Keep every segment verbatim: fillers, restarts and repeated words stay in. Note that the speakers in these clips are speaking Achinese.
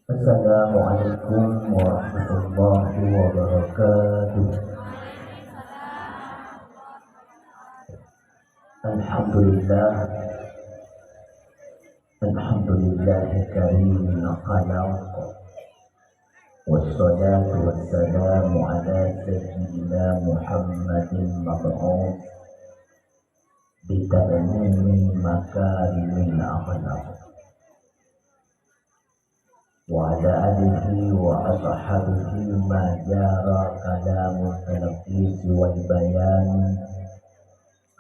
Assalamualaikum warahmatullahi wabarakatuh. Alhamdulillah. Alhamdulillahil karimil khalaq. Wassalatu wassalamu ala sayyidina Muhammadin mab'uts bi tamamil makarimil akhlaq. Wa ala alihi wa ashabihi ma jara kalamu talqis wal bayan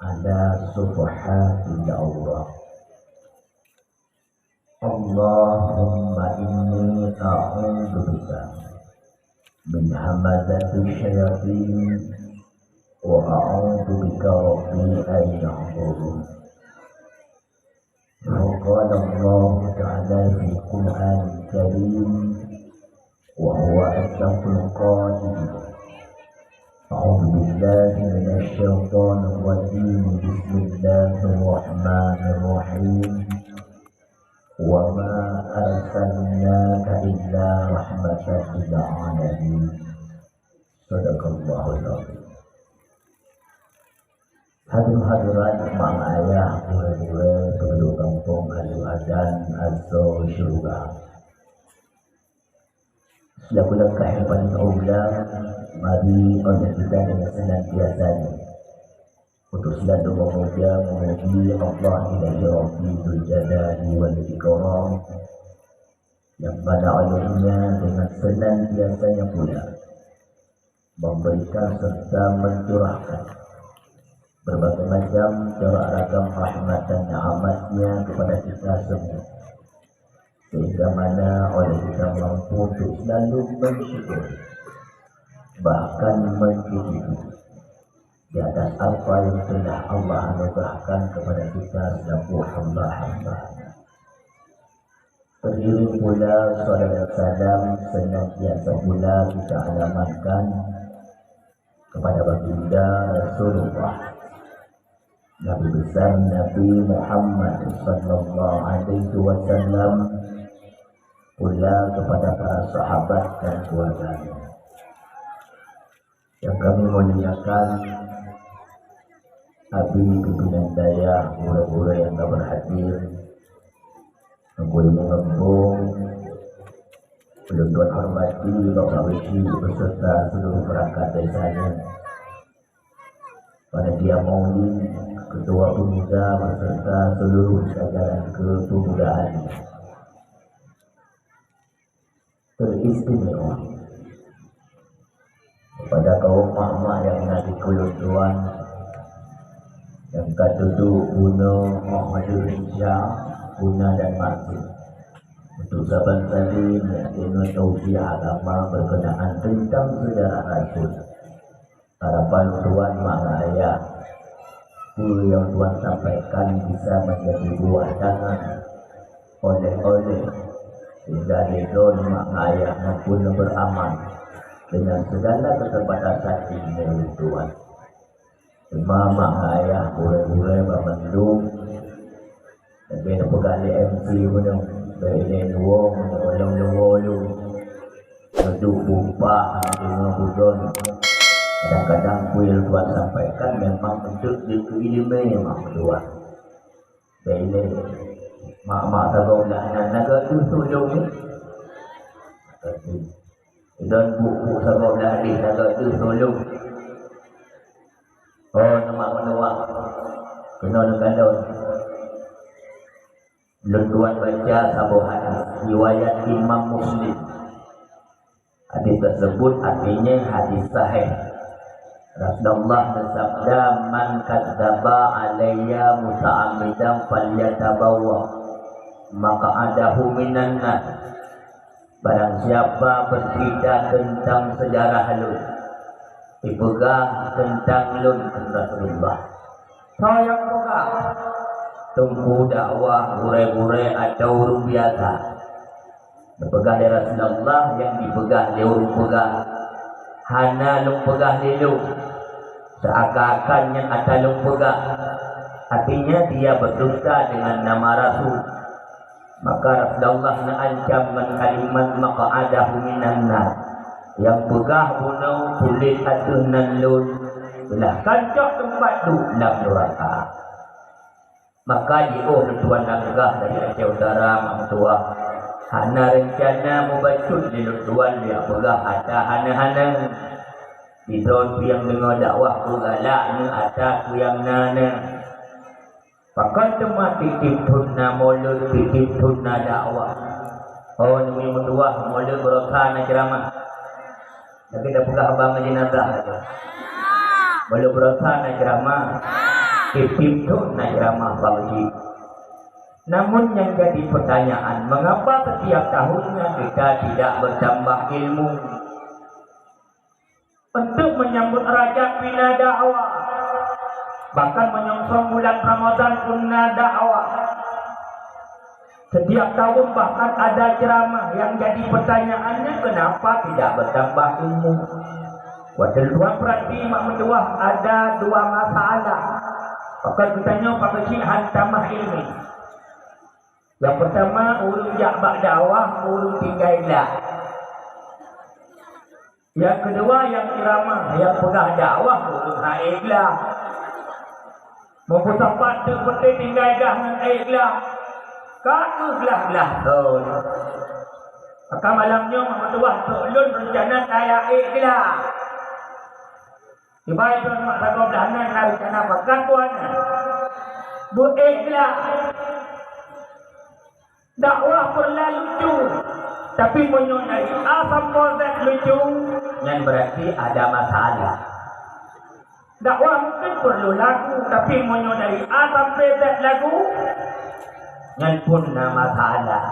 ala safhatil awraq. Allahumma inni a'udzu bika min hamazati syayatin wa a'udzu bika rabbi an yahdurun. Wa qala Allahu ta'ala fil Qur'anil Karim wa huwa asdaqul qail. A'udzu billahi minasy syaithanir rajim. Bismillahirrahmanirrahim. Wa ma arsalnaka illa rahmatan lil alamin. Sadaqallahul azim. Hadirin hadirat, mak ayah, gurée-gurée, peunduduk gampông, alu adan, asoe syeuruga. Selaku langkah nyang paling aula, mari óh lheueh kita deungon seunantiasa nyoe untuk selalu memuja, memuji Allah Ilahi Rabbi Dzul Jalali wal Ikram, nyang mana olehnya dengan seunantiasanya pula memberikan serta mencurahkan berbagai macam corak ragam rahmat dan nikmat-Nya kepada kita semua, sehingga mana oleh kita mampu untuk selalu mensyukuri, bahkan mencukupi di atas apa yang telah Allah anugerahkan kepada kita selaku hamba-hamba. Teriring pula salawat salam senantiasa pula kita alamatkan kepada baginda Rasulullah, Nabi besar Nabi Muhammad sallallahu alaihi wasallam, pula kepada para sahabat dan keluarganya. Yang kami muliakan, Abi pimpinan dayah, gurée-gurée nyang ka berhadir, Teungku Imum Gampông, ulôn tuan hormati Bapak Beuki beserta seluruh perangkat desanya, panitia maulid, ketua pemuda beserta seluruh jajaran kepemudaan. Teristimewa kepada kaum mak-mak nyang na dikeue lôn tuan, nyang ka dudoe bunoe óh lheueh Isya, guna dan maksud untuk saban kali meuteumé tausiah agama berkenaan tentang sejarah Rasul. Harapan tuan mak ayah, peue nyang tuan sampaikan bisa menjadi buah tangan oleh-oleh, sehingga lé droe mak ayah mampu beramal dengan segala keterbatasan ilmu tuan. Teuma mak ayah, gurée-gurée bak mandum, lagée neupeugah lé M C bunoe, bèk ilée luwoe meunyoe lôn luwoe lôn. Neuduek bumpa hana deungoe budon. Kadang-kadang peue nyang tuan sampaikan memang untuk dikeuileumé mak tuan. Bèk ilée mak-mak sagoe blah nyan, na geutuh tulông nyoe. Idon buet-buet sagoe blah deh, na geutuh tulông. Oh, neumak meunuwah keunoe neukalon. Lôn tuan baca saboh hadis riwayat Imam Muslim. Hadis tersebut artinya hadis sahih. Rasulullah bersabda, "Man kadzdzaba alayya muta'ammidan falyatabawwa maq'adahu minan nar." Barang siapa bercerita tentang sejarah lôn, dipeugah tentang lôn, kheun Rasulullah. Soe nyang peugah? Teungku dakwah, gurée-gurée, atau ureuëng biasa? Neupeugah lé Rasulullah, nyang dipeugah lé ureuëng peugah, hana lôn peugah lé lôn, seuakan-akan nyan ata lôn peugah. Artinya, dia berdusta dengan nama Rasul. Maka Rasulullah neuancam ngon kalimat maq'adahu minan nar. Nyang peugah bunoe tuléh ateueh nan lôn, silahkan cok teumpat duek lam nuraka. Maka jiôh lôn tuan lam peugah dari Aceh Utara, mak meutuah. Hana reuncana mubacut lé lôn tuan, jak peugah ata hana-hana. Sidroe nyang deungoe dakwah peugalak neu ata keu nyang na-na. Pakon teuma tieb-tieb thon na mulod, tieb-tieb thon na dakwah. Oh, nyoe meutuah, mulod beurosa na ceuramah. Tapi dah peugah haba ngon jenazah tu. Mulod beurosa na ceuramah. Tieb-tieb thon na ceuramah bak masjid. Namun yang jadi pertanyaan, mengapa setiap tahunnya kita tidak bertambah ilmu? Untuk menyambut Rajab pih na dakwah. Bahkan menyongsong bulan Ramadan pun na dakwah. Setiap tahun bahkan ada ceramah. Yang jadi pertanyaannya, kenapa tidak bertambah ilmu? Watèe lôn tuan peurati, mak meutuah, ada dua masalah. Pakon geutanyoe pakon cit han tamah ilmu. Nyang peurtama, ureueng jak bak dakwah, ureueng tinggai glah. Nyang keudua, nyang ceuramah, nyang peugah dakwah, ureueng han ék glah. Meupeusapat teuk peuté tinggai glah ngon ék glah. Ka keuh glah-glah thon. Maka malam nyoe, mak meutuah, trok lôn reuncana tajak ék glah. Kiban lôn mak sagoe blaih nan na reuncana pakat buet nyan. Beu ék glah. Dakwah peureulèe lucu, tapi meunyoe dari A sampoe Z lucu, nyan berarti ada masalah. Dakwah mungkin perlu lagu, tapi meunyoe dari A sampai Z lagu, nyan pun na masalah.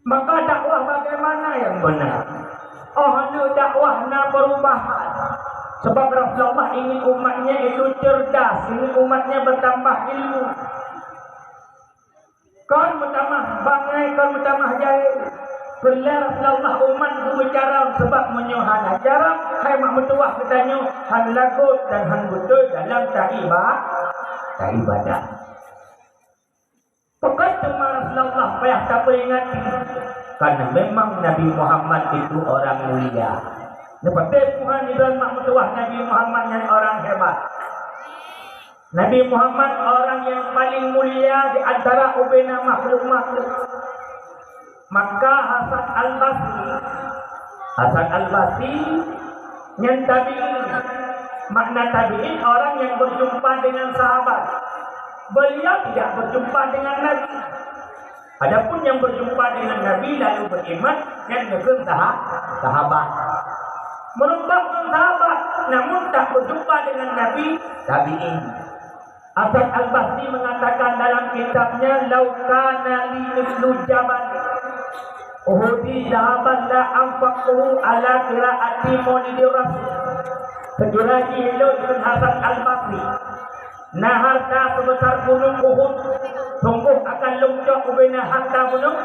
Maka dakwah bagaimana yang benar? Oh, hana dakwah na perubahan. Sebab Rasulullah ingin umatnya itu cerdas, ingin umatnya bertambah ilmu. Kon meutamah bangai, kon meutamah jahé. Peureulèe Rasulullah umat geubicara, sebab meunyoe hana cara, hai mak meutuah geutanyoe, hana lagot dan hana beutôi dalam taiba-, taibadah. Pakon teuma Rasulullah payah tapeuringati? Karena memang Nabi Muhammad itu orang mulia. Neupatéh Tuhan, iban mak meutuah, Nabi Muhammad nyan orang hebat. Nabi Muhammad orang yang paling mulia di antara ubena makhluk-makhluk. Maka Hasan Al-Basri, Hasan Al-Basri nyan tabi'in. Makna tabi'in, orang yang berjumpa dengan sahabat. Beliau tidak berjumpa dengan Nabi. Adapun yang berjumpa dengan Nabi lalu beriman, nyan geukheun saha-, sahabat. Meureumpok ngon sahabat, namun tak berjumpa dengan Nabi, tabi'in. Hasan Al-Basri mengatakan dalam kitabnya, "Lau kana li mithlu jabal Uhudi dhahaban la anfaqtuhu ala qiraati Maulidir Rasul." Sekira jih lôn, kheun Hasan Al-Basri, na harta sebesar gunong Uhud, sunggoh akan lôn cok ubena harta bunoe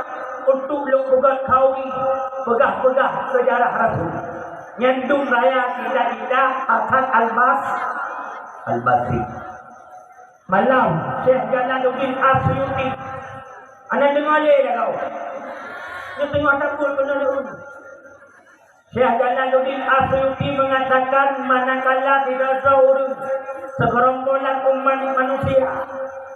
untuk lôn peugöt khauri, peugah-peugah seujarah Rasul. Nyan dum raya cita-cita Hasan Al-Bas-, Al-Basri. Malam, Syekh Jalaluddin As-Suyuti. Hana deungö lé lagoe. Nyoe teungoh takot keunoe lôn. Syekh Jalaluddin As-Suyuti mengatakan, manakala sidroe-droe ureueng, segerombolan umat manusia,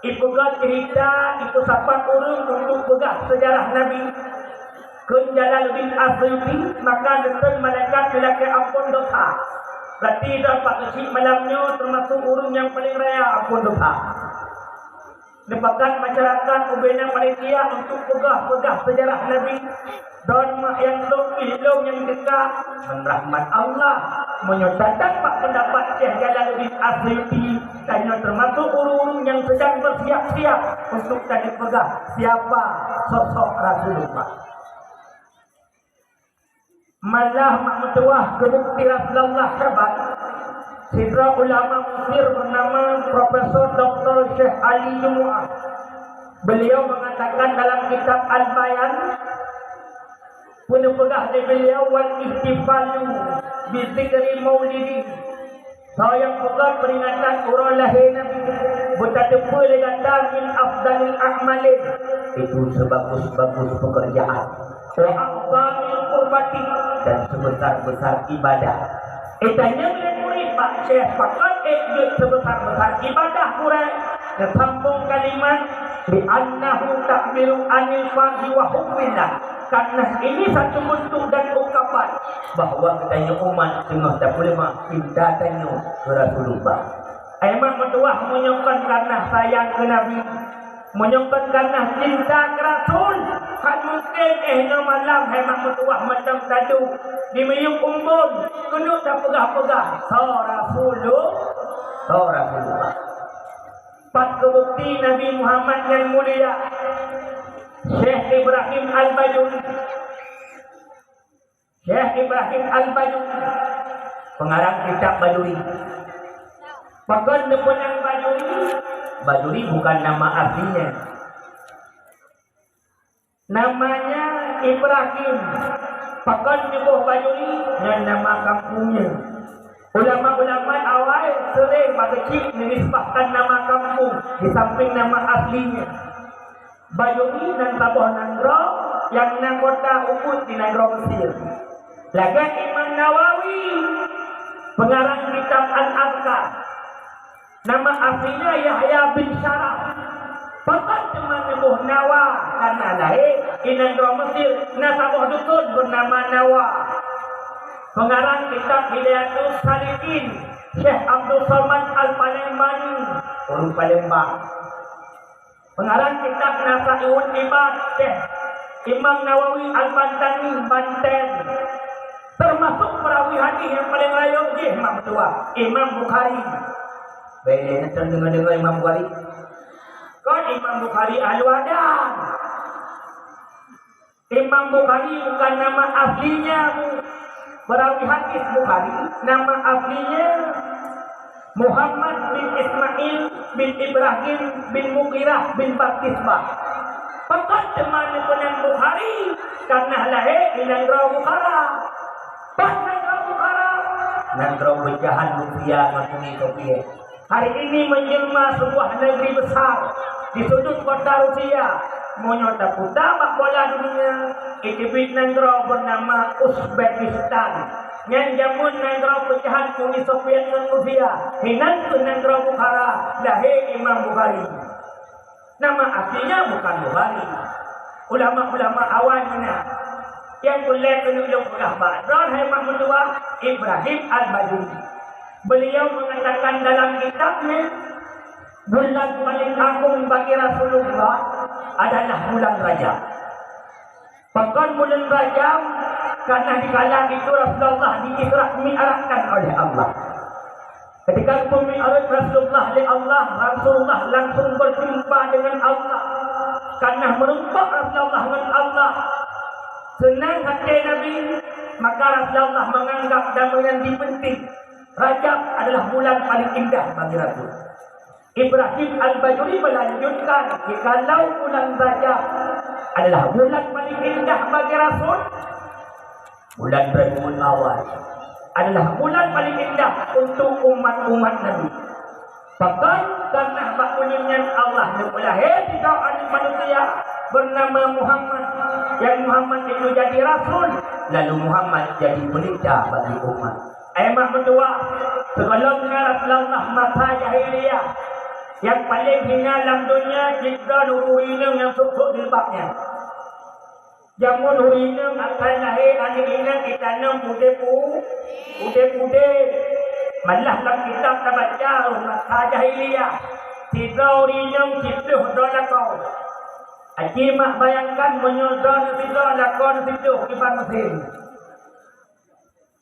ipeugöt cerita, ipeusapat ureueng untuk peugah seujarah Nabi, kheun Jalaluddin As-Suyuti, maka neutron malaikat neulakèe ampôn dosa. Berarti droe pak keuchik malam nyoe teumasok ureueng nyang paleng raya ampôn dosa. Neupakat masyarakat ubena panitia untuk peugah-peugah seujarah Nabi. Droeneuh mak nyang lôn pih lôn nyang teuka, ngon rahmat Allah, meunyoe that-that bak peundapat Syekh Jalaluddin As-Suyuti, tanyoe teumasok ureueng-ureueng nyang seudang beusiap-siap untuk tanyoe peugah siapa sosok Rasulullah. Malah mak meutuwah keu bukeuti Rasulullah hebat, sidroe ulama Mesir beunama Profesor Doktor Syekh Ali Jumu'ah. Beliau mengatakan dalam kitab Al-Bayan, peuneupeudah lé beliau, "Wal ihtifalu bi dzikri maulidi." Soe nyang peugöt peuringatan uroe lahé Nabi, Peutateupeue lé gata min afdalil a'mali, itu sebagus-bagus pekerjaan. Wa a'zamil qurbati, dan sebesar-besar ibadah. Itanyong lé murit bak syekh, pakon ék jeuet seubesar-besar ibadah gurée? Geusambong kalimat, "Li'annahu ta'biru 'anil farhi wa hubbillah." Karena ini satu bentuk dan ungkapan bahwa geutanyoe umat teungoh tapeuleumah cinta tanyoe keu Rasulullah. Ai mak meutuwah, meunyoe kon karna sayang keu Nabi, meunyoe kon karna cinta keu Rasul, hana mungken éh nyoe malam hai mak meutuwah mantong taduek di miyueb umbon keuneuk tapeugah-peugah, "Soe Rasulullah, soe Rasulullah." Pat keu bukti Nabi Muhammad nyang mulia? Syekh Ibrahim Al-Bajuri. Syekh Ibrahim Al-Bajuri, pengarang kitab Bajuri. Pakon neupeunang Bajuri? Bajuri bukan nama aslinya. Namanya Ibrahim. Pakon neuboh Bajuri? Nyan nama kampungnya. Ulama-ulama awai sering bak keuchik menisbahkan nama kampung di samping nama aslinya. Bajuri nan saboh nanggroe nyang na kota ubeut di nanggroe Mesir. Lagée Imam Nawawi, pengarang kitab Al-Azkar, nama aslinya Yahya bin Syaraf. Pakon teuma neuboh Nawa? Karena lahé di nanggroe Mesir na saboh dukon beunama Nawa. Pengarang kitab Hidayatus Salikin, Syekh Abdul Somad Al-Palembani, ureuëng Palembang. Pengarang kitab Nasa'iul Ibad, Syekh Imam Nawawi Al-Bantani, Banten. Termasuk perawi hadis nyang paleng rayeuk jih mak meutuwah, Imam Bukhari. Bèk lé neuteun deungoe-deungoe Imam Bukhari. Kon Imam Bukhari ahlu Adam. Imam Bukhari bukan nama aslinya, Bu. Perawi hadis Bukhari, nama aslinya Muhammad bin Ismail bin Ibrahim bin Mughirah bin Bardisbah. Pakon teuma neupeunang Bukhari? Karena lahé di nanggroe Bukhara. Pat nanggroe Bukhara? Nanggroe peucahan Rusia ngon Uni Soviet. Hari ini menjelma sebuah negeri besar di sudut kota Rusia. Meunyoe taputa bak bola dunia, iteubiet nanggroe beunama Uzbekistan. Nyan jameun nanggroe peucahan Uni Soviet ngon Rusia. Hinan kheueh nanggroe Bukhara, lahé Imam Bukhari. Nama aslinya bukan Bukhari. Ulama-ulama awai meunan. Nyang ulée keuneuk lôn peugah bak droe hai mak meutuwah, Ibrahim Al-Bajuri. Beliau mengatakan dalam kitabnya, bulan paling agung bagi Rasulullah adalah bulan Rajab. Pakon bulan Rajab? Karena dikala itu Rasulullah di-Isra Mi'rajkan oleh Allah. Ketika geupeumi'raj Rasulullah lé Allah, Rasulullah langsung berjumpa dengan Allah. Karena meureumpok Rasulullah ngon Allah, seunang até Nabi, maka Rasulullah menganggap dan menjadi penting. Rajab adalah bulan paling indah bagi Rasul. Ibrahim Al-Bajuri melanjutkan, jikalau bulan Rajab adalah bulan paling indah bagi Rasul, bulan Rabiul Awal adalah bulan paling indah untuk umat-umat Nabi. Pakon? Karena bak buleuen nyan Allah neupeulahé sidroe aneuëk manusia bernama Muhammad, yang Muhammad itu jadi rasul, lalu Muhammad jadi pelita bagi umat. Ai mak meutuwah, sigohlom na Rasulullah masa jahiliyah, nyang paleng hina lam donya cit droe ureuëng inong nyang sôk-sôk jilbab nyan. Jameun ureuëng inong asai lahé, aneuëk inong jitanom udeb u-, udeb-udeb. Malah lam kitab tabaca, masa jahiliyah, sidroe ureuëng inong siplôh droe lakoe. Aci mak bayangkan meunyoe droeneuh sidroe lakoe neuh siplôh kiban meusén.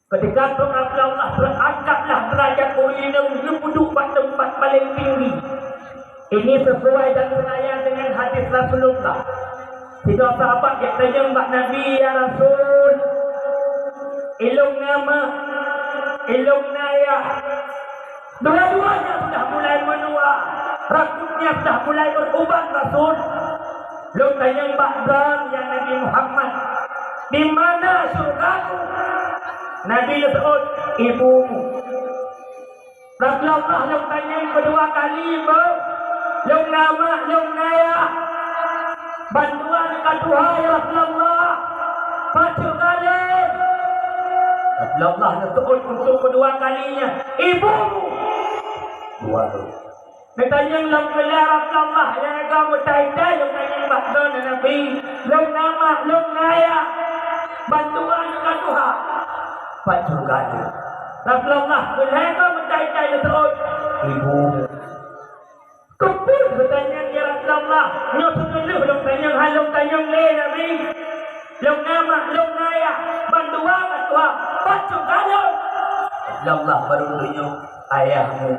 Ketika Rasulullah, beurangkatlah deurajat ureuëng inong neupeuduek bak teumpat paleng tinggi. Ini sesuai dan seunaya dengan hadis Rasulullah. Sidroe sahabat geutanyong bak Nabi, "Ya Rasul, ilong na ma, ilong na yah?" Dua-duanya sudah mulai menua, rambutnya sudah mulai beruban, Rasul. Lôn tanyong bak droe, ya Nabi Muhammad, "Di mana syurgamu?" Nabi geuseuôt, "Ibumu." Rasulullah lôn tanyong keudua kali, "Beuh, Lôn na mak, lôn na yah. Bandua ka tuha, ya Rasulullah. Pat syeuruga lôn? Rasulullah neuseuôt untuk keudua kali nyan, "Ibu!" Dua kali. Neutanyong lom keu lhèe, "Ya Rasulullah, nyang ka meutai-tai lôn tanyong bak droeneuh Nabi, lôn na mak, lôn na yah, bandua ka tuha, pat syeuruga lôn?" Rasulullah keu lhèe goe meutai-tai neuseuôt, "Ibu." "Keupeue neutanyong, ya Rasulullah? Nyoe sineulheueh lôn tanyong, han lôn tanyong lé Nabi. Lôn na mak, lôn na yah, bandua ka tuha, pat syeuruga lôn?" Rasulullah barô tanyong, "Ayahmu."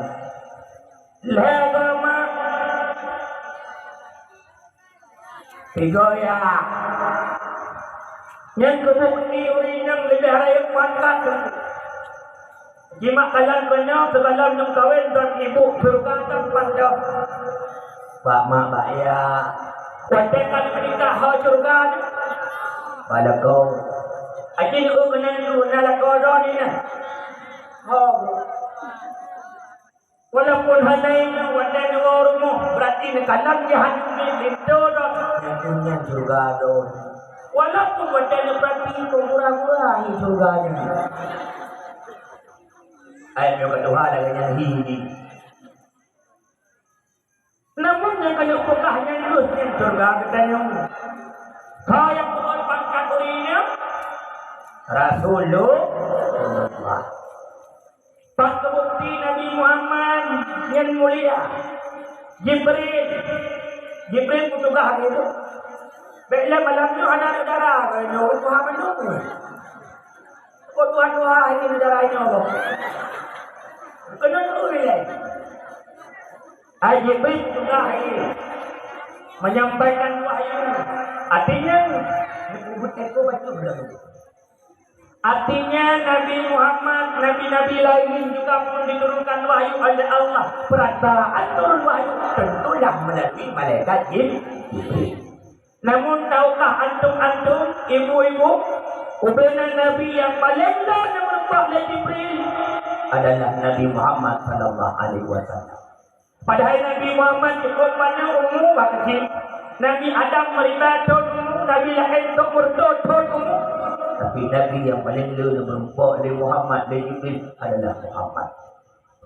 Lhèe goe mak, tiga yah. Nyan keuh bukeuti ureueng nyang leubeh rayeuk pangkat. Jimat kalon keu nyoe, sigohlom nyang kawen, droe ibu syeuruga dan panjoh. Bak mak, bak yah. Watèe ka meunikah, ho syeuruga nyoe? Bak lakoe. Aji nyoe keunan, na lakoe droe nyan. Ho. Walaupun hana ingat watèe neuwoe rumoh, berarti neukalon jih hana ingat linto droe. Nyan syeuruga droe. Walaupun watèe neupeurati peue mura-mura hi syeuruga nyan. Ai, nyoe ka tuha lagèe nyan hi jih. Namun nyang ka lheueh peugah nyan keuh nyan syeuruga geutanyoe. Ka nyang peugot pangkat ureueng nyan, Rasulullah. Pat keu bukeuti Nabi Muhammad nyan mulia? Jibril. Jibril peugah lagèe nyoe, "Bèk lé malam nyoe hana neudara, nyoe tuha mandum." Kok tuha-tuha ini neudara nyoe? Keuneuk turi lé. Ai Jibril peugah lagèe nyoe, menyampaikan wahyu. Artinya, buet-buet teuka bacut lom. Artinya, Nabi Muhammad, nabi-nabi lain juga pun diturunkan wahyu oleh Allah. Perasaan turun wahyu tentulah melalui malaikat Jib-, Jibril. Namun, tahukah antum-antum, ibu-ibu, ubena nabi nyang paleng lé neumeureumpok lé Jibril adalah Nabi Muhammad sallallahu alaihi wasallam. Padahai Nabi Muhammad cukôp manyak umu bak keuchik. Nabi Adam meuribèe thôn umu, nabi laén trôk meureutoh thôn umu. Tapi nabi nyang paleng lé neumeureumpok lé Muhammad, lé Jibril adalah Muhammad.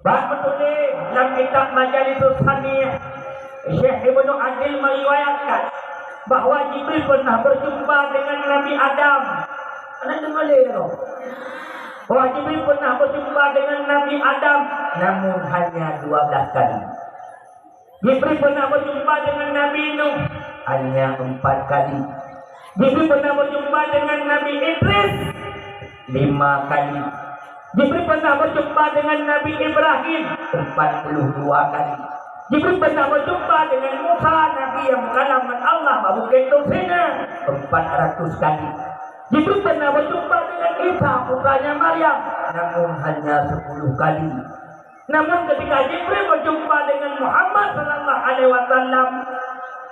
Bak meutuléh lam kitab Majalisus Saniah, Syekh Ibnu Aqil meriwayatkan bahwa Jibril pernah berjumpa dengan Nabi Adam. Pernah deungoe lé, Teungku? Bahwa Jibril pernah berjumpa dengan Nabi Adam, namun hanya dua belas kali. Jibril pernah berjumpa dengan Nabi Nuh, hanya empat kali. Jibril pernah berjumpa dengan Nabi Idris, lima kali. Jibril pernah berjumpa dengan Nabi Ibrahim, empat puluh dua kali. Jibril pernah berjumpa dengan Musa, Nabi yang berkalam dengan Allah bak Bukét Tursina, empat ratus kali. Jibril pernah berjumpa dengan Isa, putranya Maryam, namun hanya sepuluh kali. Namun, ketika Jibril berjumpa dengan Muhammad sallallahu alaihi wasallam,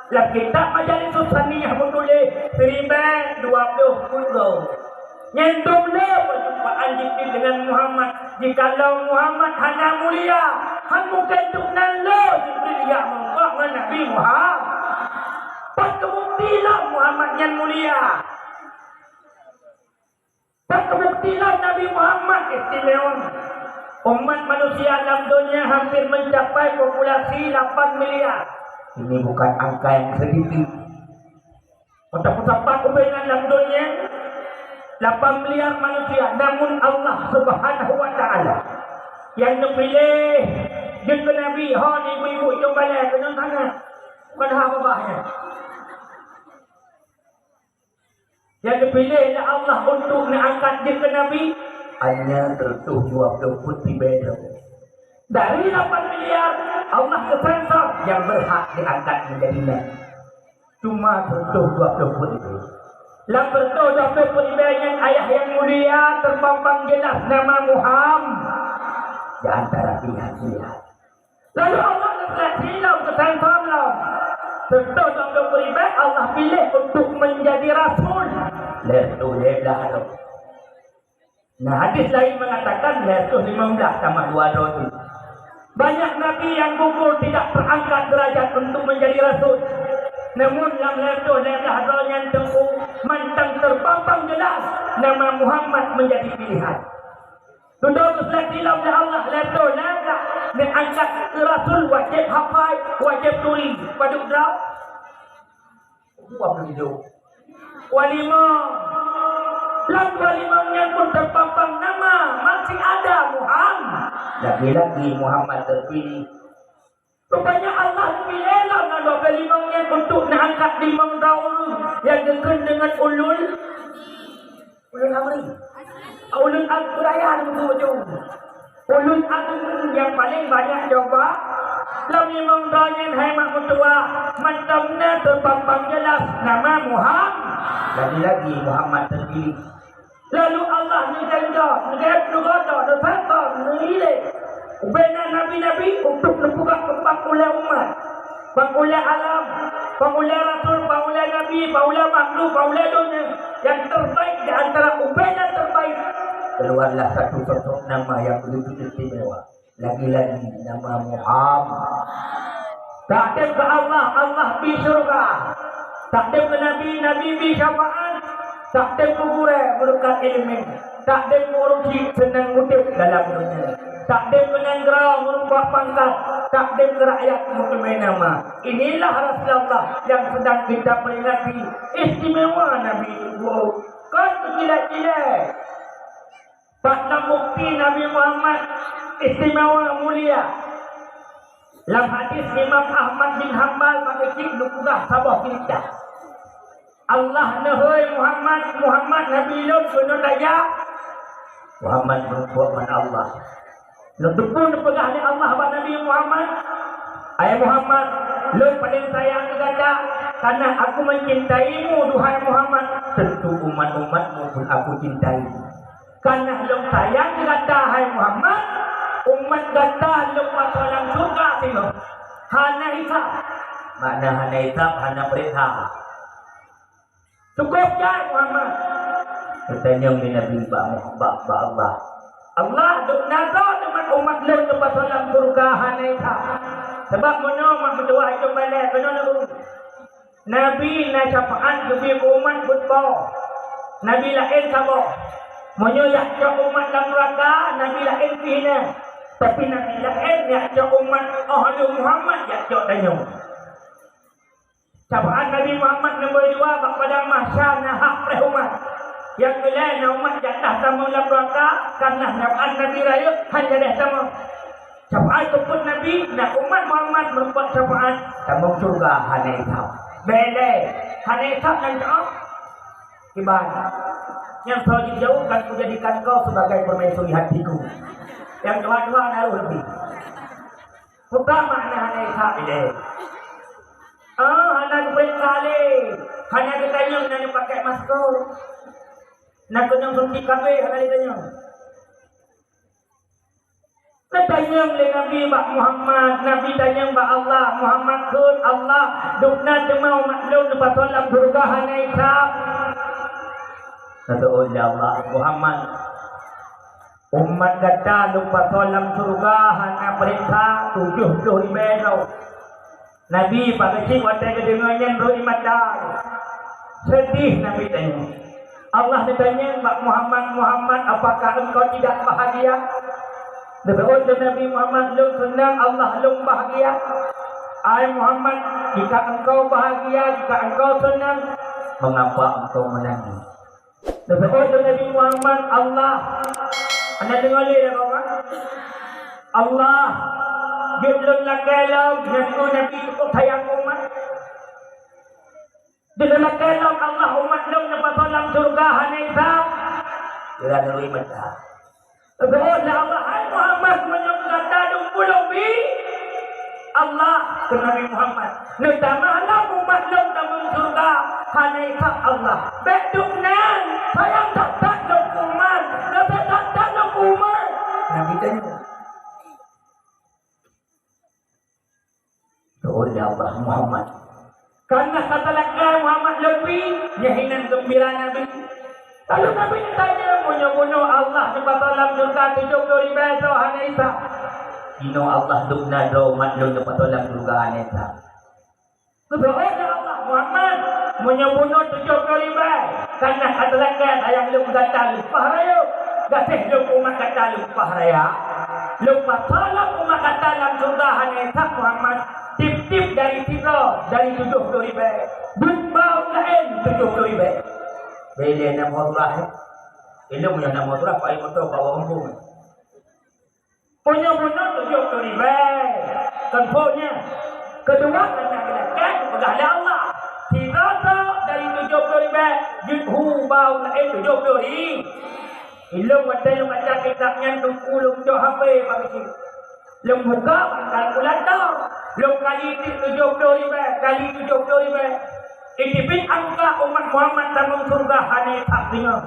lam kitab Majalisus Saniah meutuléh siribèe dua ploh peuet goe. Nyan dum lé perjumpaan Jibril dengan Muhammad. Jikalau Muhammad hana mulia, han mungken teuk nan lé Jibril jak meurumpok ngon Nabi Muhammad. Pat keu bukeuti lom Muhammad nyan mulia? Pat keu bukeuti lom Nabi Muhammad istimewa? Umat manusia lam donya hampir mencapai populasi lapan miliar. Ini bukan angka yang sedikit. Meusapat ubena lam donya lapan miliar manusia, namun Allah Subhanahu wa Ta'ala nyang neupiléh jeuet keu nabi, ho, ibu-ibu, coba lé keuneuk sangat, padahai babah nyan. Nyang geupiléh lé Allah untuk neuangkat jeuet keu nabi, hanya seratus dua puluh peuet ribèe droe. Dari lapan miliar, Allah geuseumsöm nyang berhak diangkat menjadi nabi. Cuma seratus dua puluh peuet ribèe. Lam seratus dua puluh peuet ribèe nyan, ayah nyang mulia, terpampang jelas nama Muhammad di antara pihak-pihak. Lalu Allah geuseleksi lom, geuseumsöm lom. Contoh, contoh keuribet, Allah piléh untuk menjadi rasul. Lhèe reutôh lhèe blah droe. Nah, hadis lain mengatakan lhèe reutôh limong blah tamah dua droe teuh. Banyak nabi nyang gugur tidak terangkat derajat untuk menjadi rasul. Namun lam lhèe ploh lhèe blah droe nyan teungku mantong teupampang jeulaih nama Muhammad menjadi pilihan. Dudoe geuseuleksi lom lé Allah lhèe ploh lhèe blah neuangkat keu rasul wajéb hafai, wajéb turi. Padub droe? Dua puluh tujuh. Dua limong. Lam dua limong nyan pun teupampang nama, masih ada Muhammad. Lagi-lagi Muhammad terpilih. Rupanya Allah pilih lam dua puluh limong nyan untuk neuangkat limong droe ureueng nyang geukheun deungon ulul Ulul amri. Ulul amri raya nunggu ujong. Ulul amri nyang paleng banyak coba. Lam limong droe nyan hai mak meutuah, mantong na teupampang jeulaih nama Muhammad. Lagi-lagi Muhammad teupilih. Lalu Allah neujanji, neugét neugodo, neusangka, neuilée. Ubena nabi-nabi untuk neupeugah keupak ulée umat. Bak ulée alam, bak ulée rasul, bak ulée nabi, bak ulée makhluk, bak ulée donya, nyang terbaik di antara ubena terbaik, keluarlah satu sosok nama yang begitu istimewa. Lagi-lagi nama Muhammad. Takdim keu Allah, Allah bi syurga. Takdim keu Nabi, Nabi bi syafaat. Takdim keu gurée, beureukat ileumèe. Takdim keu ureueng chik seunang udép dalam donya. Takdim keu nanggroe meurumpok pangkat. Takdim keu rakyat meuteumèe nama. Inilah Rasulullah yang sedang kita peringati. Istimewa Nabi itu. Kon keucilek-cilek. Bak nam bukti Nabi Muhammad istimewa mulia. Lam hadis Imam Ahmad bin Hambal bak cit neupeugah saboh ceurita. Allah neuhôi Muhammad, "Muhammad, Nabi lôn keunoe tajak." Muhammad meurumpok ngon Allah. Lôn teupeu neupeugah lé Allah bak Nabi Muhammad, "Hai Muhammad, lôn paleng sayang keu gata, karna aku mencintaimu, duhai Muhammad, tentu umat-umatmu pun aku cintai." Karna lôn sayang keu gata, hai Muhammad, umat gata lôn pasoe lam syeuruga singoh. Hana hisab. Makna hana hisab, hana peuriksa. Cukôp jai Muhammad. Geutanyong lé Nabi bak, bak, bak Allah. Allah, dum na soe teuma umat lôn neupasoe lam syeuruga hana hisab. Sabab meunyoe mak meutuah itu balèe keunoe neueu. Nabi na syafaat geubri keu umat buet boh. Nabi laén saboh. Meunyoe jak cok umat lam neuraka, Nabi laén pih na. Tapi Nabi laén jak cok umat Ahlu Muhammad jak cok tanyoe. Syafaat Nabi Muhammad nombor dua bak padang mahsyar na hak preh umat. Nyang keulhèe na umat jatah tamong lam neuraka, karna syafaat Nabi rayeuk han jadeh tamong. Syafaat keu peuet Nabi, na umat Muhammad meurumpok syafaat, tamong syeuruga hana hisab. Bèk lé, hana hisab nan teu'oh. Kiban. Nyang soe jijaweueb, "Kan kujadikan kau sebagai permaisuri hatiku." Nyang dua-dua na roh leubeh. Peue makna hana hisab ilèe? Ah, hana geupeuriksa lé. Hana geutanyong na neupakèk masker. Na keunong suntik K B hana geutanyong. Neutanyong lé Nabi bak Muhammad, Nabi tanyong bak Allah, "Muhammad kheun, Allah, dum na teuma umat lôn neupasoe lam syeuruga hana hisab?" Geutanyong lé Allah, "Muhammad, umat gata lôn pasoe lam syeuruga hana peuriksa tujoh ploh ribèe droe." Nabi pakai cit watèe geudeungoe nyan rhot ié mata. Seudeh Nabi tanyong. Allah geutanyong bak Muhammad, "Muhammad, apakah engkau tidak bahagia?" Geujaweueb lé Nabi Muhammad, "Lôn seunang Allah, lôn bahagia." "Hai Muhammad, jika engkau bahagia, jika engkau senang, mengapa engkau menangis?" Geujaweueb lé Nabi Muhammad, "Allah." Hana deungoe lé, ya Allah. "Allah, jeuet lôn lakèe lom, nyan keuh Nabi cukup sayang umat. Jeuet lôn lakèe lom, Allah, umat lôn neupasoe lam syeuruga hana hisab." Kira neurui meuta. Geujaweueb lé Allah, "Hai Muhammad, meunyoe gata dum peuleubi Allah," kheun Nabi Muhammad, "neutamah lom umat lôn tamong syeuruga hana hisab Allah. Bèk dum nan, sayang that-that lôn keu umat, leubeh that-that lôn keu umat." Nabi tanyong. Geujaweueb lé Allah, "Muhammad, karna ka talakèe Muhammad lôn bi, nyan hinan geumbira Nabi." Lalu Nabi geutanyong, "Meunyoe bunoe Allah neupasoe lam syeuruga tujoh ploh ribèe droe hana hisab, Inoe Allah dubna droe umat lôn leupah lam syeuruga hana that. Geubeuet lé Allah, "Muhammad, meunyoe bunoe tujoh ploh ribèe, kana ka teulanggai sayang lôn gata leupah rayeuk, gaséh lôn umat gata leupah raya, leupah tolong umat gata lam syeuruga hana that, Muhammad, tiep-tiep dari sidroe dari tujoh ploh ribèe, dum bak laén tujoh ploh ribèe." Bèk lé na meusurah, eh. Ilôn nyang na meusurah, pakai moto, bawa kampung. Meunyoe bunoe tujoh ploh ribèe, kon phon nyan. Keudua, kana geunakan peugah lé Allah, sidroe dari tujoh ploh ribèe jeuet hu bak laén tujoh ploh ribèe. Ilôn watèe lôn baca kitab nyan, teungku, lôn cok H P bak keuchik. Lôn buka bak kalkulator, lôn kali tujoh ploh ribèe kali tujoh ploh ribèe. Iteubiet angka umat Muhammad tamong syeuruga hana that deungoe.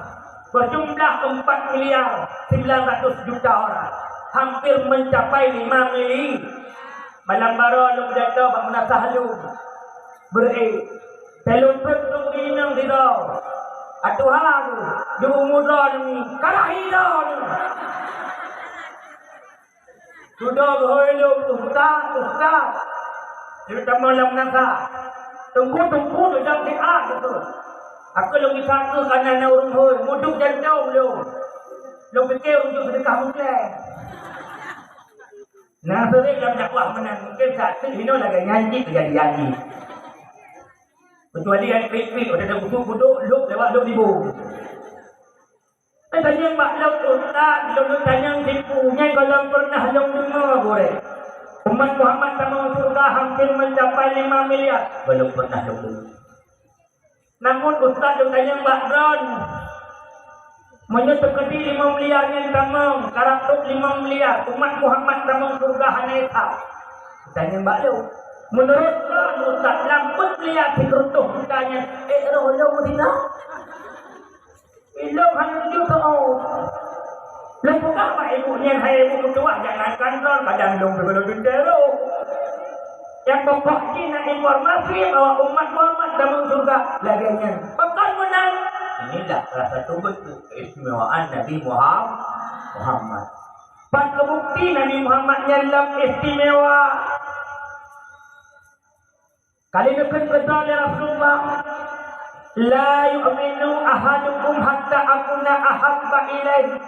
Berjumlah empat miliar sembilan ratus juta orang, hampir mencapai lima mili-. Malam baroe lôn pidato bak meunasah lôn. Beurék. Teuh lôn peuet lôn inong sidroe. Atuha, di umu droeneuh, ka lahé droeneuh. Dudoe geuhôi lôn, "Ustaz, ustaz." Terutama lam meunasah. Teungku, teungku, dudoe siat teungku. Aku lôn gisa keu kana na ureueng hôi, muduek jantong lôn. Lôn pike ureueng jeuet seudeukah musleh. Na seuring lam dakwah meunan, mungken saat nyoe hinoe lagèe nyan jih keujadian jih. Keucuali nyang krik-krik, watèe teukusuk kudok, lhôk lewat lhôk libur. Tanyong bak lôn, "Ustaz, lôn tanyong tipu, nyan gohlom pernah lôn deungö gurèe. Umat Muhammad tamong syeuruga hampir mencapai lima miliar." Gohlom pernah lôn deungö. Namun, Ustaz, lôn tanyong bak droen, meunyoe teukeudi lima miliar nyan tamong, karab trok lima miliar, umat Muhammad tamong syeuruga hana that. Tanyong bak lôn. Meunurot droen, Ustaz, lam peuet miliar sikureueng juta nyan, ék roh lôn meusidroe? Ilôn hana tuju teuôt. Lôn peugah bak ibu nyan, "Hai ibu meutuwah, jangankan droen, kadang lôn pih gohlom teuntèe roh." Nyang pokok jih na informasi bahwa umat Muhammad tamong syeuruga lagèe nyan. Pakon meunan? Inilah salah satu bentuk keistimewaan Nabi Muham-, Muhammad. Pat keubukti Nabi Muhammad nyan lom istimewa? Ka lheueh neukheun keudroe lé Rasulullah, "La yu'minu ahadukum hatta akuna ahabba ilaihi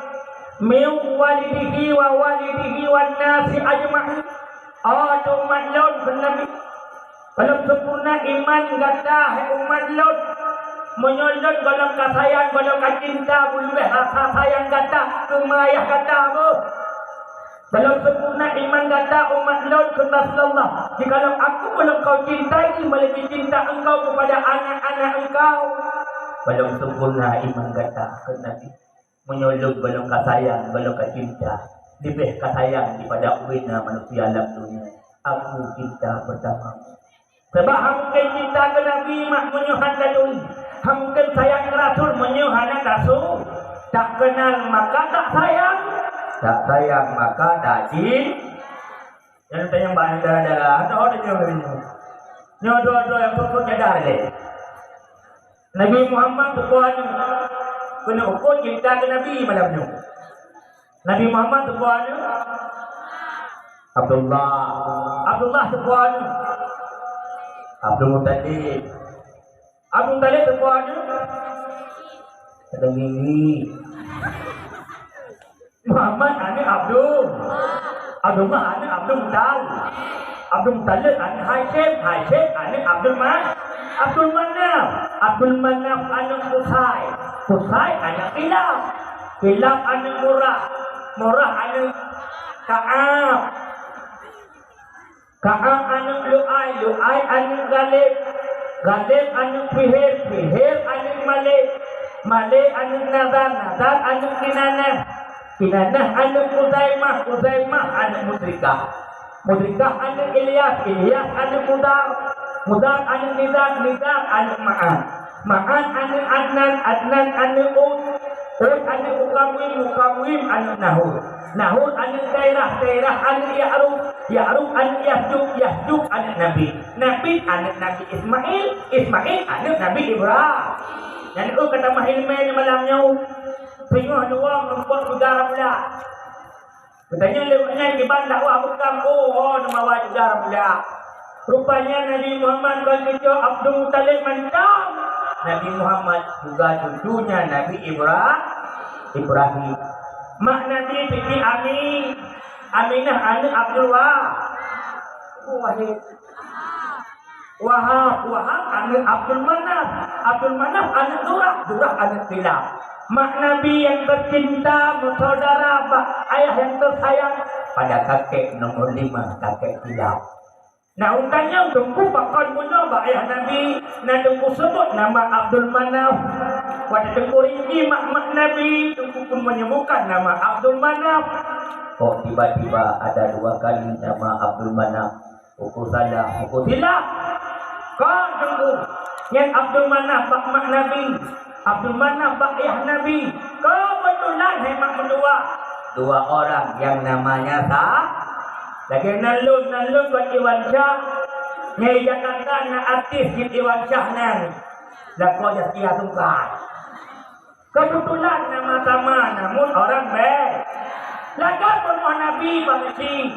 min walidihi wa walidihi wan nasi ajma'in." Oh, umat lôn, kheun Nabi, gohlom sempurna iman gata, hai umat lôn, meunyoe lôn gohlom ka sayang, gohlom ka cinta, beuleubèh rasa sayang gata keu ma ayah gata, beuh. Gohlom sempurna iman gata, umat lôn, kheun Rasulullah, "Jikalau aku gohlom kau cintai, melebihi cinta engkau kepada anak-anak engkau." Gohlom sempurna iman gata, kheun Nabi. Meunyoe lôn gohlom ka sayang, gohlom ka cinta, leubeh ka sayang daripada ubena manusia lam dunia, aku cinta bersamamu. Sabab hana mungken cinta keu Nabi mak meunyoe hana taturi. Hana mungken sayang keu Rasul meunyoe hana tasu-, tak kenal maka tak sayang. Tak sayang maka tak cin-, Nyang tanyong bak dara-dara, hana ho tanyong lagèe nyoe. Nyoe droe-droe nyang peuet-peuet nyadar lé. Nabi Muhammad teupeue aneuk. Keuneuk ukur cinta keu Nabi malam nyoe. Nabi Muhammad teupeue aneuk? Abdullah. Abdullah teupeue aneuk? Abdul Muttalib. Abdul Muttalib teupeue aneuk? Ada gigi. Muhammad aneuk Abdul. Abdullah aneuk Abdul Muttalib. Abdul Muttalib aneuk Hasyim. Hasyim aneuk Abdul Ma-, Abdul Manaf. Abdul Manaf aneuk Qusay. Qusay aneuk Kilab. Kilab aneuk Murrah. Murrah aneuk Ka'ab. Ka'ab aneuk Lu'ay, Lu'ay aneuk Ghalib, Ghalib aneuk Fihir, Fihir aneuk Malik, Malik aneuk Nazar, Nazar aneuk Kinanah, Kinanah aneuk Khuzaimah, Khuzaimah aneuk Mudrikah, Mudrikah aneuk Ilyas, Ilyas aneuk Mudar, Mudar aneuk Nizar, Nizar aneuk Ma'an. Ma'an aneuk Adnan, Adnan aneuk Ud, Ud aneuk Mukamwim, Mukamwim aneuk Nahur, Nahur aneuk Sairah, Sairah aneuk Ya'rub, Ya'rub aneuk Yasjub, Yasjub aneuk Nabit, Nabit aneuk Nabi Ismail, Ismail aneuk Nabi Ibrahim. Nyan, oh, ka tamah ileumèe nyoe malam nyoe. Singoh neuwong rumpok neugara pula. Geutanyong lé gobnyan kiban dakwah beukam, oh, oh, neumawa Yuda Ramuda. Rupanya Nabi Muhammad kon cucu Abdul Muthalib mantong. Nabi Muhammad juga cucunya Nabi Ibra-, Ibrahim. Mak Nabi Siti Ami-, Aminah aneuk Abdul Wa-, Wahid. Wahab, Wahab aneuk Abdul Manaf, Abdul Manaf aneuk Zurah, Zurah aneuk Kilab. Mak Nabi yang tercinta, bersaudara bak ayah yang tersayang, pada kakek nomor lima, kakek Kilab. Nah, ulôn tanyong Teungku pakon bunoe bak ayah Nabi, na Teungku sebut nama Abdul Manaf. Watèe Teungku rinci mak-mak Nabi, Teungku pun menyebutkan nama Abdul Manaf. Kok tiba-tiba ada dua kali nama Abdul Manaf? Buku salah, buku silap. Kon Teungku, nyan Abdul Manaf bak mak Nabi, Abdul Manaf bak ayah Nabi. Keubeutulan hai mak meutuwah, dua orang yang namanya sa-, lagèe nan lôn, nan lôn kon Iwan Syah. Nyang di Jakarta na artis cit Iwan Syah nyan. Lakoe Zaskia Sungkar. Keubeutulan nama sama, namun orang be-, lagèe peurumoh Nabi Pak Keuchik.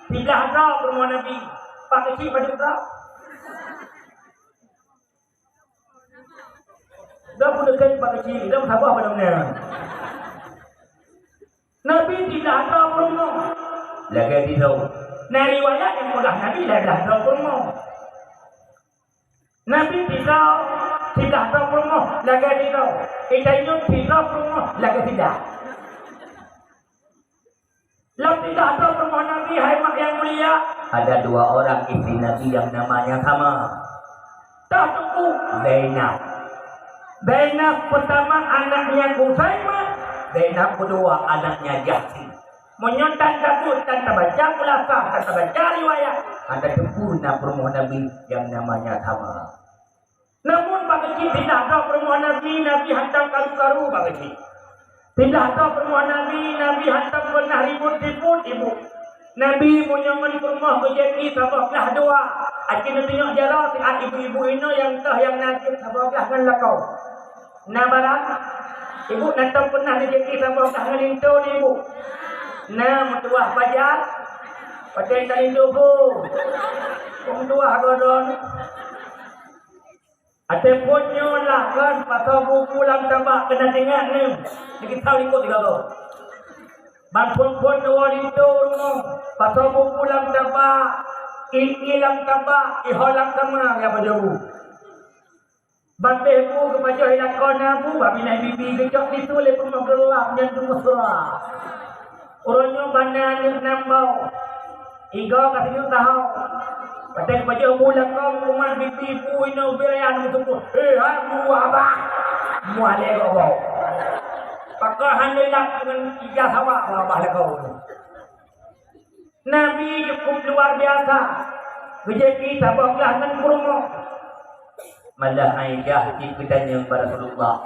Siblah droe peurumoh Nabi. Pak Keuchik padum droe? Dah pun dekat Pak Keuchik, dah sabar pada mana? Nabi siblah droe peurumoh. Lagèe sidroe. Na riwayat nyang peugah Nabi lhèe blah droe peurumoh. Nabi sidroe, siblah droe peurumoh, lagèe sidroe. Ita inong sidroe peurumoh, lagèe siblah. Lam siblah droe peurumoh Nabi, hai mak yang mulia, ada dua orang isteri Nabi yang namanya sama. Toh Teungku, Zainab. Zainab pertama anaknya Khuzaimah, Zainab kedua anaknya Jahsy. Meunyoe tan tabuet, tan tabaca khulasah, tan tabaca riwayat, hana teupeu na peurumoh Nabi nyang namanya sama. Namun Pak Keuchik siblah droe peurumoh Nabi, Nabi hantom karu-karu Pak Keuchik. Siblah droe peurumoh Nabi, Nabi hantom peunah ribot-ribot ibu. Nabi meunyoe ngon peurumoh geujadi saboh blah dua, aci neutunyok jaroe siat ibu-ibu inoe nyang toh nyang na jeuet saboh blah ngon lakoe. Na barang? Ibu na tom peunah neujadi saboh blah ngon linto di ibu? Na meutuwah pajan? Watèe ka linto bu. Meutuwah godon. Watèe phôn nyoe lah kon pasoe buku lam tabak keunan ingat neuh. Neukisau likot sigoe. Ban phôn-phôn neuwoe linto rumoh, pasoe buku lam tabak, ie-ie lam tabak, ihôi lam kama nyang pajoh bu. Ban bèh bu geupajoh i lakoe na bu, bak binéh bibi geucok ditu lé peurumoh geulap nyan dum meusra. Uroe nyoe bana aneuk nam bau. Igoe ka sijuek tahon. Watèe geupajoh bu lakoe, kuman bibi bu inoe ubé raya meututoe. "Hei, hai bu abah!" Muah lé gob bau. Pakon hana lap ngon ija sawa bu abah lakoe. Nabi cukup luar biasa. Geujadi saboh blah ngon peurumoh. Malah Aisyah cit geutanyong bak Rasulullah,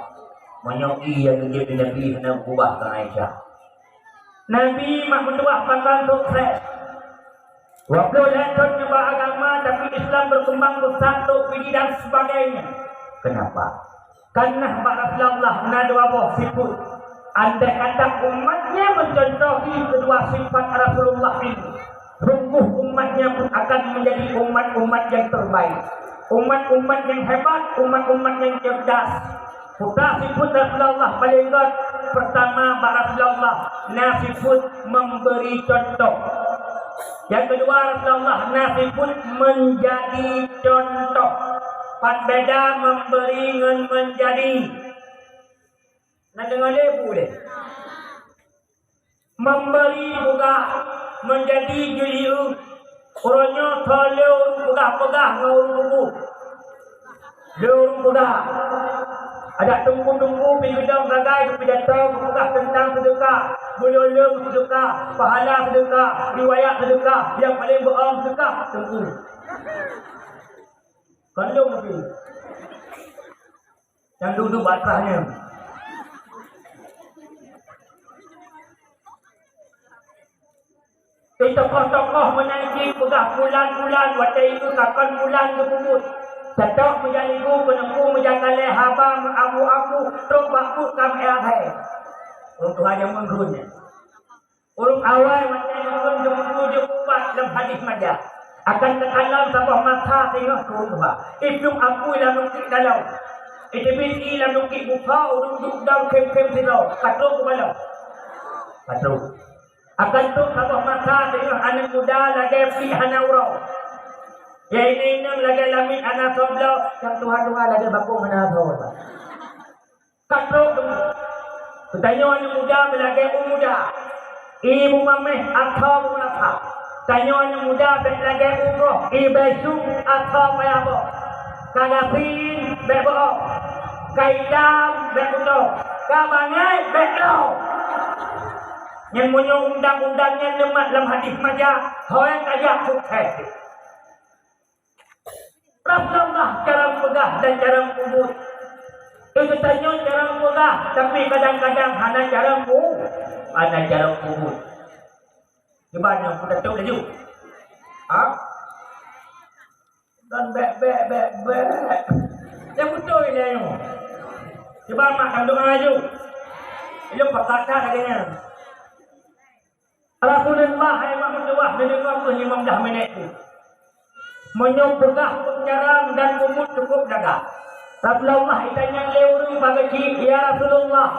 meunyoe ie nyang geujeuet lé Nabi hana geukeubah keu Aisyah. Nabi mak meutuwah pasan sukses. Dua ploh lhèe thon neuba agama, tapi Islam berkembang pesat, trok Pidie dan sebagainya. Kenapa? Karena bak Rasulullah na dua boh sifat. Andai kata umatnya mencontohi kedua sifat Rasulullah ini, sungguh umatnya pun akan menjadi umat-umat yang terbaik, umat-umat yang hebat, umat-umat yang cerdas. Peue sifat Rasulullah paléng göt? Pertama, bak Rasulullah na sifat memberi contoh. Nyang keudua, Rasulullah na sifat menjadi contoh. Pat beda memberi ngon menjadi. Na deungoe lé bu lé? Memberi peugah, menjadi jeuet. Uroe nyoe tho lé ureueng peugah-peugah ngon ureueng peubuet. Lé ureueng peugah. Adak teungku-teungku pih geudong sagai geupidato geupeugah teuntang seudeukah, meulôn-lôn seudeukah, pahala seudeukah, riwayat seudeukah, nyang paleng beuom seudeukah teungku. Kon lôn pih. Nyang duek-duek bak trah nyan. Di tokoh-tokoh meunan jih peugah bulan-bulan watèe itu ka kon bulan geupeubuet. Seutôt meujak libu, keuneuk meujak kalé haba meuabu-abu, trok bak buet ka meu'ah hai. Ureueng tuha jameun kheun nyan. Ureuëng awai watée jikheun jeuet ubat lam hadis maja. Akan teukalon saboh masa singoh keu ureuëng tuha. Iplueng apui lam lungkiek dalong. Iteubiet ié lam lungkiek bukho, ureuëng duek dong khém-khém sidroe. Ka trok keu balong. Ka trok. Akan trok saboh masa singoh aneuëk muda lagée pliek hana uroe. Nyang inong-inong lagée lamiet hana soe bloe, nyang tuha-tuha lagée bakong hana soe. Ka trok teuma. Geutanyoe aneuëk muda beulagée u muda. Ié beumaméh ateueh beumeurasa. Tanyoe aneuëk muda bék lagée u goh, ié beusu ateueh payah boh. Ka gasien bék beuoh. Ka itam bék beutoe. Ka bangai bék loe. Nyan meunyoe undang-undang nyan neumat lam hadis maja, ho nyang tajak sukses. Rab Allah carông peugah dan carông peubuet. Geutanyoe carông peugah, tapi kadang-kadang hana carông pu-, hana carông peubuet. Cuba nyoe, peutatôp laju. Ha? Dan bék, bék, bék, bék. Nyang beutôi lé nyoe. Cuba mak tam doa laju. Ilôn pakat that lagée nyan. Rasulullah hai mak meutuwah, neudeungoe kheueh limong blaih minèt tu. Meunyoe peugah buet carông dan peubuet cukup gagah. Rasulullah itanyong lé ureuëng bak geuchik, "Ya Rasulullah,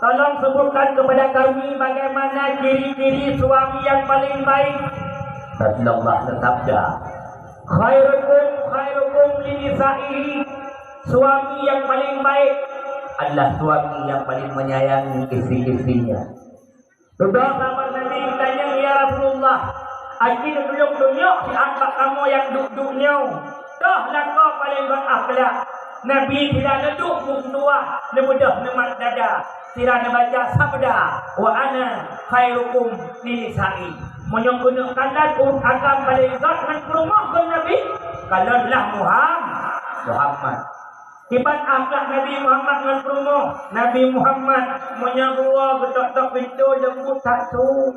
tolong sebutkan kepada kami bagaimana ciri-ciri suami yang paling baik." Rasulullah bersabda, "Khairukum khairukum linisa'ihi." Suami yang paling baik adalah suami yang paling menyayangi istri-istrinya. Dudoe sahabat Nabi geutanyong, "Ya Rasulullah, aci neutulông tunyok siat bak kamoe nyang duek-duek nyoe. Toh lakoe paleng göt akhlak." Nabi sira neuduek meutuwah, neubeudôh neumat dada, sira neubaca sabda, "Wa ana khairukum linisa'i." Meunyoe keuneuk kalon ureuëng agam paleng göt ngon peurumoh kheun Nabi, kalonlah Muham-, Muhammad. Kiban akhlak Nabi Muhammad ngon peurumoh. Nabi Muhammad meunyoe geuwoe geutok-tok pintoe leumbut that su.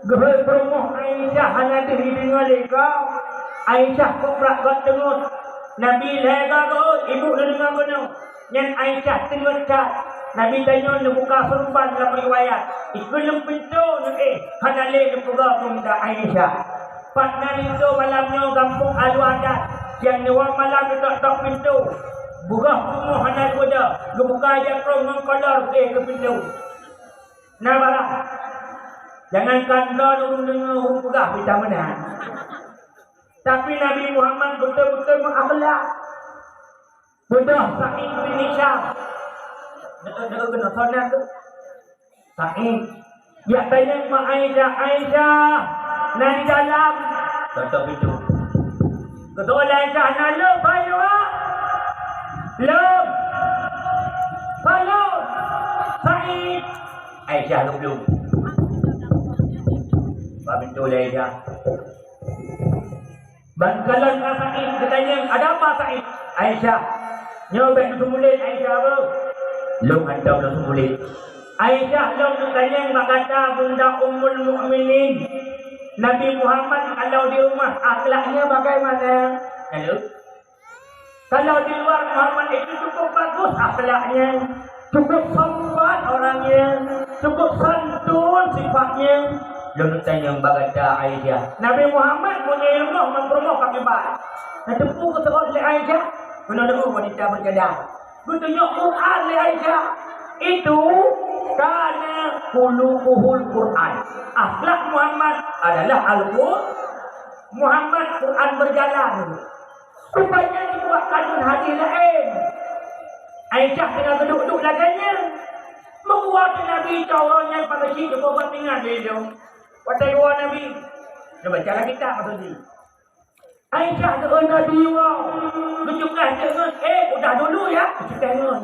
Geuhôi peurumoh Aisyah hana deuh jideungoe lé gob. Aisyah keu brat gob teungeut. Nabi lhèe goe geuhôi, "Ibu, neudeungoe keunoe." Nyan Aisyah teungeut that. Nabi tanyoe neubuka surban lam riwayat. Ikheun lam pintoe neuéh, hana lé neupeugah keu muda Aisyah. Pat na linto malam nyoe gampông Alu Adat, nyang neuwoe malam neutok-tok pintoe. Beurôh rumoh hana geuda, geubuka jatrong ngon kolor geuéh keu pintoe. Na barang. Jangankan droe ureuëng deungoe ureuëng peugah mita meunan. Tapi Nabi Muhammad beutôi-beutôi meuakhlak. Beudôh Sa'id bin Hisham. Deungoe, deungoe keunoe, soe nan tu? Sa'id. Jak tanyong mak Aisyah, "Aisyah, na di dalam?" Tutup pintoe. Geutanyong lé Aisyah, "Na lom, hai luwa?" "Lom." "Soe lom?" "Sa'id." Aisyah lom-lom. Buka pintoe lé Aisyah. Ban kalon ka Sa'id geutanyong, "Ada apa, Sa'id?" "Aisyah, nyoe bèk neuseumbuleng, Aisyah, beuh." "Lôn hantom neuseumbuleng." "Aisyah, lôn neutanyong bak gata, Bunda Ummul Mukminin, Nabi Muhammad kalau di rumah akhlaknya bagaimana?" "Kalau di luar Muhammad itu cukup bagus akhlaknya, cukup sopan orangnya, cukup santun sifatnya." "Lôn tanyong bak gata, Aisyah, Nabi Muhammad meunyoe rumoh ngon peurumoh pakiban?" Neuteupeue geuseuôt lé Aisyah, keunoe deungoe wanita berjadah. Geutunyok Quran lé Aisyah. Itu kana khuluquhul Quran. Akhlak Muhammad adalah Al-Qur-, Muhammad Quran berjalan. Rupanya dibuat kandung hadis laén. Aisyah teungoh geuduek-duek lagèe nyan. Meukeue watèe Nabi cok uroe nyan pakai cit jeuet bak pingan lé lom. Watèe geuwoe Nabi, geubaca lam kitab maksud jih. Aisyah geuôn Nabi woe, geucukah teungon, "Eh, udah dulu ya, geucukah ngon."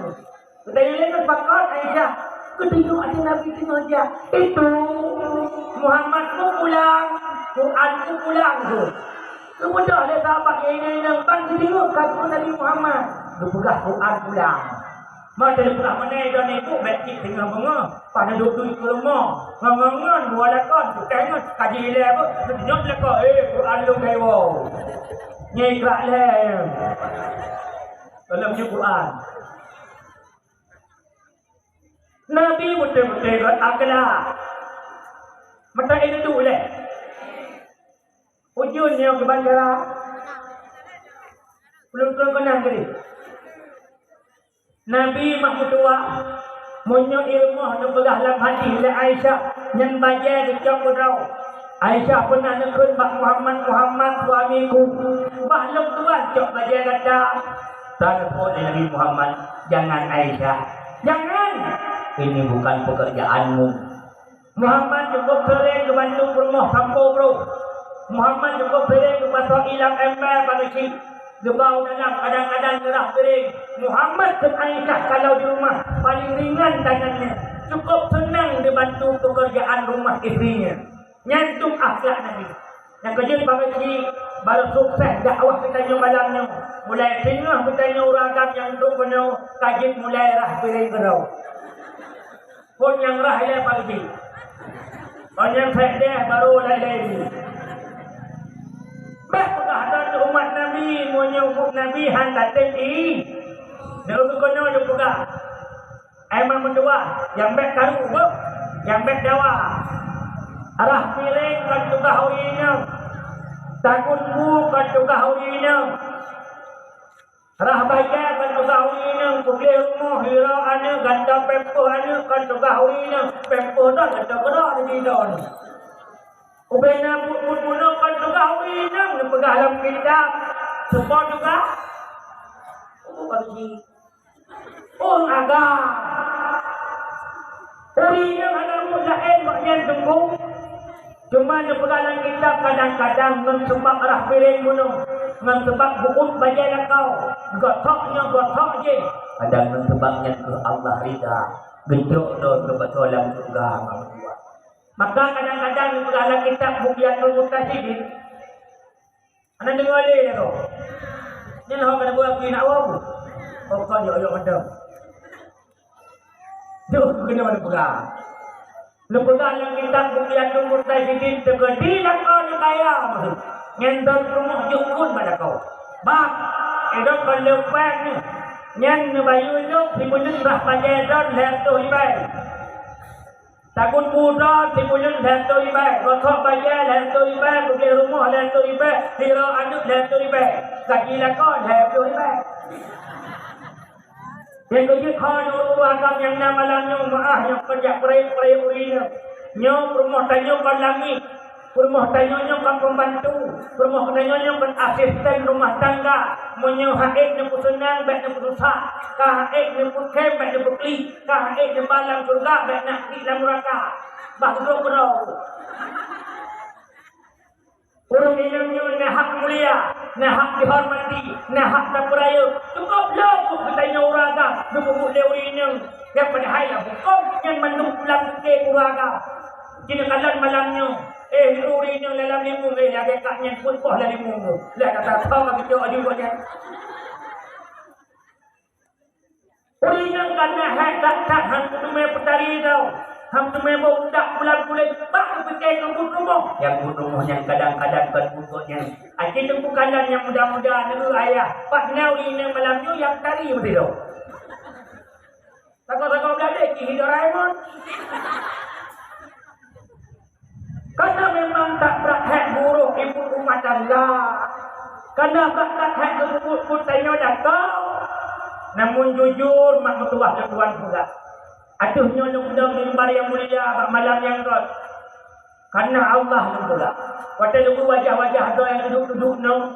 Geutanyong lé ngon pakon Aisyah, "Geutunyok ateueh Nabi teungoh jak." "Itu Muhammad ku pulang, Quran ku pulang tu." Geubeudôh lé sahabat nyang inong-inong ban geudeungoe ka geupeue Nabi Muhammad geupeugah Quran pulang. Meuteumé peugah meunan, droeneuh ibu bèk cit teungoh beungoh, padahai duek-duek keu rumoh. Ngon-ngon dua lakon, tukang ngon kaji ilèe beuh, geutunyok lakon, "Eh, Quran lôn kayèe woe." Nyan ikrak lé. Dalam jih Quran. Nabi beutôi-beutôi göt akhlak. Mata air itu leh. Ujeuen nyoe keuban cara. Ulôn keuneuk keunang keudeh. Nabi mak meutuwah, meunyoe i rumoh neupeugah lam hadih lé Aisyah, nyan bajée geucok keudroe. Aisyah peunah neukheun bak Muhammad, "Muhammad, suamiku." "Bah lôn tuan cok bajée gata." Taneupot lé Nabi Muhammad, "Jangan, Aisyah, jangan. Ini bukan pekerjaanmu." Muhammad cukup sering geubantu peurumoh sampoe brôh. Muhammad cukup sering geupasoe ié lam ember paneuk cit, geubau dalam, kadang-kadang geurah piréng. Muhammad kheun Aisyah kalau di rumah, paling ringan tangan nyan. Cukup seunang dibantu pekerjaan rumah istri nyan. Nyan dum akhlak Nabi. Nyang keujeuet paneuk cit, barô sukses dakwah geutanyoe malam nyoe. Mulai singoh geutanyoe ureueng agam nyang duek keunoe, ka jeuet mulai rah piréng keudroe. Phon nyang rhah ilée pagi. Óh nyang sét deh barô laén-laén. Bék peugah droe umat Nabi, meunyoe umat Nabi han tatem ié. Neueu keunoe neupeugah. Ai mak meutuwah, nyang bék karu beuh, nyang bék dawa. Rhah piréng kon tugaih ureueng inong. Takot bu kon tugaih ureueng inong. Rhah bajée kon tugaih ureueng inong, peugleh rumoh, hireue aneuk, gantoe pampers aneuk kon tugaih ureueng inong, pampers droe gantoe keudroe di droe. Ubena buet-buet bunoe kon tugaih ureueng inong, neupeugah lam kitab, seupôt tugaih. Oh, bagi. Ureueng agam. Ureueng nyang hana muet laén bak nyan teungku. Teuma neupeugah lam kitab kadang-kadang ngon seubab rhah piréng bunoe, ngon seubab buet bajée lakoe, geuthok nyoe geuthok jih. Kadang ngon seubab nyan keuh Allah rida, geucok droe geupasoe lam syeuruga ngon Allah. Maka kadang-kadang neupeugah lam kitab Bughyatul Mustashrikin, Hana deungoe lé lagoe. Nyan ho ka neubuet api nak woe. Pokok yok-yok mantong. Duh, keunoe neupeugah. Neupeugah lam kitab Bughyatul Mustashrikin teukeudi lakoe neukaya meuh. Nyan droe peurumoh jeuet kheun bak lakoe. Bah, idong kon leupah nyoe. Nyan neubayeue jok sibuleuen rhah bajée droe lhée reutôh ribée. Takot bu droe sibuleuen lhée reutôh ribée, geuthok bajée lhée reutôh ribée, geugleh rumoh lhée reutôh ribée, hireue aneuk lhée reutôh ribée, gaji lakoe lhée reutôh ribée. Nyang keujeuet ho nyoe ureueng agam nyang na malam nyoe meuáh nyang kon jak peurayek-peurayek ureueng inong. Nyoe peurumoh tanyoe kon lamiet, peurumoh tanyoe nyoe kon peumbantu, peurumoh tanyoe nyoe kon asisten rumah tangga. Meunyoe han ék neupeuseunang, bék neupeususah. Ka han ék neupeukém, bék neupeupeue. Ka han ék neuba lam syeuruga, bék neuklik lam nuraka. Bah geudroe keudroe. Ureueng inong nyoe na hak mulia, na hak dihormati, na hak tapeurayeuk. Cukup lom keuh geutanyoe ureueng agam neupeubuet lé ureueng inong nyang padahai lam hukôm nyan mandum pulang pike ureueng agam. Jinoe kalon malam nyoe, eh, ureueng inong lam limong, eh, lagée kak nyan peuet boh lam limong tu. Lah kata-kata bagi cok aju buat nyan. Ureueng inong ka na hék that-that, han teumé peutari droe, han teumé boh budak bulan kulét, bak geupike keu buet rumoh. Nyang buet rumoh nyan kadang-kadang kon buet gobnyan. Aci teungku kalon nyang muda-muda, neu ayah, pat na ureueng inong malam nyoe nyang peutari meusidroe. Sagoe-sagoe bladeh cit hi Doraemon. Kana memang that brat hék buroh ibu rumah tangga. Kana brat that hék geupeubuet buet tanyoe lakoe. Namun jujur mak meutuwah lôn tuan peugah. Ateueh nyoe lôn peudong mimbar nyang mulia bak malam nyang rot. Kana Allah lôn peugah. Watée lôn wajah-wajah droe nyang duduek-duduek nyoe,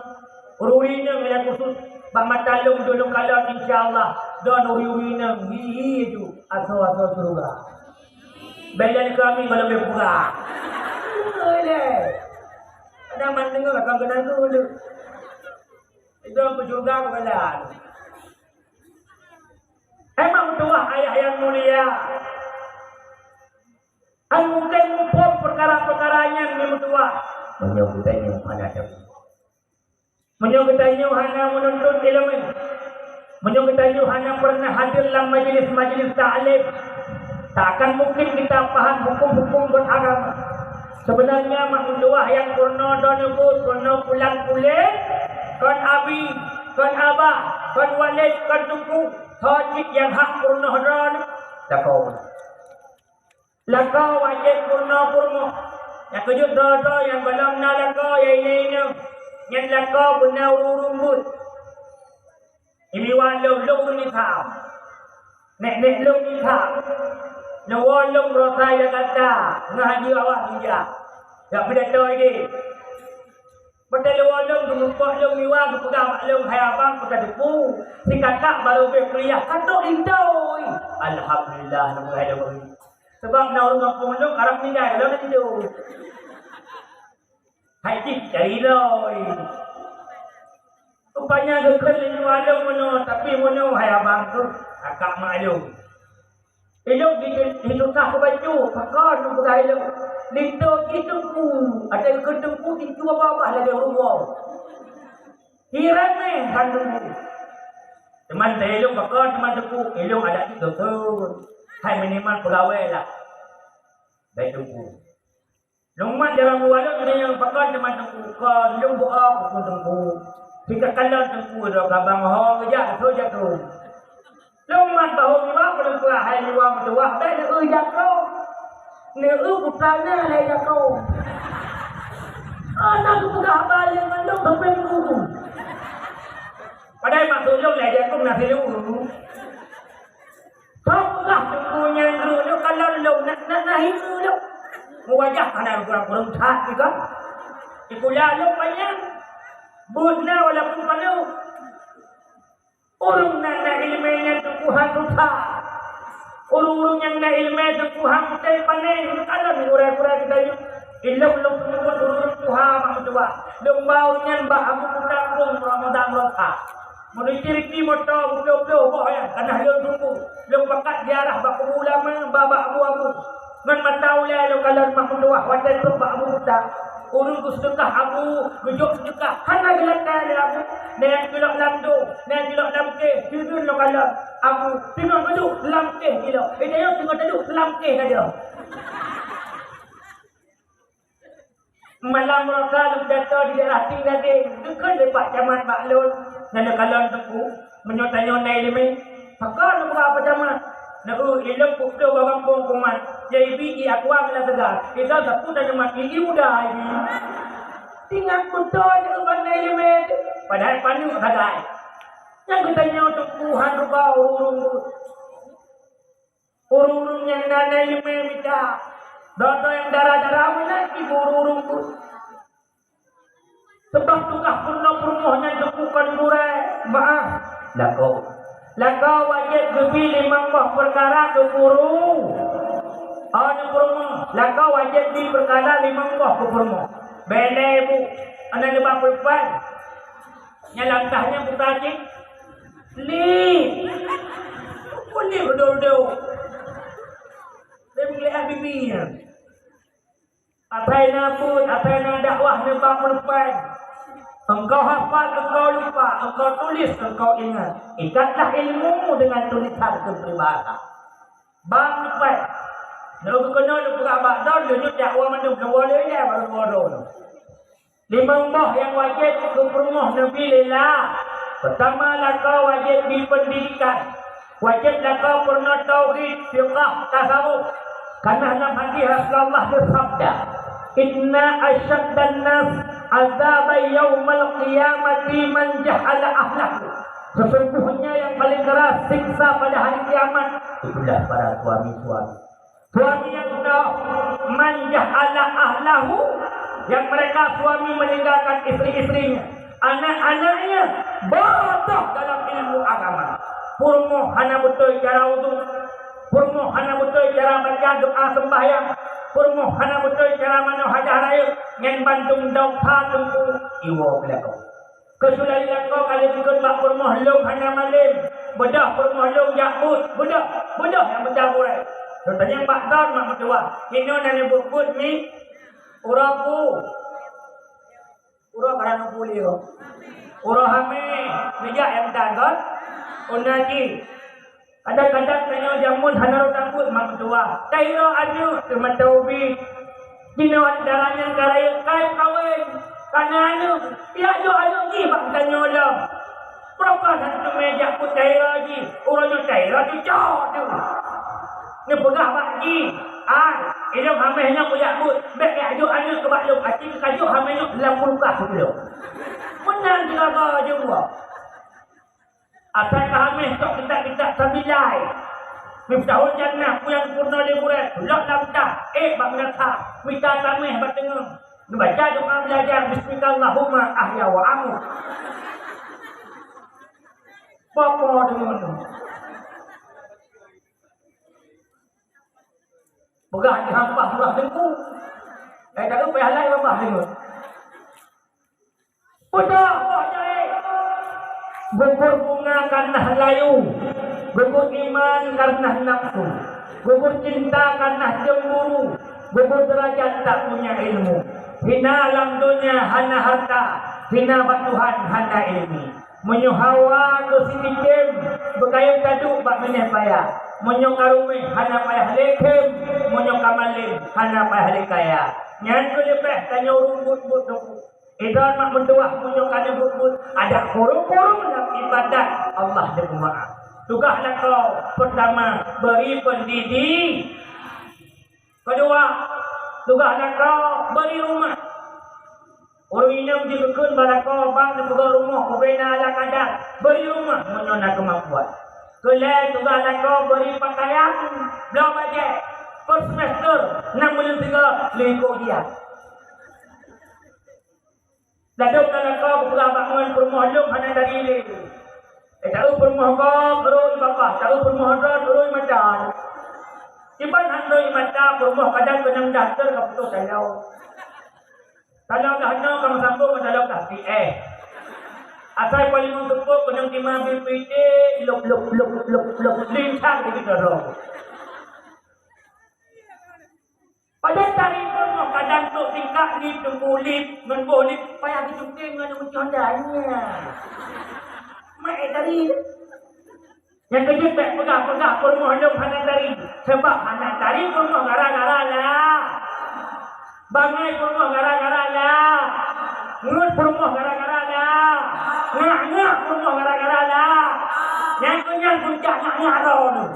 ureueng inong nyang khusus bak mata lôn, lôn kalon, insya Allah, droe ureueng inong hi-hi ju asoe-asoe syeuruga. Bela kami malam leupah. Ada mandengar akan kenal tu. Itu aku syeuruga kepala. Emang tuah ayah yang mulia. An mungkin muphom peukara-peukara nyan meutuah. Meunyoe geutanyoe hana teupeue. Meunyoe geutanyoe hana meununtut iéleumé, meunyoe geutanyoe hana peureunah hadir lam majelis-majelis taklim, tak akan mungkin kita paham hukum-hukum beragama. Sebenarnya mak meutuah nyang peurunoe droeneuh buet, peurunoe pulan puléh, kon abi, kon abah, kon waled, kon teungku, ho cit nyang hak peurunoe droeneuh. Lakoe. Lakoe wajéb peurunoe peurumoh. Nyang keujeuet droe-droe nyang gohlom na lakoe, ya inong-inong, nyan lakoe beuna ureueng-ureueng buet. Imiwan lôn, lôn ureueng Nisa. Nek-nek lôn Nisa. Neuwoe lôn Rosa Jakarta, ngon Haji Awak Mija. Jak pidato idéh. Watèe leuwoe lôn geumeupat lôn miwa geupeugah bak lôn, "Hai abang, peue ka teupeu? Sikatak barô bèk kuliah ka trok linto." Alhamdulillah, lôn hai lôn. Sabab na ureueng gampông lôn karab ninggai lôn linto. Hai jih cari lôn. Rupanya geukheun lôn miwa lôn meunoe, tapi meunoe hai abang tu akak mak lôn. Ilôn di, di susah keu bacut, pakon lôn peugah ilôn. Linto jih teungku, ada keu teungku jih cuma babah lagèe ureueng woe. Hireuen meh kan teungku. Teuma teu ilôn pakon teuma teungku, ilôn adak jih teungku. Hai minimal peugawée lah. Bèk teungku. Lôn mat jaroe dua lôn, meunyoe pakon teuma teungku, kon lôn beuo keu teungku. Sikakalon teungku droe kabang ho geujak, troh jak troh. Lôn mat bahô miwa, lôn peugah hai miwa meutuwah, bèk neueu jak troh. Neueu putra na lé jak troh. Ana geupeugah haba lé mandum sampé teungku. Padahai maksud lôn lé jak troh na silu. Kau peugah teungku nyang droe nyoe kalon lôn, na, na, na hireuen lôn. Meuwajah hana kurang-kurang that juga. Sikula lôn panyang. Buet na walaupun paneuk. Ureueng nyang na ileumèe nyan teungku han susah. Ureueng-ureueng nyang na ileumèe teungku han kutem pané, kalon gurèe-gurèe geutanyoe. Ilôn lôn peunyumbut ureueng tuha mak meutuwah. Lôn ba ureueng nyan bak Abu Kuta Krueng Ramadan Rosa. Meuneuti riti moto beuplôh-plôh boh nyan, ka na lôn tunggu. Lôn pakat ziarah bak kubu ulama, ba bak abu-abu. Ngon mata ulèe lôn kalon mak meutuwah watèe trôk bak Abu Kuta. Ureueng geuseudeukah abu, geujok seudeukah, hana geulakèe lé abu. Na nyang geulok lam dô, na nyang geulok lam kéh, sireuen lôn kalon abu. Singoh geuduek lam kéh jilok. Eh, tanyoe singoh taduek lam kéh saja. Malam Rosa lôn pidato di daerah Ting Gadeng, geukheun lé Pak Camat bak lôn, "Nyan neukalon teungku, meunyoe tanyoe na ileumèe." "Pakon?" lôn peugah Pak Camat. "Neu ilôn peuet ploh bak gampông kuman, J B I Aqua Milan Segar. Idong sapeue tanyong mat gigi muda I B I." Ingat beutôi neu ban na ileumèe, padahai paneuk sagai. Nyang geutanyoe teungku han rubah ureueng-ureueng. Ureueng-ureueng nyang na ileumèe mita, droe-droe nyang dara-dara meunan tibu ureueng-ureueng tu. Seubab tugaih peurunoe peurumoh nyan teungku kon gurèe, meu'ah, lakoe. Lakoe wajéb geubi limong boh peukara keu puru-, oh, keu peurumoh. Lakoe wajéb bi peukara limong boh keu peurumoh. Bèk lé bu, hana neuba peue-peue. Nyang lam tah nyan buka cit. Li. Pun li beudôh-dôh. Lé meuliah bibi nyan. Asai na buet, asai na dakwah neuba peue-peue. Engkau hafal, engkau lupa, engkau tulis, engkau ingat. Ikatlah ilmu dengan tulisan keu peribahasa. Ba peue-peue. Lôn keunoe lôn peugah bak droe, lôn nyoe dakwah mandum, lôn woe lé ilèe, lôn woe droe. Limong boh nyang wajéb keu peurumoh neubi lé la. Peutama, lakoe wajéb bi peundidikan. Wajéb lakoe peurunoe tauhid, fiqah, tasawuf. Karna lam hadis Rasulullah geusabda, "Inna asyaddan nas azaban yaumal qiyamati man jahala ahlahu." Sesungguhnya yang paling keras siksa pada hari kiamat itulah para suami-suami. Suami nyang teuh, "Man jahala ahlahu," yang mereka suami meninggalkan istri-istrinya, anak-anaknya bodoh dalam ilmu agama. Peurumoh hana beutôi cara udhu, peurumoh hana beutôi cara baca doa sembahyang, peurumoh hana beutôi cara manoe hajah rayeuk, nyan bandum dosa teungku iwoe keu lakoe. Keusulahan lakoe ka lheueh jikheun bak peurumoh lôn hana malem. Beudôh peurumoh lôn jak buet. Beudôh, beudôh nyang meucah gurèe. Lôn tanyong bak droe mak meutuwah, "Inoe na neubuet buet mi?" "Uroe pu." Uroe barang pu liyo. "Uroe hamé, neujak nyang tan kon?" "Ona jih." Kadang-kadang tanyoe jameun hana rot takot mak meutuwah. Tahiro aneuk teuh mata ubit. Jinoe dara nyan ka rayeuk ka kawen, ka na aneuk, piak jok aneuk jih bak geutanyoe lom. Peue ka hana teumé jak buet tahiro jih, uroe nyoe tahiro cucok teuh. Teupeugah bak jih, "Ai, ilôn hameh nyoe kujak buet, bèk jak jok aneuk keu bak lôn, aci keu kajok hameh nyoe lam kulkas keu lôn." Meunan sigaga jeuet buet. Asai ka hameh cok kitab-kitab sabilai. Miftahul Jannah, peue nyang peurunoe lé gurèe, lok lam tah, ék bak meunasah, mita tameh bak teungoh. Neubaca doa beulajar, "Bismikallahumma ahya wa amut." Bapak deungon. Peugah di hampah surah Teungku. Eh, tak lupa halai babah Teungku. Peugah boh jai. Gugur bunga karena layu. Gugur iman karena nafsu. Gugur cinta karena cemburu. Gugur derajat tak punya ilmu. Hina lam dunia hana harta. Hina bak Tuhan hana ilmu. Meunyoe hawa keu si cicém, beukayém taduek bak binéh paya. Meunyoe ka ruméh, hana payah lé khém. Meunyoe ka malém, hana payah lé kaya. Nyan keuh leubeh tanyoe ureueng buet-buet teungku. Idon mak meutuwah meunyoe ka neubuet-buet, adak kurong-kurong lam ibadat, Allah neupeumeu'ah. Tugaih lakoe, peurtama, beri pendidik. Keudua, tugaih lakoe beri rumoh. Ureueng inong jikheun bak lakoe bang neupeugöt rumoh, ubena ala kadar, beri rumoh meunyoe na keumampuan. Keulhèe, tugaih lakoe beri pakaian, bloe bajèe, per semester nam buleuen sigoe lheuh iko ujian. Ladôm na lakoe geupeugah bak ngon peurumoh lôn hana tari lé. Eh, taeu peurumoh gob rhoi babah, taeu peurumoh rot rhoi mata. Kiban han rhoi mata peurumoh kadang keunong daster ka putôh taloe. Taloe dah nyoe ka meusambông ngon taloe dah P S. Asai paléng seupôt keunong tima bie piti lop lop lop lop lop lincang di bidara. Padahai tari peurumoh kadang trok tingkat lip teungku lip ngon boh lip payah geucuting ngon meucondanya. Mak eh tari. Nyang keujeuet bèk peugah-peugah peurumoh lôn hana tari. Sabab hana tari peurumoh gara-gara la. Bangai peurumoh gara-gara la. Ngeut peurumoh gara-gara la. Ngak-ngak peurumoh gara-gara la. Nyang keunyan puncak ngak-ngak droeneuh.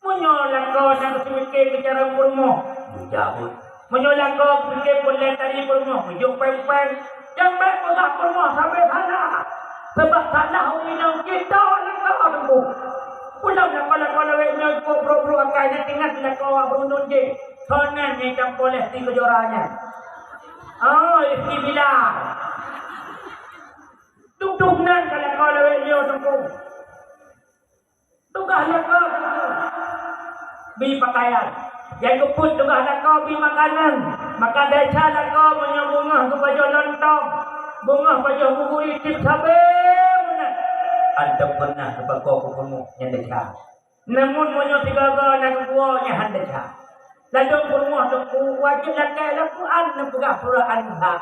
Meunyoe lakoe nyang geupike keu jaroe peurumoh, beujaweueb. Meunyoe lakoe geupike peureulèe tari peurumoh, beujok péng-péng. Nyang bèk peugah peurumoh sabe salah. Sabab salah ureueng inong cit lakoe teungku. Ulôn lakoe-lakoe lawét nyoe brok-brok akai nyan teuingat lakoe Abdul Nun jih. Soe nan nyang campur lé si Kejora nyan? Oh, Rizky Bilal. Duek-duek nan ka lakoe lawét nyoe teungku. Tugaih lakoe bi pakaian. Nyang keupeuet tugaih lakoe bi makanan. Maka desya lakoe meunyoe beungoh geupajoh lontong, beungoh pajoh buburi tiep sabe meunan. Antom pernah geupakoe keu peurumoh nyang desya. Namun meunyoe sigaga na geuwoe nyan han desya. Ladôm peurumoh teungku wajéb lakèe lam Quran neupeugah surah An-Nisa.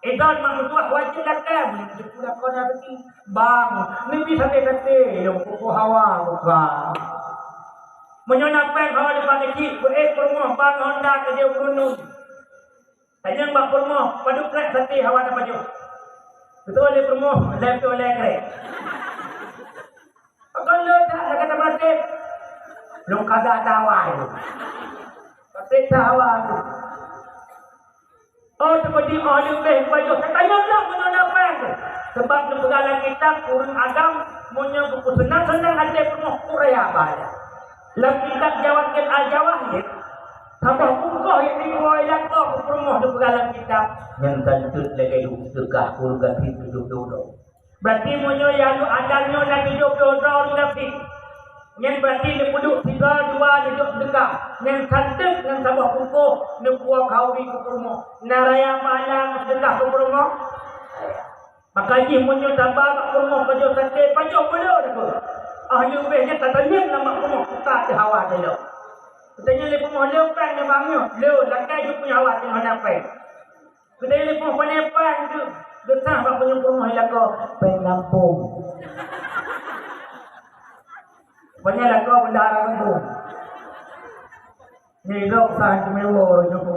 Idon mak meutuwah wajéb lakèe meunyoe teupeue lakoe na teuki. Bang, neubi saté-saté lôn peuko hawa bukan. Meunyoe na péng hawa leupah keuchik, beuék peurumoh bang honda keudéh gunong. Tanyong bak peurumoh, padub krek saté hawa tapajoh. Beutôi lé peurumoh, lhèe beutôi lhèe krek. Pakon lôn that lagèe teuma trép. Lôn kada tawa nyoe. Trép tawa nyoe. Oh, teuma di oh leubeh pajoh. Tatanyong lom meunyoe na péng. Sabab neupeugah lam kitab ureueng agam meunyoe geupeuseunang-seunang até peurumoh kuraya bala. Lam kitab Jawahir Al-Jawahir, saboh bungkôh nyang diwoe lakoe keu peurumoh neupeugah lam kitab. Nyan ka eunteuk lagèe duek seudeukah ureueng gasien tujoh ploh droe. Berarti meunyoe nyang lôn adan nyoe na tujoh ploh droe ureueng gasien, nyan berarti neupeuduek sigoe dua neujok seudeukah, nyan santeuk ngon saboh bungkôh neupuwoe khauri keu peurumoh. Na raya pahala ngon seudeukah keu peurumoh? Maka jih meunyoe taba bak peurumoh pajoh saté, pajoh peue lôn takot. Ah leubeh nyan tatanyong lam bak peurumoh, ka teuh hawa teuh lôn. Tatanyong lé peurumoh lôn péng nyoe bang nyoe, lôn lakèe jeuet punya hawa teuh hana péng. Keudéh lé peurumoh pané péng tu, geusah bak meunyoe peurumoh lakoe péng gampông. Pokoknya lakoe bendahara gampông. Ni dok sah cuma wo nyoe.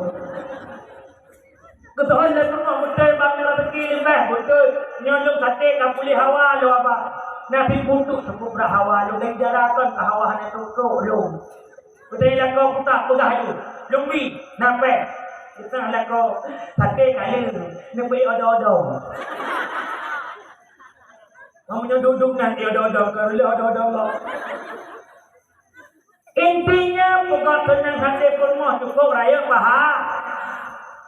Keuteuhon lé peurumoh beutôi bak nyoe rezeki limbah beutôi. Nyoe lôn saté ka puléh hawa lôn abang. Na pih puntok cukup brat hawa lôn, lôn jarakan keu hawa hana trok-trok lôn. Beutôi lakoe kutak peugah lôn, lôn bi, na péng. Seutengah lakoe saté kali, neubri odo-odo. Meunyoe duek-duek nan di odo-odo, keu lheueh odo-odo lom. Intinya, pokok seunang hati peurumoh cukup rayeuk paha.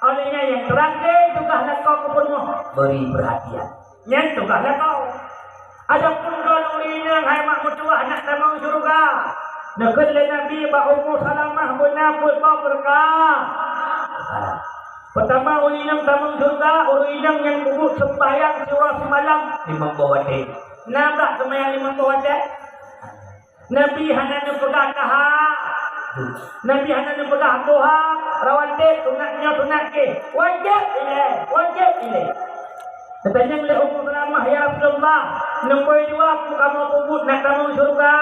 Oleh nyan nyang terakhir, tugaih lakoe keu peurumoh, beri perhatian. Nyan tugaih lakoe. Adapun droe ureueng inong hai mak meutuwah nak tamong syeuruga, neukheun lé Nabi bak Ummu Salamah beuna peuet boh peukara. Peutama, ureueng inong tamong syeuruga, ureueng inong nyang peubuet seumbahyang siuroe simalam limong boh watèe. Na brat seumbahyang limong boh watèe? Nabi hana neupeugah tahap. Nabi hana neupeugah duha, rawatib, sunat nyoe, sunat jih. Wajéb ilée, wajéb ilée. Geutanyong lé Ummu Salamah, "Ya Rasulullah, neupeue dua peue kamoe peubuet nak tamong syeuruga?"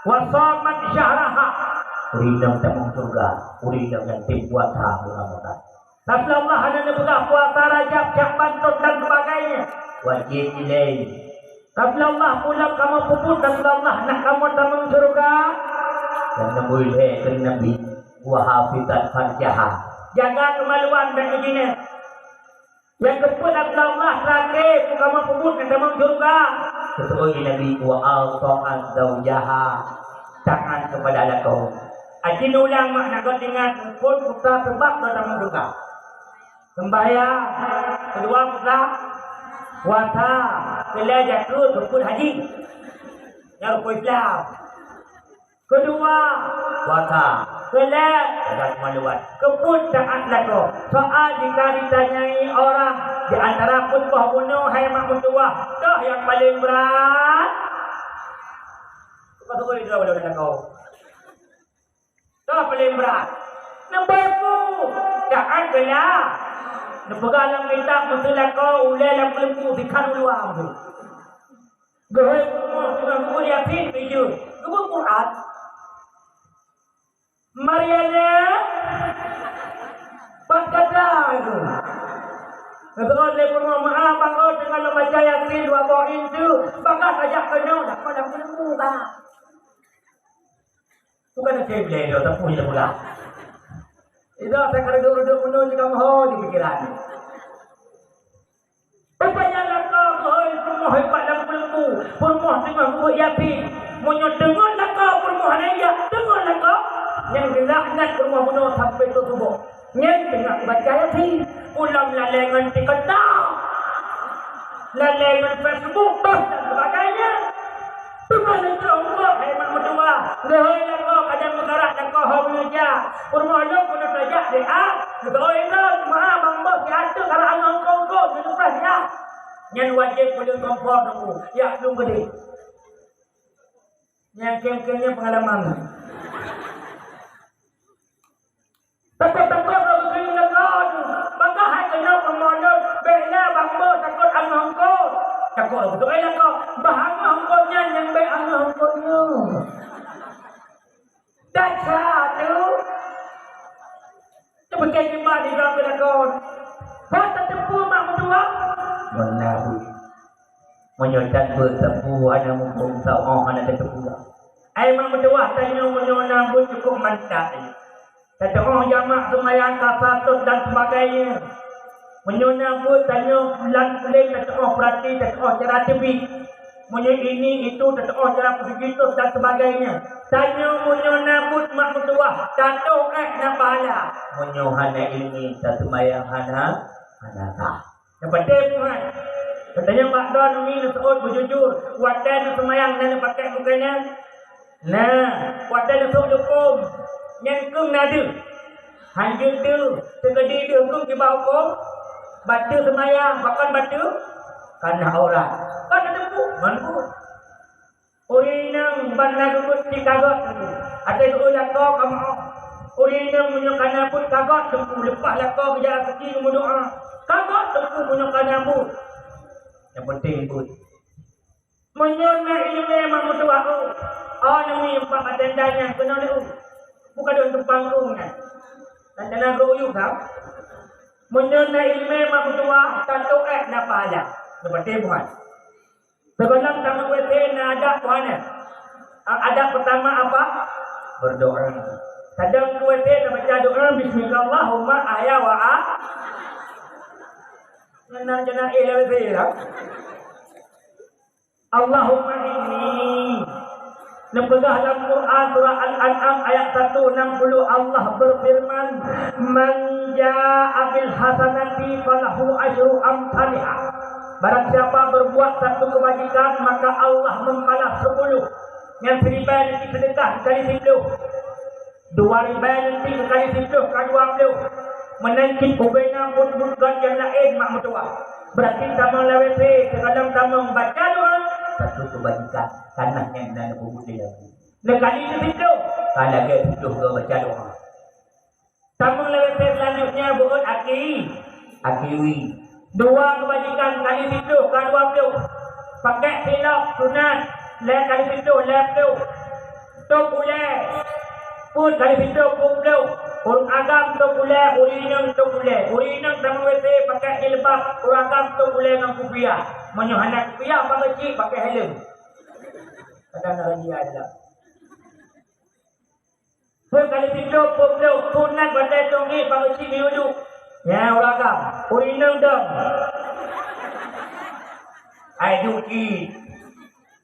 "Wa shamat syahraha." Ureueng inong tamong syeuruga, ureueng inong nyang tem puasa bulan Ramadan. Tapi Allah hana neupeugah puasa Rajab, Syakban, Thon dan sebagainya. Wajéb ilée. Tapi Allah pulang kamoe peubuet, tapi Allah nak kamoe tamong syeuruga. Dan neubri lhée keu Nabi, "Wa hafizat farjaha." Jaga keumaluan dan izina. Nyang keupeuet, tapi Allah terakhir, peue kamoe peubuet nak tamong syeuruga. Keutu'oh Nabi, "Wa ata'at zaujaha." Taat kepada lakoe. Aci ulang mak nak geutingat, phon putra sebab geutamong syeuruga. Seumbahyang, keudua puasa, puasa, keulhèe jakeuet, rukun haji. Nyan rukun Islam. Keudua, puasa. Keulhèe, jaga keumaluan. Keupeuet taat lakoe. Soal jika ditanyai orang di antara peuet boh bunoe hai mak meutuwah, toh nyang paleng brat? Bukan beutôi droe lakoe. Toh paleng brat. Neubeuku, taat keu Allah. Neupeugah lam kitab, meuseu lakoe ulée lam keuleumpu sikhan u luwa meuseu. Geuhôi peurumoh teungoh geubuet Yasin, bijeu. Geubuet Quran. Mariana, pat gata tu? Geuteuron lé peurumoh, "Meu'ah, Bang, oh, teungoh lôn baca Yasin dua boh intu, bang, ka tajak keunoe, lakoe lam keuleumpu, bang." Bukan hase blé droe, tapi nyan peugah. Itu saya kena duduk-duduk penuh juga mahu di pikiran. Rupanya lakoe geuhôi peurumoh hebat lam peulunggu, peurumoh teungoh geubuet Yasin. Meunyoe teungeut lakoe peurumoh hana jak, teungeut lakoe, nyang geulaknat peurumoh bunoe sampai keu suboh. Nyan teungoh baca Yasin, ulôn lalée ngon TikTok, lalée ngon Facebook, poh dan sebagainya. Teuma leucok eungkôt, hai mak meutuwah, leuhôi lakoe kadang meukarat lakoe ho meuneuja. Peurumoh lôn keuneuk tajak D A, geuteu'oh inong, meu'ah bang boh siat teuk karat angoh eungkôt-eungkôt, geuteupreh siat. Nyan wajéb peuleueng kompor teungku, yak lôn geudeh. Nyan keng-keng nyan peungalaman. Takot-takot lom keu lakoe tu. Maka hai keunoe peurumoh lôn, bèk na bang boh takot angoh eungkôt. Takot lom beutôi lakoe, bah angoh eungkôt nyan nyang bèk angoh eungkôt nyoe. Dasar tu. Teupeugah kiban di dalam keu lakoe. Bah tateupeue mak meutuwah? Beuna. Meunyoe that beuet teupeu hana muphom, saboh hana tateupeue. Ai mak meutuwah, tanyoe meunyoe na beuet cukôp mantap. Tateu'oh jamak seumayang, ka satot dan sebagainya. Meunyoe na beuet tanyoe bulan puléng, tateu'oh peurati, tateu'oh cara teubiet. Meunyoe ini itu, tateu'oh cara peusigitos dan sebagainya. Tanyoe meunyoe na beuet mak meutuwah, tatoh ék na pahala. Meunyoe hana ini, taseumayang hana, hana sah. Nyang patéh muhat. Katanya bak droe numi neuseuôt beujujur, watée neuseumayang na neupakék bukai nyan? Na, watée neusôk jukôm, nyan keueng na deuh. Hanjeuet deuh, teukeudi deuh keueng kiba hukôm, bateue seumayang, pakon bateue? Kana aurat. Kon neuteupeue, ngon buet. Ureueng inong ban na geubuet cit ka göt teungku. Até geueu lakoe kamoe. Ureueng inong meunyoe ka na buet ka göt teungku, leupah lakoe geujak raseuki geumeudoá. Ka göt teungku meunyoe ka na buet. Nyang penting buet. Meunyoe na ileumèe mak meutuwah, oh, oh neumi bak batenda nyan keunoe lé u. Buka dong tumpang kong nyan. Dan dana geuh uyuek ka. Meunyoe na ileumèe mak meutuwah, tantu ék na pahala. Seperti bukan. Sigohlom tamong W C na adab dua nyan. A-, adab pertama apa? Berdoa. Kadang ke W C tabaca doa, "Bismikallahumma ahya wa a-," nyan na, nyan na éh lam W C lah. Allahumma inni. Neupeugah lam Quran surah Al-An'am ayat satu enam puluh, Allah berfirman, "Man jaa bil hasanati falahu asyru amsalihah." Barang siapa berbuat satu kebajikan, maka Allah membalas sepuluh. Nyang siribèe nanti sedekah kali siploh. Dua ribèe nanti kali siploh ka dua ploh. Meunan cit ubena buet-buet gét nyang laén mak meutuwah. Berarti tamong lam W C, sigohlom tamong baca doa, satu kebajikan, kana nyang na neupeubuet lé Nabi. Neukali keu siploh, ka lagèe siploh goe baca doa. Tamong lam W C selanjutnya, beuet aki, aki wie. Dua kebajikan kali siploh ka dua ploh. Pakai silop sunat, lhèe kali siploh, lhèe ploh. Tôp ulèe, peuet kali siploh, peuet ploh. Ureueng agam tôp ulèe, ureueng inong tôp ulèe. Ureueng inong tamong W C pakai jilbab, ureueng agam tôp ulèe ngon kupiah. Meunyoe hana kupiah, pakai cit, pakai helm. Kadang na raja je lah. Peuet kali siploh, peuet ploh, sunat watèe tôp ié bak cit geuyue duek. Nyan ureueng agam, ureueng inong dong. Hai duek cit.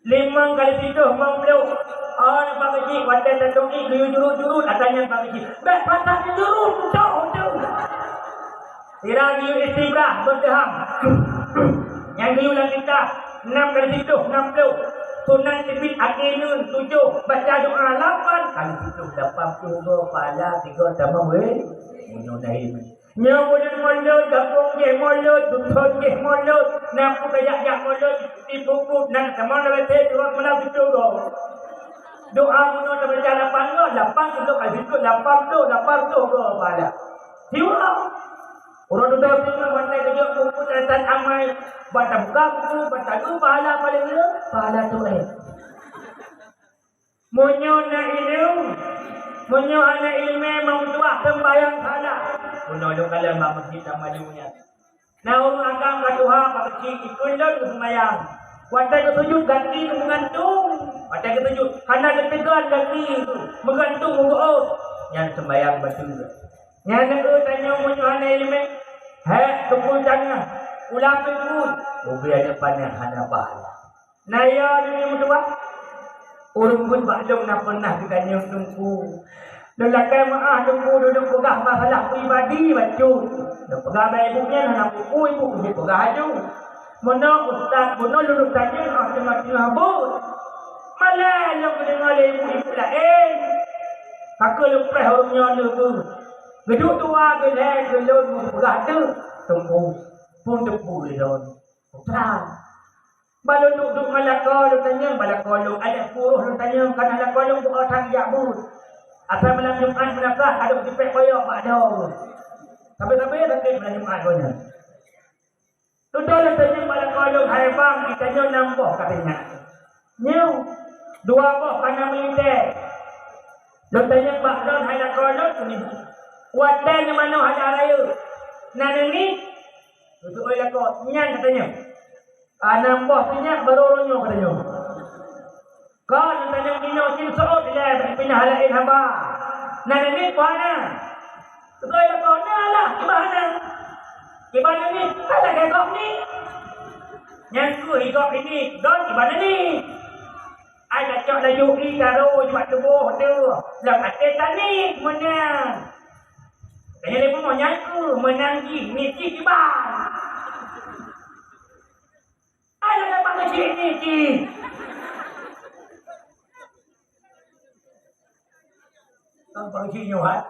Limong kali siploh, limong ploh. Oh, na bak cit, watèe tatôp ié geuyue jurut-jurut, ata nyan bak cit. Bèk patah jurut, beutôi tu. Sira geuyue istibrah, beudeuham. Nyang geuyue lam kitab, nam kali siploh, nam ploh. Sunat sifeut até neun, tujoh. Baca doa, lapan kali siploh, lapan ploh goe pahala sigoe tamong wèh. Meunyoe na ilmu. Nyoe buleuen Molot, gampông jih Molot, dusun jih Molot. Na peue kajak-jak Molot, dipupuk, na tamong lam até, turot malam tujoh goe. Doa meunyoe tabaca lapan goe, lapan ploh kali siploh, lapan ploh, lapan ploh goe pahala. Siuroe. Uroe dudoe teungoh watèe geujok buku catatan amai, ban tabuka buku, ban taduek pahala paleng le, pahala tuha. Meunyoe na ileumèe, meunyoe hana ileumèe, meutuah seumbahyang salah. Bunoe lôn kalon bak meuseujid sama dunia. Na ureueng agam ka tuha bak keuchik, ikheun lôn keu seumbahyang. Watèe geusujut gaki meugantung, watèe geusujut hana geuteugon gaki, meugantung u geuôt. Nyan seumbahyang bateue. Nyan na kheueh tanyoe meunyoe hana ileumèe, hèk teupeu taneuh, ulang teupeu, ubé aneuk paneuk hana pahala. Na ya dunia meutuah? Ureueng buet bak lôn na peunah geutanyong teungku. Lôn lakèe meu'ah teungku, lôn peugah masalah pribadi bacut. Lôn peugah bak ibu nyan hana peue-peue, ibu jeuet peugah aju. Meunoe ustaz, bunoe lôn tanyong, ah, teungoh-teungoh buet. Malèe lôn geudeungö lé ibu-ibu laén. Ka keuh lôn preh ureueng nyoe lé beuh. Geuduek dua, geulhèe, geulôn, geupeugah deuh. Teungku, phôn teupeu lé lôn. Putra. Bah lôn duek-duek ngon lakoe lôn tanyong, bah lakoe lôn, aneuk puroh lôn tanyong, kana lakoe lôn beu-o that jak buet. Asai malam Jumat meunasah, ka duek jipék boyok bak doe. Sabe-sabe sakét malam Jumat gobnyan. Dudoe lôn tanyong bak lakoe lôn, "Hai bang, geutanyoe nam boh ka teuingat?" "Nyoe, dua boh ka na militè." Lôn tanyong bak droen, "Hai lakoe lôn, watèe nyoe manoe hana rayeuk, na neuniet?" Geuseuôt lé lakoe, "Nyan," katanyong. "Ah, nam boh teuingat, barô uroe nyoe," katanyong. Kon tanyong inoe cit seuôt ilèe, pinah laén haba. Na neuniet peue hana? Beutôi lakoe na lah, kiban hana. Kiban neuniet, hai lagèe gob niet. Nyan keuh gob niet, don kiban neuniet. Ai tacok laju ié tarô bak tuboh teuh, lam até taniet meunan. Kayèe lé bumoe nyan keuh meunang jih, niet jih kiban. Ai lagèe bak keuchik niet jih. Kan bak keuchik nyoe, hai?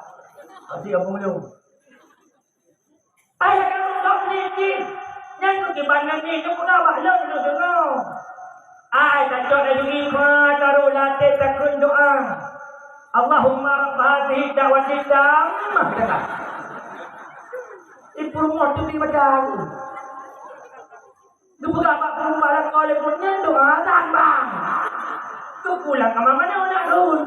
Até abang lôn. Ai lagèe bak niet jih. Nyan keuh kiban nyan jih, nyoe peugah bak lôn, lôn deungö. Ai tacok laju ié tarô lam até takheun doa. Allahumma rabb hadzihid da'watid tammah. Deungö. Ié peurumoh teuh di mata. Geupeugah bak peurumoh lakoe lé buet nyan doa azan, bang. Geupulang kama manoe nak rhun.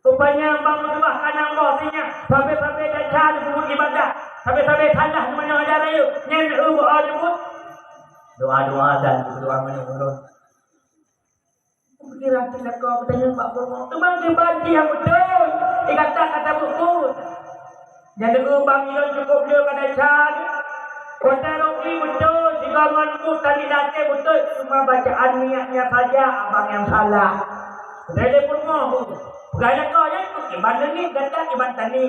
Rupanya bang meutuah ka nam boh sinyak, sabe-sabe desya leubuet ibadah, sabe-sabe salah manoe ada rayeuk, nyan eu beu-o leubuet. Doa-doa dan doa meunurun. Pikiran teuka geutanyoe bak bumoe. Teuma kiban jih nyang beutôi, di gata ka tabuet buet. Nyang leueu bang ilôn cukôp lé ka desya. Kota rugi beutôi, sigoe ngon buet tadi lakée beutôi, cuma bacaan niatnya saja abang nyang salah. Kota lé bumoe, peugah lé kau nyan, kiban neuni gata kiban tani.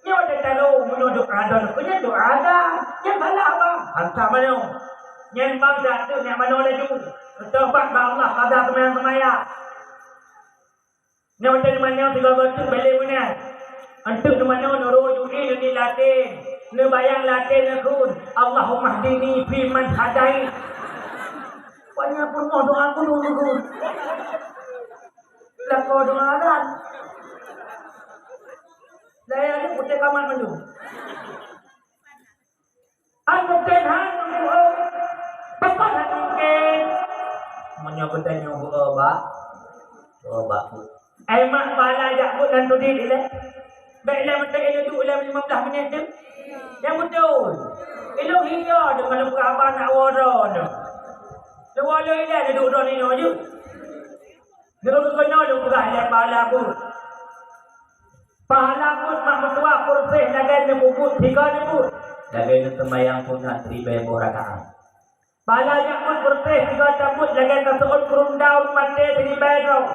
Nyoe teuntalo meunyoe doa don, keu nyan doa ada. Nyan salah bang. Hantom meunyoe. Nyan bang dak teuk nyak manoe laju. Teutobat bak Allah pada seumayang-seumayang. Nyoe teuntalo meunyoe sigoe-goe teuk bele meunan. Enteuk meunyoe nurul juki neuni laten. Neubayang laten neukheun, "Allahummahdini fiman hadait." Banyak peurumoh doa kudu neukheun. Lakoe doa dan. Daya ni putih kamat mandum. Aku ten han nunggu. Pepat hati mungkin. Meunyoe geutanyoe beu bak, beu bak. Ai mak bala jak buet dan tudit ilée. Baik ilée meuteuk ilée duek ilée lima belas minit tu. Nyang beutôi. Ilôn hiya deungon lôn peugah haba nak woe droe nyoe. Lôn woe lôn ilée duek droe nyoe jeuet. Lôn keunoe lôn peugah ilée pahala buet. Pahala buet mak meutuwah peureuseh lagée neupeubuet tiga neubeuet, lagée neuseumayang sunat ribée boh rakaat. Pahala jak buet peureuseh tiga tabuet lagée taseuôt peureuenda ureuëng maté siribée droe.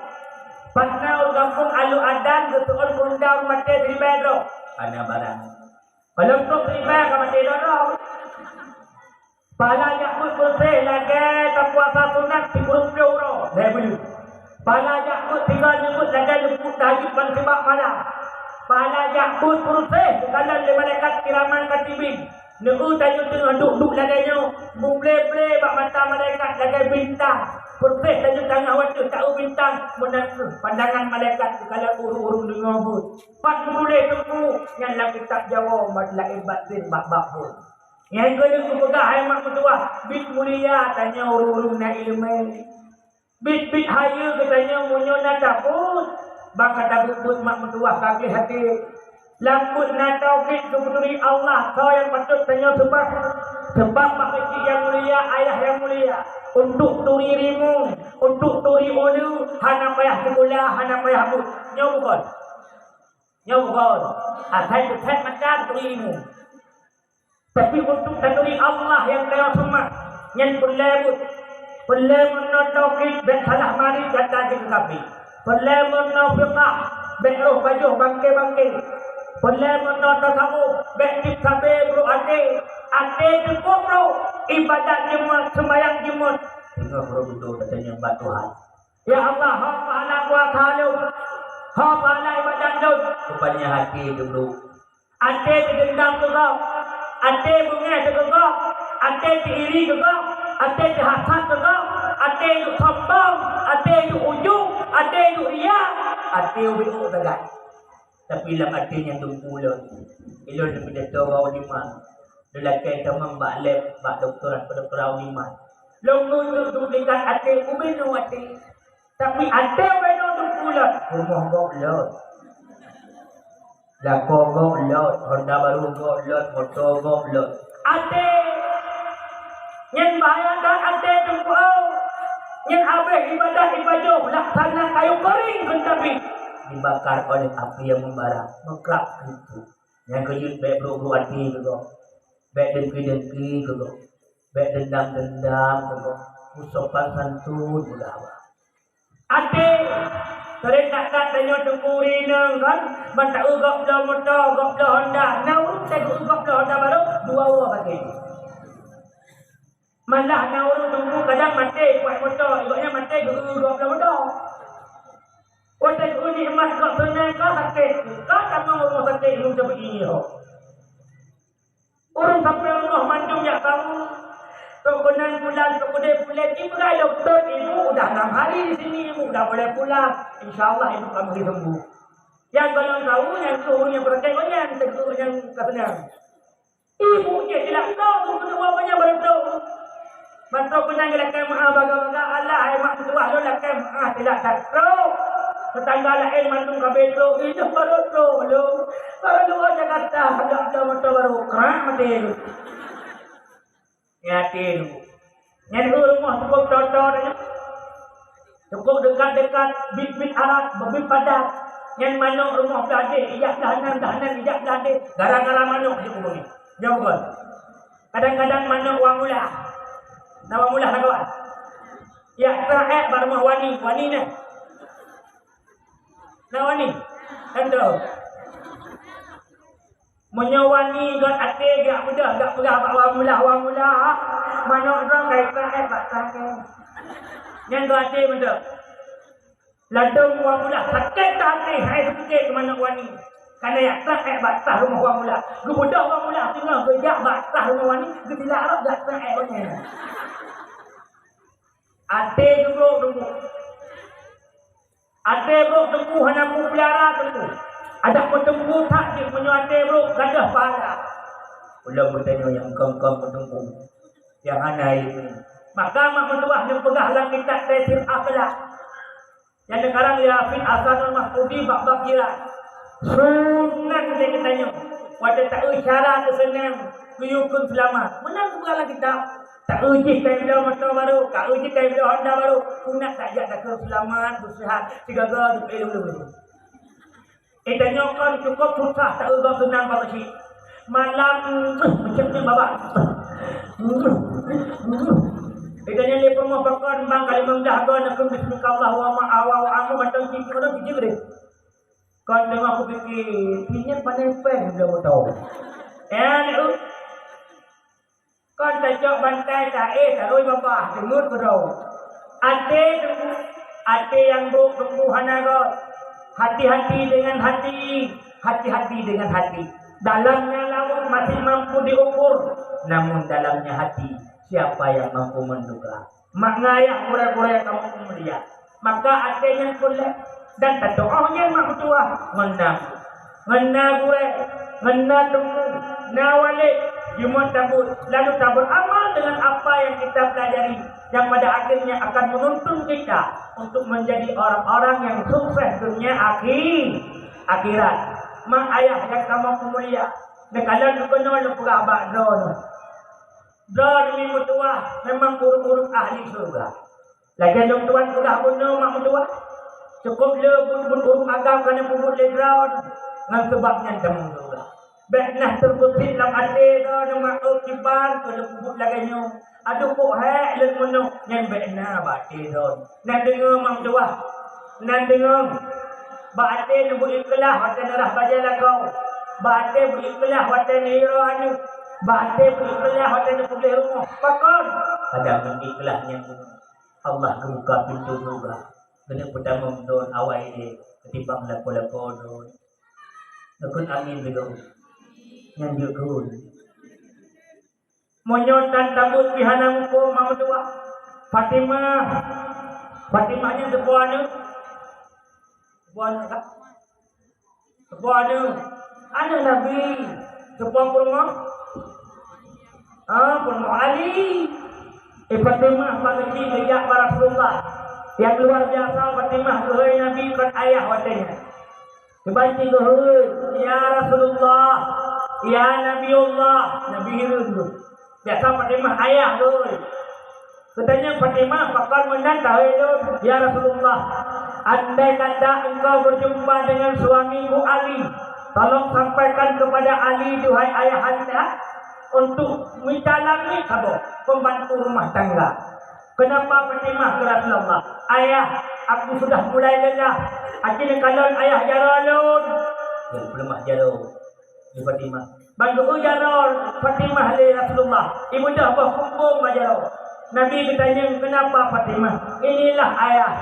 Patna ureuëng gampông alue adan geuseuôt peureuenda ureuëng maté siribée droe. Hana barang. Palong trok siribée ka maté droe-droe. Pahala jak buet peureuseh lagée tapuasa sunat sikureueng ploh uroe, lhée buleuen. Pahala jak buet tiga neubeuet lagée neupeubuet tahajud ban sibak malam. Pahala jak buet peureuseh geukalon lé malaikat kiraman katibin. Neue tanyoe teungoh duek-duek lagée nyoe, muble-ble bak mata malaikat lagée bintang. Peureuseh tanyoe tangah watée taeu bintang, meunan kheueh pandangan malaikat geukalon ureuëng-ureuëng deungoe buet. Pat meutuléh teungku nyan lam kitab Jawoe Majla'il Batin bak-bak buet. Nyang keuneuk kupeugah hai mak meutuwah, bit mulia tanyoe ureuëng-ureuëng na iéleumé. Bit-bit hayeue geutanyoe meunyoe na tabuet, bak ka tabuet-buet mak meutuwah ka gleh até. Lam buet na tauhid keu peuturi Allah, soe nyang patôt tanyoe seubah. Seubab mak keuchik nyang mulia, ayah nyang mulia. Untuk turi rimueng, untuk turi uleue, hana payah sikula, hana payah buet. Nyoe bukon? Nyoe bukon? Asai teuthét mata turi rimueng. Tapi untuk taturi Allah nyang kaya seumah, nyan peureulée buet. Peureulée meunoe tauhid bék salah mari gata jeuet keu kafé. Peureulée meunoe fiqah, bék roh pajoh bangke-bangke. Peureulée meunoe tasawuf, bék tieb sabe brok até. Até teukueb brok, ibadat jeuet, seumayang jeuet. Teungoh brok dudoe tatanyong bak Tuhan. Ya Allah, ho pahala puasa lôn, ho pahala ibadat lôn, rupanya até teubrok. Até teudeundam keu gob, até beungéh keu gob, até teuiri keu gob, até teuhasad keu gob, até duek sombong, até duek ujub, até duek riya, até ubit-ubit sagai. Tapi lam até nyan teungku lôn, ilôn neupidato bak u Liman, neulakée tamong bak lab, bak doktorat, doktorat u Liman. Lôn ngeujok duplikat até, ubit nyoe até. Tapi até ubit nyoe teungku lôn, rumoh gob lôn. Lakoe gob lôn, honda barô gob lôn, moto gob lôn. Até! Nyan bahaya that até teungku. Nyan habéh ibadat ipajoh laksana kayu keuring keu Nabi. Dibakar oleh api yang membara, meukrab pintu. Nyang keujeuet bék brok-brok até keu gob. Bék dengki-dengki keu gob. Bék dendam-dendam keu gob. Beusopan santun beugawa. Até, sering that-that tanyoe teungku rineueng kan, ban taeu gob bloe moto, gob bloe honda. Na ureuëng teueu gob bloe honda barô, dua woe sakét. Malah na ureuëng teungku kadang maté kuat moto, gobnyan maté geu-eu gob bloe moto. Watée geu-eu nikmat gob seunang ka sakét, ka tamong rumoh sakét ilôn teubeuieng ho. Ureuëng sampai rumoh mandum jak kamu. Trok keunan bulan, trok keudeh bulan, ibu dah doktor, ibu udah enam hari di sini, ibu udah boleh pulang. Insya Allah ibu akan boleh sembuh. Yang golom tahu, yang suruh yang praktek, yang tegur, yang katanya. Ibu je tidak tahu, tu kedua banyak baru tahu. Bantu keunan lakée meu'ah baga-baga, alah hai mak meutuwah lôn lakée meu'ah, tidak that trok. Tetangga laén mandum ka beutrok, idup baru trok lôn. Baru luwa Jakarta, ada ada moto baru, krak mati lôn. Nyan até lôn. Nyan rumoh cukup toto nyoe. Cukup dekat-dekat bit-bit Arab, bit padat. Nyan manok rumoh blah deh, ijak blah nan, blah nan, ijak blah deh. Gara-gara manok jeuet ubé. Nyoe bukan. Kadang-kadang manok wang ulah. Na wang ulah na kawan. Ya, terakhir baru mah wani, wani neh. Na wani. Kan tu. Meunyoe wani gét até gak mudah gak peugah bak wang ulah, wang ulah, manok droe ka ipeugah bak tangke. Nyan gét até mantap. Ladôm wang ulah sakét até hai seupike keu manok wani. Kana yak tah hai bak tah rumoh wang ulah. Geubeudôh wang ulah teungoh geujak bak tah rumoh wani, geutilak rot gét tah hai wani. Até geubrok teungku. Até brok teungku hana mupeulara teungku. Adak meuteungku that jih meunyoe até brok gadôh pahala. Ulôn meutanyoe nyang kong-kong meuteungku, nyang hana ileumèe. Maka mak meutuwah nyang peugah lam kitab Taisir Akhlak. Nyang neukarang lé Hafidz Hasanul Masudi bak bab jiran. Sunat lé geutanyoe, watèe taeu cara teuseunang geuyue kheun seulamat. Meunan geupeugah lam kitab. Taeu jih ka ibloe moto barô, taeu jih ka ibloe honda barô, sunat tajak takheun seulamat, beuseuhat, sigaga jipeuéh lôn. Eh, tanyoe kon cukôp susah taeu gob seunang bak masjid. Malam, macam ni babah. Eh, tanyoe lé peurumoh pakon bang ka limong blah goe neukheun bismillah wa ma awa wa amma mantong cicik, mantong cicik deh. Kon teungoh kupike, pinyet panen pen udah moto. Eh, ni, uh. Kon tacok bantai taéh tarôi babah, deungon keudroe. Até teungku, até nyang brok teungku hana rot. Hati-hati dengan hati, hati-hati dengan hati. Dalamnya laut masih mampu diukur, namun dalamnya hati, siapa yang mampu menduga? Mak ngon ayah gurèe-gurèe kamoe peumulia. Maka até nyan peureulèe dan tatu'oh nyan mak meutuwah ngon na, ngon na gurèe, ngon na teungku, na walèe, jimeuet tabeuet, lalu taberamal dengan apa yang kita pelajari, yang pada akhirnya akan menuntun kita untuk menjadi orang-orang yang sukses dunia akhi-, akhirat. Mak ayah nyang kamoe peumulia, neukalon keunoe lôn peugah bak droeneuh. Droeneuh meutuwah memang ureueng-ureueng ahli syeuruga. Lagèe lôn tuan peugah bunoe mak meutuwah, cukôp le buet-buet ureueng agam ka neupeubuet lé droeneuh, ngon sabab nyan tamong syeuruga. Bèk na teubeusit lam até droeneuh mak ôk kiban keu neupeubuet lagèe nyoe. Aduh, kok hék lôn meunoe, nyan bèk na bak até droeneuh. Na deungö mak meutuwah. Na deungö, bak até neubeuikhlas watèe neurhah bajèe lakoe, bak até beuikhlas watèe neuhiroe aneuk, bak até beuikhlas watèe neupeugléh rumoh. Pakon? Padahai ngon ikhlas nyan Allah geubuka pintoe syeuruga. Keuneuk peutamong droen awai lé ketimbang lakoe-lakoe droen. Neukheun amin lé gob. Nyan jeuet kheun. Meunyoe tan tabeuet pih hana muphom mak meutuwah. Fatimah. Fatimah nyan teupeue aneuk? Teupeue aneuk, Kak? Teupeue aneuk? Aneuk Nabi. Teupeue peurumoh? Ah, peurumoh Ali. Eh, Fatimah pageuci geujak bak Rasulullah. Nyang luar biasa Fatimah geuhôi Nabi kon ayah watèe nyan. Kiban jih geuhôi, "Ya Rasulullah, ya Nabiullah." Nabi hireuen geuh. Biasa Fatimah ayah geuhôi. Geutanyong Fatimah, "Pakon meunan tahôi lôn, ya Rasulullah? Andai kata engkau berjumpa dengan suamiku Ali, tolong sampaikan kepada Ali, duhai ayahanda, untuk mita langit saboh, pembantu rumah tangga." Kenapa Fatimah, ya Rasulullah? "Ayah, aku sudah mulai lelah. Aci neukalon ayah jaroe lôn." Nyan peuleumah jaroe di Fatimah. Ban geu-eu jaroe Fatimah lé Rasulullah, ibeudôh boh kumpung bak jaroe. Nabi geutanyong, "Kenapa Fatimah?" "Inilah ayah.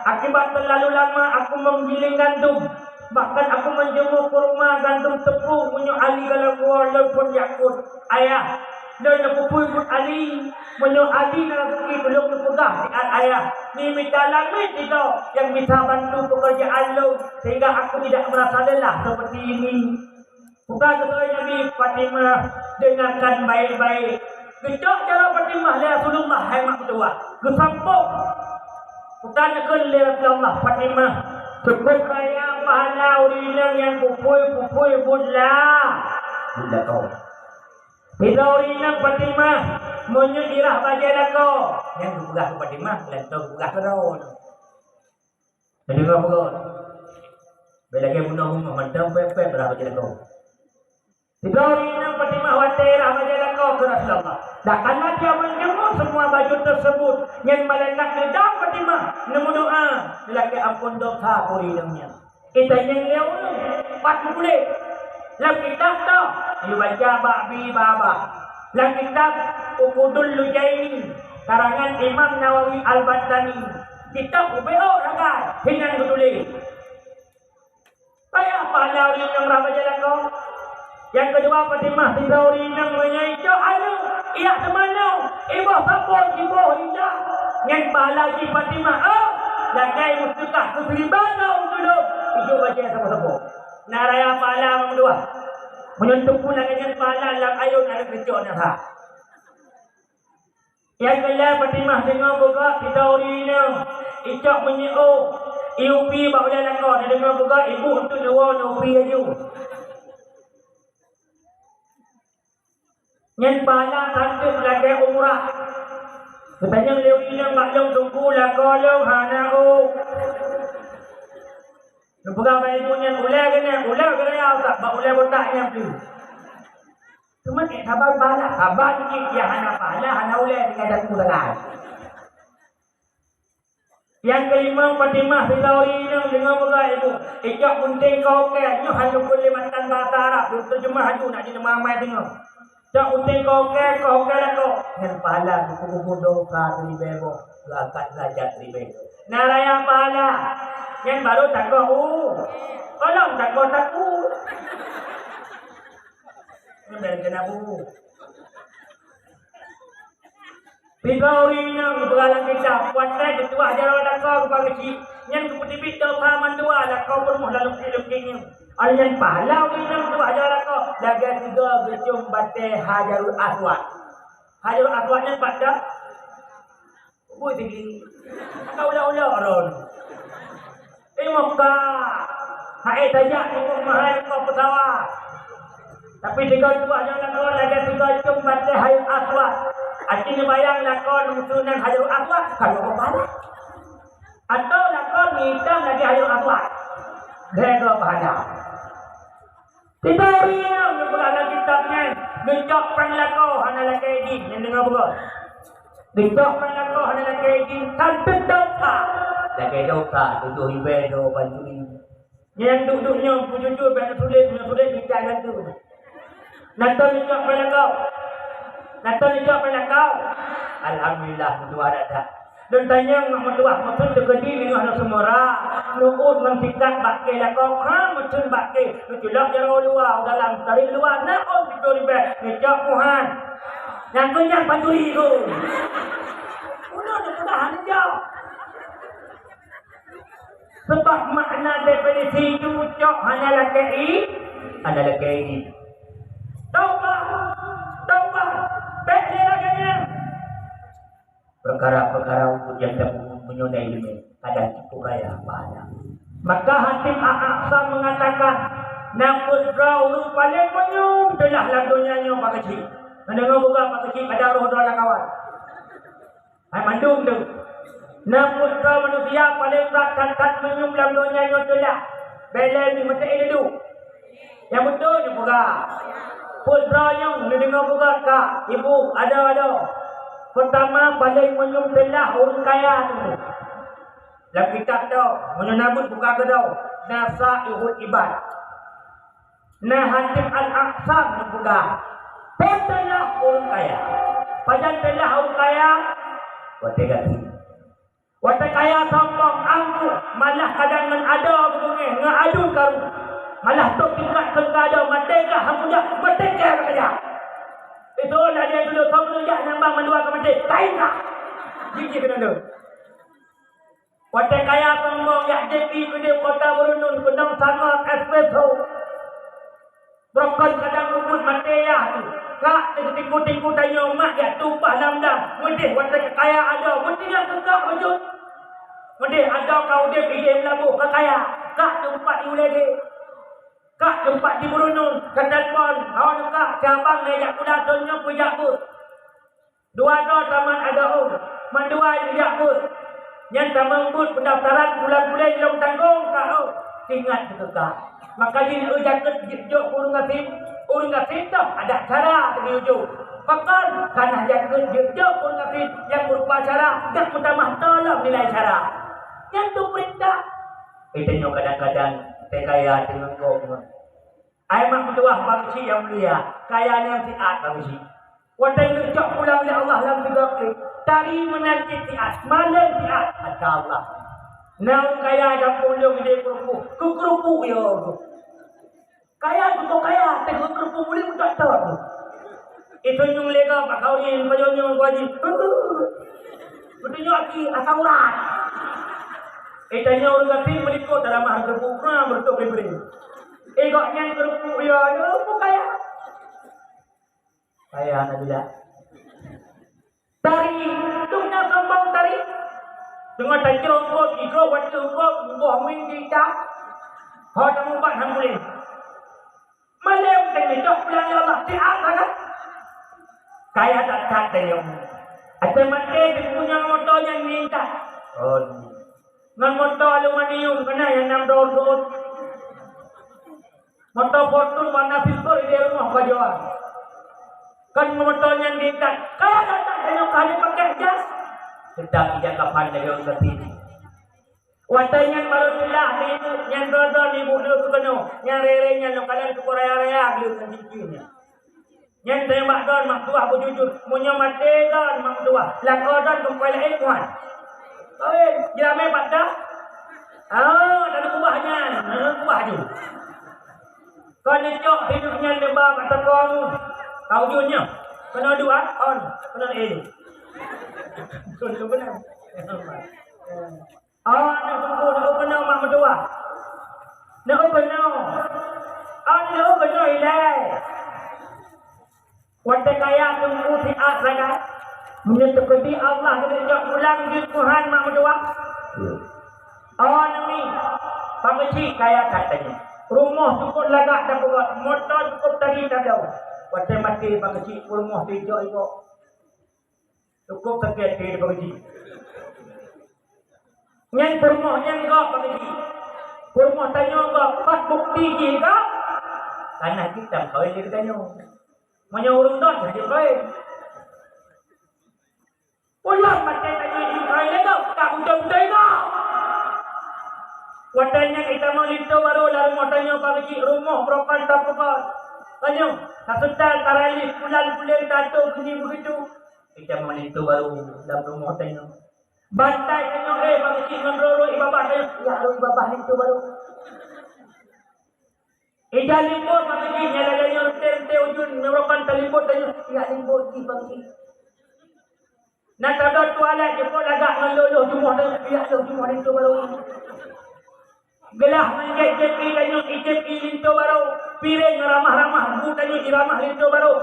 Akibat terlalu lama aku menggiling gandum, bahkan aku menjemur kurma gandum teupeue meunyoe Ali galak woe lôn phon jakot. Ayah, lôn neupeuphon buet Ali, meunyoe Ali na raseuki ulôn neupeugah siat ayah, mimita langét sidroe nyang bisa bantu pekerjaan lôn sehingga aku tidak merasa lelah seperti ini." Peugah keu Nabi, "Fatimah, dengarkan baik-baik." Geucok jaroe Fatimah lé Rasulullah, hai mak meutuwah. Geusampôh. Peugah kheun lé Rasulullah, "Fatimah, cukup raya pahala ureueng inong nyang peuphon-peuphon buet la." Buet lakoe. Sidroe ureueng inong Fatimah, Meunyoe irah bajée lakoe, nyan geupeugah keu Fatimah, laén geupeugah keu droe. Jadi, geupeugah, bèk lagèe bunoe rumoh mantong pèt-pèt irah bajée lakoe. Sidroe inong Fatimah watèe irah bajée lakoe keu Rasulullah. Dan karena dia menjemur semua baju tersebut, nyan malaikat neudong Fatimah, neumeudoa, neulakèe amphon dosa puri inong nyan. Itanyong lé ureueng, pat meutuléh. Lam kitab toh, ibaca bak bi babah. Lam kitab Uqudul Lujaini, karangan Imam Nawawi Al-Bantani. Kitab ubé ôk ragai, hinan geutuléh. Payah pahala ureueng nyang rhah bajée lakoe. Nyang keudua, Fatimah sidroe ureueng inong meunyoe icok aneuk, ijak teumanoe, iboh sapo, iboh indah. Nyan pahala jih Fatimah, oh, lagèe meuseukah keu siribèe droe tulông, ijok bajée sapo-sapo. Na raya pahala nyang dua. Meunyoe teupeu lagèe nyan pahala lam ayôn aneuk teucok na that. Nyang keulhèe Fatimah deungoe beugöt sidroe ureueng inong, icok minyeuk ôk, iupi bak ulèe lakoe, neudeungoe beugöt ibu eunteuk neuwoe neuupi laju. Nyan pahala tanteuk lagèe umrah. Geutanyong lé ureueng inong bak lôn, "Teungku, lakoe lôn hana ôk." Neupeugah bak ibu nyan, "Ulèe keunoe, ulèe keunoe, bak ulèe botak nyan pih." Cuma ék saban pahala, saban cit, nyang hana pahala, hana ulèe tinggai daku sagai. Nyang keulima, Fatimah sidroe ureueng inong deungoe beugöt ibu, icok gunting keu ukèe, nyoe han lukon lé matan bahasa Arab, lôn teujeumah laju nak jeuet teuma amai deungoe. Cok gunting keu ukèe, keu ukèe lakoe, nyan pahala geupeugugur dosa siribèe boh, geuangkat derajat siribèe boh. Na raya pahala, nyan barô takoh u, kolom takoh taku. Nyan barô keunan bu. Sidroe ureueng inong geupeugah lam kitab, watèe geutuah jaroe lakoe geupageujih, nyan geupeuteubiet dosa mandua lakoe peurumoh lam lungkèe-lungkèe nyoe. Óh lheueh nyan pahala ureueng inong geutuah jaroe lakoe lagèe sigoe geuciôm batèe Hajarul Aswad. Hajarul Aswad nyan pat dak? Bui tinggi. Ka ulok-ulok ron. Eh, Mekah. Hai tajak tunggu mahai kau pesawat. Tapi tiga dua yang lakoe lagèe tiga cium batèe Hajar Aswad. Aci neubayang lakoe lungsunan Hajar Aswad, kalau kepala. Atau lakoe hitam lagèe Hajar Aswad. Beda pahala. Sidroe ureueng inong geupeugah lam kitab nyan, geucok péng lakoe hana lakèe idin, nyan deungoe beugöt. Geucok péng lakoe hana lakèe idin, kan teudosa. Lakèe dosa, tujoh ribèe droe pancuri. Nyang duek-duek nyoe, beujujur, bèk neusulet, neusulet, mita gatu. Na tô neucok péng lakoe? Na tô neucok péng lakoe? Alhamdulillah, meutuah that-that. Lôn tanyong ngon meutuah, meuteun teukeudi deungoh lôn seumura, neuôt ngon sikat bak kèe lakoe, ha, meuteun bak kèe, neuculok jaroe luwa, u dalam tarék luwa, na ôn siplôh ribèe, neucok muhan. Nyang keu nyan pancuri ku. Ulôn neupeugah hana jaweueb. Sabab makna definisi itu cok hana lakèe i, hana lakèe idin. Taubah, taubah, bèk lé lagèe nyan. Peukara-peukara ukut nyang tapeugah meunyoe na ileumèe, kadang cukup raya pahala. Maka Hatim Al-A'sam mengatakan, na peuet droe ureueng paleng manyum teulah lam donya nyoe bak keuchik. Meunyoe buka bak keuchik, kadang roh droe lam kawan. Hai mandum tu. Na peuet droe manusia paleng brat that-that manyum lam donya nyoe teulah. Bèk lé jih meuteuk dudoe. Nyang beutôi neupeugah. Peuet droe nyoe neudeungoe peugah ka, ibu, adoe-adoe. Peurtama paleng manyum teulah ureueng kaya tu. Lam kitab tu, meunyoe na buet buka keudroe, Nasaihul Ibad. Na Hatim Al-A'sam neupeugah, peue teulah ureueng kaya? Pajan teulah ureueng kaya? Watèe gaki. Watèe kaya sombong, angkuh, malah kadang ngon adoe geubeungèh, ngon aduen karu. Malah tôb tingkat keu adoe, maté gah han kujak, maté kèe ka jak. Itu lagèe dulu soe jak nyang bang mandua ka maté, kain kah. Jijih keunan tu. Watèe kaya sombong jak J P keudéh kota Beureunon keunong sangat espresso. Brokon kadang mubuet maté yah tu. Kak, tiku-tiku tanyoe mak jak tumpah lam dam. Meudeh watèe kaya adoe, meutinggai keu kak beujeuet. Meudeh adoe ka udép idéh meulaboh ka kaya. Kak teumpat di ulèe gèt. Kak teumpat di Beureunon, ka telepon, "Hao neukak, cabang lé jak Kuta Thon nyoe peujak beuet." Dua droe tamat adoe, mandua nyang jak beuet. Nyan tamong beuet peundaftaran bulan-bulan lom tanggong ka, oh, ingat teuka. Maka jih ureuëng jakeuet jeuet jok ureuëng gasien, ureuëng gasien toh adat syara teugeuyue jok. Pakon kana jakeuet jeuet jok ureuëng gasien nyang meurupa syara, dak meutamah tolom nilai syara. Nyan tu peurintah. Itu nyoe kadang-kadang teuh kaya teungoh gob. Ai mak meutuwah bang cik nyang mulia, kaya nyan siat bang cik. Watèe geucok pulang lé Allah lam tiga klik, tari meunan cit siat, malem siat, ata Allah. Na ureueng kaya gampông lôn idéh keurupuk, keu keurupuk yo. Kaya cukup kaya, teungoh keurupuk mulia meutot-tot. Itu nyueng lé gob bak kawin, pajoh nyueng ku haji. Beutôi nyoe aki asam urat. Eh, tanyoe ureueng gasien meulikot dalam mahar keurupuk, kurang beutôi bri-bri. Eh, gobnyan keurupuk yo, yo, pun kaya. Kaya Nabila. Tari, tu na sombong tari. Teungoh tacok kot, iko watèe kot, boh ming kita. Ho tamubat han boleh. Malem teuh nyoe pulang ya Allah, siat sangat. Kaya that-that teuh nyoe. Até maté dipunyang moto nyang ningkat. Oh. Ngon moto aluminium keunan nyang nam dor-dor. Moto Fortuner warna silver di rumoh bajoe. Kan moto nyang diikat. Kaya that-that teuh nyoe ka dipakai jas. Teutap ija kapan lagèe ureueng gasien. Watèe nyan barô teulah ibu, nyan droe-droe ibu lôn keunoe, nyang rere nyan lôn kalon teupeu raya-raya gleh ngon cincin nyan. Nyan teuh bak don mak tuah beujujur, meunyoe maté don mak tuah, lakoe don keumpôi laén muat. Oi, jiramé bak dah. Ah, dah kubah nyan, ah, kubah ju. Kon icok hidup nyan leuba bak takong. Kau jun nyoe, keunoe dua, on, keunoe éh. Kon tu beuna. Oh, aneuk teungku, neuk keunoe mak meutuwah. Neuk keunoe. Oh, neuk keunoe ilèe. Watèe kaya teungku siat sagai. Meunyoe teukeudi Allah geujok pulang jeuet Tuhan mak meutuwah. Oh, neumi. Pangeucik kaya that tanyoe. Rumoh cukup lagak tapeugöt, moto cukup tadi tabloe. Watèe maté pangeucik rumoh teuh ijok-ijok. Cukup sakét keu Pak Haji. Nyan peurumoh nyan gob Pak Haji. Peurumoh tanyoe gob, pat bukti jih gob? Kana jih tam kawén lé tanyoe. Meunyoe ureueng dot hana jikawén. Ulôn maté tanyoe jikawén lé gob, ka beutôi-beutôi gob. Watèe nyan itamong linto barô lam rumoh tanyoe Pak Haji, rumoh beurokon tapeugot. Tanyoe, taseutal, tarali, pulan-pulan, tato, bunyi begitu. Itamong linto barô lam rumoh tanyoe. Bantai tanyoe, eh, bak cit ngon roro i babah tanyoe, ya rô i babah linto barô. Ija limbot bak cit, nyang lagèe nyoe rente-rente ujun, nyoe kan talimbot tanyoe, ya limbot jih bak cit. Na tadot tualet, jipot lagak ngon loloh jumoh tanyoe, ya loloh jumoh linto barô. Geulah ngon jép-jép ie tanyoe, ijép ie linto barô. Piréng ramah-ramah, bu tanyoe iramah linto barô.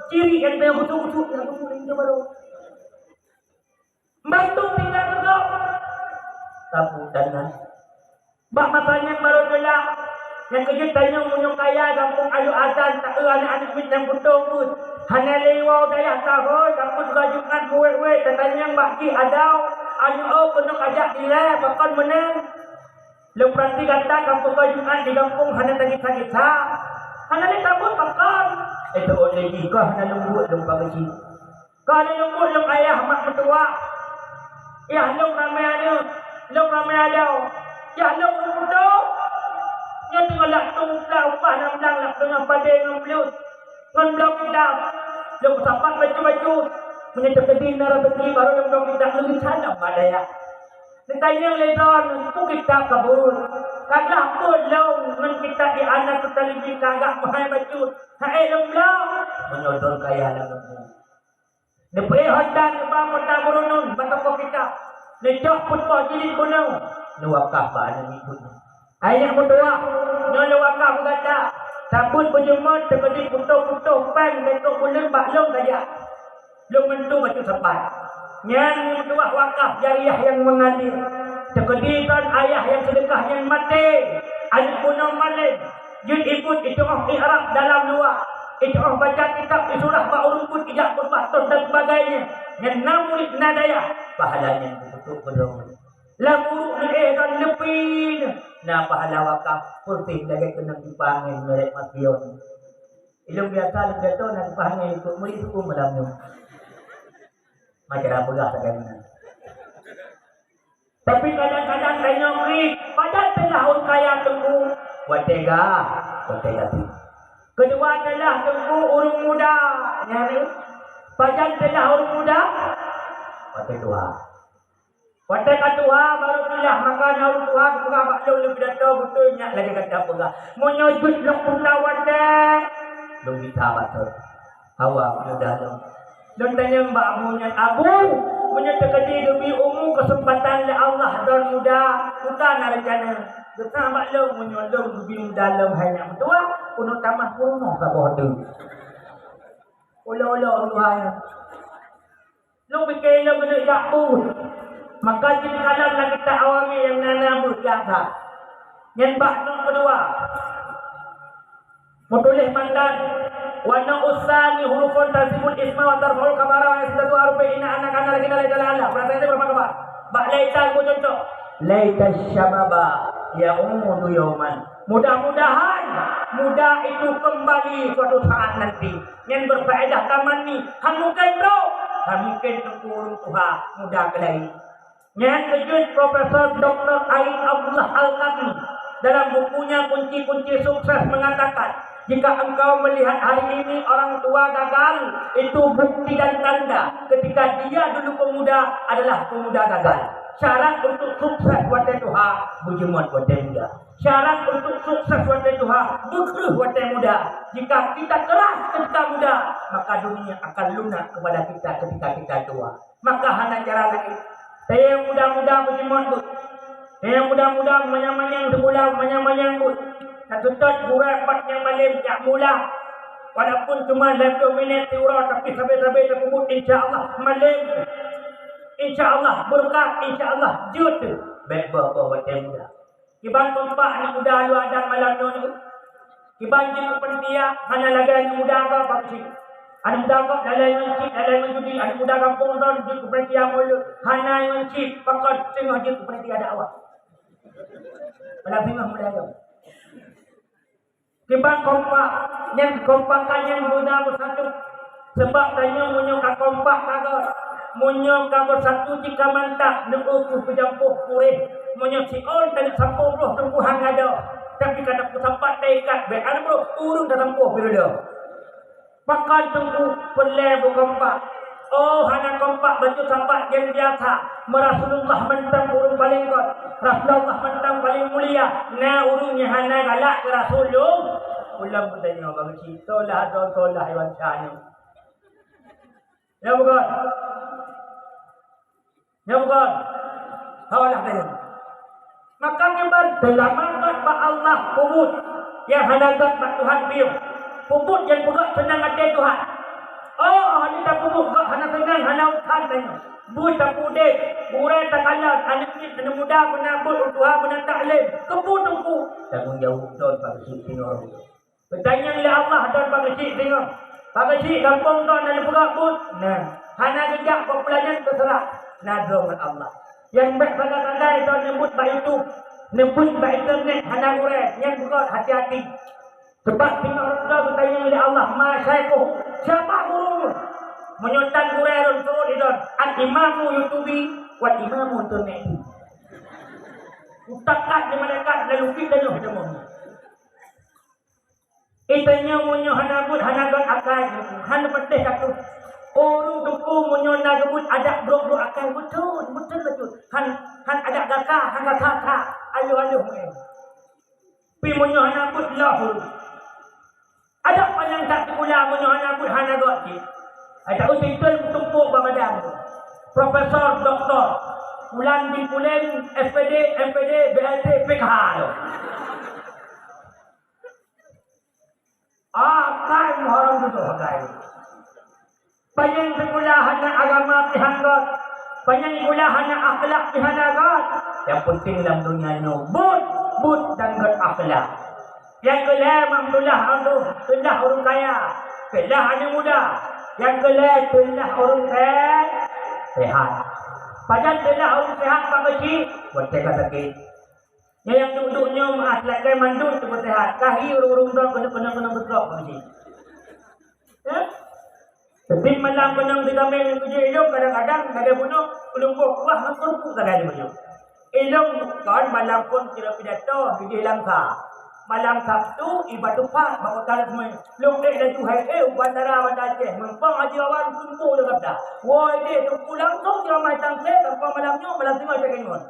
Ciri nyang tanyoe gusut-gusut, ya gusut linto barô. Bantu tinggai keu gob. Sapu tangan. Bak masa nyan barô teulah. Nyang keujeuet tanyoe meunyoe kaya gampông Alue Asan, taeu aneuk-aneuk miet nyang putôh peuet. Hana lé iwoe dayah tahôi, takot ka Jumat meuwét-wét, tatanyong bak jih adoe, aneuk oh keuneuk ajak dilèe, pakon meunan. Lôn peurati gata ka peuka Jumat di gampông hana tagisa-gisa. Hana lé tabeuet pakon. Eh, teuôt lé jih, ka hana lôn buet lôn pageujih. Ka lôn buet lôn ayah mak meutuwah. Yah lôn ramé aneuk, lôn ramé adoe. Yah lôn meutuwah. Nyoe teungoh lak tueng upah lam blang lak teungoh padé ngon bluet. Ngon bloe kitab. Lôn sapat bacut-bacut. Meunyoe teukeudi na raseuki barô lôn bloe kitab lôn geucalok bak dayah. Neutanyong lé droeneuh, peue kitab ka buet? Ka glah buet lôn ngon kitab di Anatut Thalibin ka gah meuhai bacut. Hai lôn bloe. Meunyoe droeneuh kaya lam buku. Neupeuék Honda neuba Kota Beurunun bak toko kitab. Neucok peuet boh jilid bunoe. Neuwakaf bak aneuk miet bunoe. Hai aneuk meutuwah, nyoe lôn wakaf keu gata. Sabeuet beujeumeut teukeudi putôh-putôh péng lé trok buleuen bak lôn saja. Lôn bantu bacut sapat. Nyan meutuwah wakaf jariah nyang meungalir. Teukeudi droen ayah nyang seudeukah nyan maté, aneuk bunoe malém, jeuet ibuet itu'oh i'rab dalam luwa. Ijak baca kitab, isurah bak ureueng buet, ijak khutbah toh dan sebagainya. Nyan na murit na dayah, pahala nyan beutôi beudong. Lam ureueng neuéh dan leupie na pahala wakaf, putih lagèe keunong sipangén merek Masion. Ilong biasa lom jatuh na sipangén ikut murit hukum malam nyoe. Macam peugah sagai meunan. Tapi kadang-kadang tanyoe kriet, pajan teulah ureueng kaya teungku, watèe gah, watèe gaki. Keudua teulah teungku ureueng muda, nyan pajan teulah ureueng muda, watèe tuha. Watèe ka tuha baru teulah, maka na ureueng tuha geupeugah bak lôn, lôn pidato beutôi nyak lagèe gata peugah. Meunyoe jeuet lôn peugah watèe, lôn gisa bacut. Hawa muda lôn. Lôn tanyong bak Abu nyan, "Abu, meunyoe teukeudi geubri umu keuseumpatan lé Allah droen muda, peue na reuncana?" Geupeugah bak lôn, "Meunyoe lôn geubri muda lôn hai nyak meutuah, keuneuk tamah peurumoh saboh teuk." Ulo-ulo tuha nyan. Lôn pike lôn keuneuk jak buet. Maka jeuet kalon lam kitab Awamil nyang na, na buet biasa. Nyan bak nyoe keudua. Meutuléh mantan, wa na'us tsani hurufun tansibul isma wa tarfa'ul khabara wa yasdadu harufin inna anna kana lakina laita la'alla. Peurasaan itu berapa khabar? Bak laita, contoh. Laita syababa ya'udu yauman. Mudah-mudahan muda itu kembali suatu saat nanti. Nyan berfaedah taman ni. Han mungken trok, han mungken teungku ureueng tuha muda keulai. Nyan keujeuet Profesor Doktor Ain Abdullah Al-Qarni dalam bukunya Kunci-Kunci Sukses mengatakan, jika engkau melihat hari ini orang tua gagal, itu bukti dan tanda ketika dia dulu pemuda adalah pemuda gagal. Syarat untuk sukses watèe tuha, beujeuet watèe muda. Syarat untuk sukses watèe tuha, beukreueh watèe muda. Jika kita keras ketika muda, maka dunia akan lunak kepada kita ketika kita tua. Maka hana cara laén. Tayang muda-muda beujeuet buet. Tayang muda-muda manyang-manyang sikula, manyang-manyang buet. Taseutôt gurèe pat nyang malém jak mula. Walaupun cuma lhèe ploh minèt siuroe, tapi sabe-sabe tapeubuet, insya Allah malém. Insya Allah beureukat, insya Allah jeuet. Bèk boh-boh watèe muda. Kiban kompak aneuk muda luwa dan malam nyoe nyoe. Kiban jeuet keu panitia hana lagèe aneuk muda gob bak cit. Aneuk muda gob lalai ngon cit, lalai ngon judi, aneuk muda gampông droen jeuet keu panitia mulod, hana ngon cit, pakon teungoh jeuet keu panitia dakwah. Padahai teungoh muda gob. Kiban kompak, nyan kompakan nyan guna beusatu. Sabab tanyoe meunyoe ka kompak ka göt, meunyoe ka beusatu cit ka mantap, neueu keuh peujampôh puréh. Meunyoe siôn taneuk sampôh ploh teungku han gadôh, tapi ka tapeusampat taikat, bèk aneuk ploh ureueng tasampôh pih lom. Pakon teungku peureulèe beukompak? Oh, hana kompak bacut sapat nyang biasa. Rasulullah mantong ureueng paleng göt. Rasulullah mantong paleng mulia. Na ureueng nyang hana galak keu Rasulullah. Ulôn peutanyoe bak geuchik, solah droe solah iwan syanuh. Ya bukan? Ya bukan? Hawlah tanya. Maka kiban teulama göt bak Allah peubuet nyang hana göt bak Tuhan piôh. Peubuet nyang peugöt seunang até Tuhan. Oh, hana tapeubuet göt hana seunang, hana usan tanyoe. Buet tapeuudép, gurèe takalon, aneuk miet, aneuk muda beuna buet, ureueng tuha beuna taklém. Keupeue teungku? Tanggong jaweueb droe bak geuchik singoh. Geutanyong lé Allah dan bak geuchik singoh. Bak geuchik gampông droe na neupeugah buet? Na. Hana geujak bak bulan nyan teuseurah. Na droe ngon Allah. Nyang bèk sagai-sagai droe neubuet bak YouTube, neubuet bak internet hana gurèe, nyan beugöt hati-hati. Sabab singoh rot droe geutanyong lé Allah, "Ma syaikhuhu?" Siapa guru? Meunyoe tan gurèe lôn, seuôt lé droe, "Al imamu YouTube wal imamu internet." Utakat di malaikat lalu pi tanyoe teumong. Geutanyoe meunyoe hana buet, hana göt akai, hana peureulèe takot. Ureueng teungku meunyoe na geubuet adak brok-brok akai, beutôi, beutôi, beutôi. Han, han adak gata, han gata that, ayoh-ayoh meu'en. Pi meunyoe hana buet, loh ureueng. Adak panyang that sikula meunyoe hana buet, hana göt cit. Adak uteuen meutumpôk bak badan. Profesor, doktor, Fulan bin Fulan, S P D, M P D, B L T, P K H. Akai meuhorong dudoe akai. Panyang sikula hana agama pih han göt. Panyang sikula hana akhlak pih hana göt. Nyang peunteng lam donya nyoe buet, buet dan göt akhlak. Nyang keulhèe, Mak Abdullah, Abdul, teulah ureueng kaya, teulah aneuk muda. Nyang keulhèe, teulah ureueng se-, sehat. Pajan teulah ureueng sehat, Pak Keuchik? Watèe ka sakét. Nyang duek-duek nyoe meu'ah, lakèe mandum teupeu sehat. Ka hi ureueng-ureueng droe keuneuk, keuneuk, keuneuk beutrok, Pak Keuchik. Eh? Setiap malam keunong sitameng ngon keujeuet ilong, kadang-kadang lagèe bunoe, peuleumbôh kuah ngon keurupuk sagai lé bunoe. Ilong kon malam phôn kira pidato, bijéh langsa. Malam Sabtu, i Batu Pahat, bak kota Resmai. Lôn ék laju hai éh, u bandara Banda Aceh, meumpang Haji Wawan, kumpul lé gata. Woe idéh, teungku langsông ceramah tangse, sampoe malam nyoe, malam singoh cakée ngon.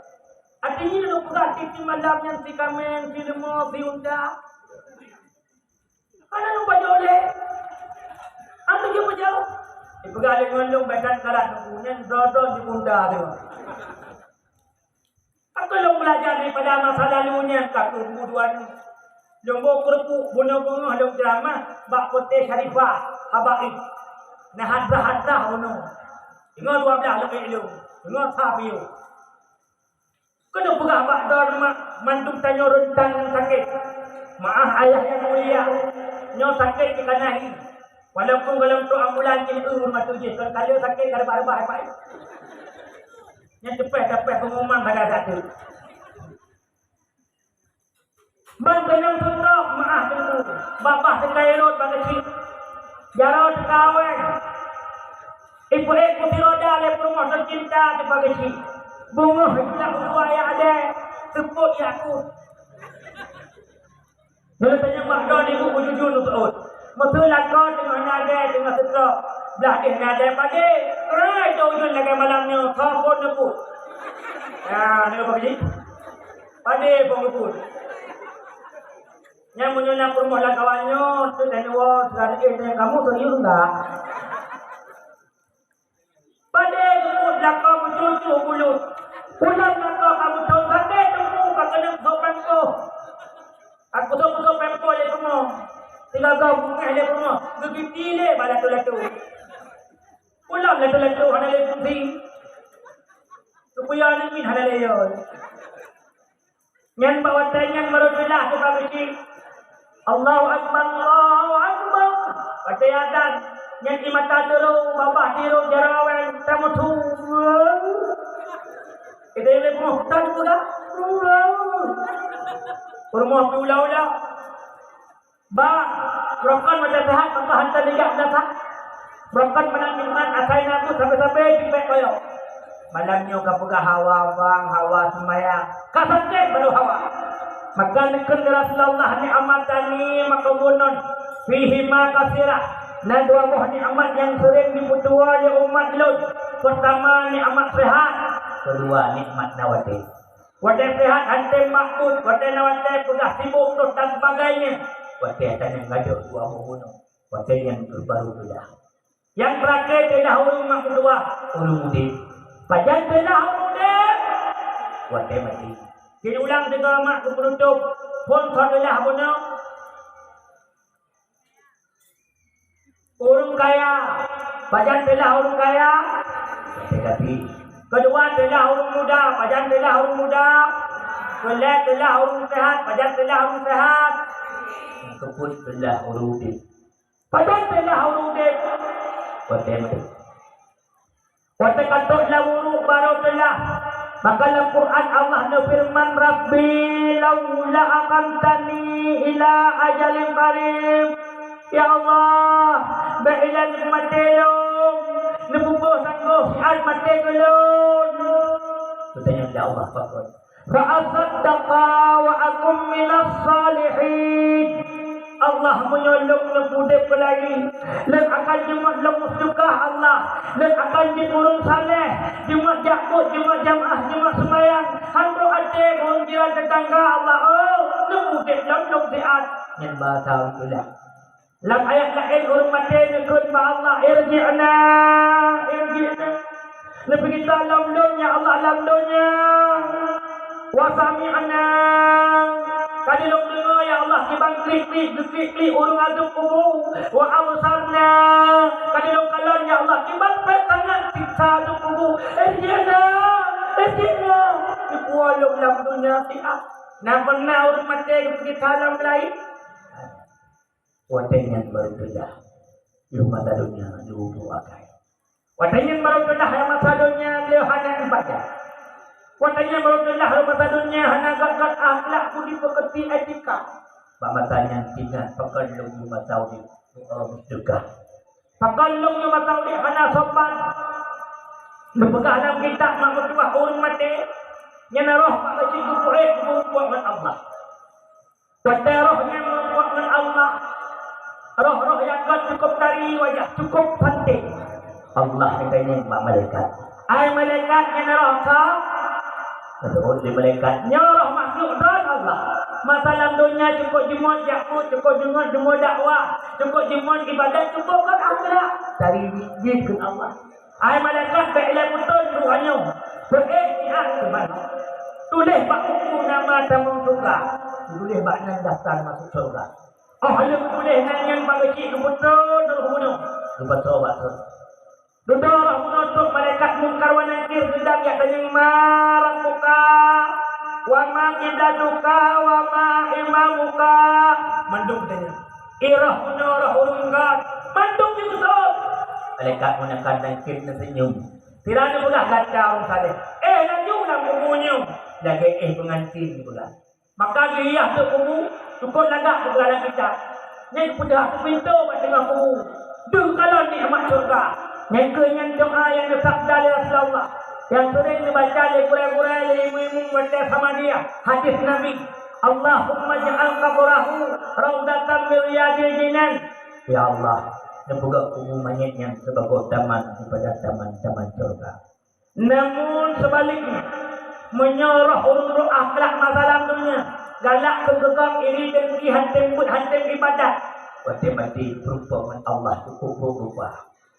Artinya, lôn peugah tiep-tiep malam nyan si kaméng, si leumo, si unta. Hana lôn pajoh lé. Hana lôn pajoh. Ipeugah lé ngon lôn, "Bèk tan karat Teungku, nyan droe-droe di bunda teuh." Aku lôn beulajar daripada masa lalu nyan, ka keuh buduan. Lôn boh keurupuk, bunoe beungoh lôn ceuramah bak Kote Syarifah, Habaib. Na hadrah-hadrah bunoe. Singoh dua blaih lôn ék lôn. Singoh sa piôh. Keuneuk peugah bak droeneuh, mak, mandum tanyoe reuntang ngon sakét. Meu'ah ayah nyang mulia, nyoe sakét jikanahi. Walaupun gohlom trok ambulan jih, eu, mata jih, kon ka lheueh sakét ka reubah-reubah, Pak. Nyan teupeh-teupeh pengumuman pada saat tu. Ban keunong seutôt, meu'ah Teungku, babah teuka irot bak Keuchik. Jaroe teuka awai. Ipeuék kursi roda lé peurumoh teucinta teuh bak Keuchik. Beungoh jak u luwa jak adèe, seupôt jak kut. Lheueh tanyong bak droe, ibu beujujur neuseuôt. Meuteun lakoe teungoh na adèe, teungoh seutôt. Blah deh na adèe padé, keurai teuujun lagèe malam nyoe, ka phôn neupôt. Nah, nyoe bak Keuchik. Padé phôn neupôt. Nyan meunyoe na peurumoh lam kawan nyoe, tu dan nyoe, sudah dikit dengan kamu, serius enggak? Padé geupôt lakoe meucucue bulut. Pulang lakoe ka meuthon sakét teungku, ka keuneuk soe pempo. Ka kusok-kusok pempo lé peurumoh. Sigoe-goe beungéh lé peurumoh, geugiti lé bak lato-lato. Pulang lato-lato hana lé fungsi. Geupeuyo aneuk miet hana lé yôi. Nyan bak watèe nyan barô teulah teuh bak Keuchik. Allahu Akbar, Allahu Akbar. Watèe azan, nyan di mata teurô, babah teurô, jaroe awai, tameusu. Itu yang lebih muhtan juga. Peurumoh pih ula-ula. Bah, beurangkat macam sehat, maka hantar ligat dah sah. Beurangkat malam Jumat, asai nabut sampai-sampai jipék koyok. Malam nyoe ka peugah hawa bang, hawa seumayang. Ka sakét baru hawa. Maka neukheun lé Rasulullah, "Nikmatani maqbunun, fihima kasirah." Na dua boh nikmat nyang seuréng jipeutuwoe lé umat lôn. Peurtama, nikmat sehat. Keudua, nikmat na watèe. Watèe sehat han tem makbut, watèe na watèe peugah sibuk troh dan sebagainya. Watèe tanyong gadôh dua boh bunoe, watèe nyan keuh baru teulah. Nyang teurakhé teulah ureueng mak meutuwah, ureueng udép. Pajan teulah ureueng udép? Watèe maté. Keu ulang sigoe mak keu peunutôp, phôn thon teulah bunoe. Ureueng kaya, pajan teulah ureueng kaya? Tapi, keudua teulah ureueng muda, pajan teulah ureueng muda? Keulhèe teulah ureueng seuhat, pajan teulah ureueng seuhat? Keupeuet teulah ureueng udép, pajan teulah ureueng udép? Watèe maté. Watèe ka trôk lam uruek barô teulah. Maka lam Quran Allah neufeureuman, "Rabbi laula akhartani ila ajalin qarib." Ya Allah, bèk ilèe neumaté lôn, neupeuboh sanggoh siat maté keu lôn. Geutanyong lé Allah, pakon? "Fa asaddaqa wa akun minas salihin." Allah, meunyoe lôn neupeuudép keulayi, lôn akan jimat lôn meuseudekah Allah, lôn akan jikureueng saleh, jimat jakôt, jimat jamaah, jimat seumayang, han troh até keu ureueng jiran teutangga Allah, oh, neupeuudép lôn lôn siat. Nyan bahasa ureueng teulah. Lam ayat laén ureueng maté neukheun bak Allah, "Irji'na, irji'na." Neupeugi that lom lôn, ya Allah, lam donya. Wa sami'na. Ka lheueh lôn deungoe, ya Allah, kiban klik-klik, geuklik-klik ureueng ateueh kubu. Wa absarna. Ka lheueh lôn kalon, ya Allah, kiban pèt tangan siksa ateueh kubu. Irji'na, irji'na. Neupuwoe lôn lam donya siat. Na pernah ureueng maté geupeugi that lam keulayi? Watée nyan barô teulah, yoh masa donya lheueh akai. Watée nyan barô teulah, yoh masa donya lheueh hana ibadat. Watée nyan barô teulah, yoh masa donya hana gét-gét akhlak, budi peukeuti, etika. Bak masa nyan teuingat pakon lôn yoh masa udeb, oh, meuseudekah. Pakon lôn yoh masa udeb hana sopan. Neupeugah lam kitab mak meutuwah ureuëng maté, nyan roh bak geuchik geupeuék geupeubuet ngon Allah. Watée roh nyan meurumpok ngon Allah, roh-roh nyang gét cukôp tari wajah, cukôp cantik. Allah geutanyong bak malaikat, "Hai malaikat, nyan roh soe?" Geuteuôt lé malaikat, "Nyoe roh makhluk droe Allah. Masa lam donya cukôp jimeuet jak buet, cukôp jimeuet jimeuet dakwah, cukôp jimeuet ibadat, cukôp gét akhlak." Tari jih keu Allah. Hai malaikat, bék ilée putôn roh nyoe, beuék siat keu manok. Tuléh bak buku nama tamong syeuruga, tuléh bak nan daftar masuk syeuruga. Óh lheueh geutuléh nan nyan bak geuchik geuputôn roh bunoe, geupasoe bak thon. Dudoe roh bunoe trok malaikat Mungkar wa Nakir geudang jak tanyong, "Man rabbuka, wa ma qiblatuka, wa ma imamuka?" Mandum tanyong. Iroh bunoe roh ureuëng gét, mandum jikeuseut. Malaikat Mungkar Nakir neuseunyum. Sira neupeugah gata ureuëng saleh, "Éh laju lam kubu nyoe, lagée éh peungantin," neupeugah. Maka geuhiah teuk kubu, cukôp lagak geupeugah lam kitab. Nyan geupeugah pintoe bak teungoh kubu. Deuh kalon nikmat syeuruga. Nyan kheueh nyan doa nyang geusabda lé Rasulullah, nyang seuréng geubaca lé gurée-gurée, lé imeum-imeum watée samadiyah. Hadis Nabi, "Allahumma ij'al qabrahu raudatan min riyadil jinan." Ya Allah, neupeugét kubu manyét nyan sibagoe taman daripada taman-taman syeuruga. Namun seubaliknya, meunyoe roh ureuëng brok akhlak masa lam donya, galak keu geugam, iri, dengki, hántom beuet, hántom ibadat, watée maté peurumpok ngon Allah cukôp brok rupa,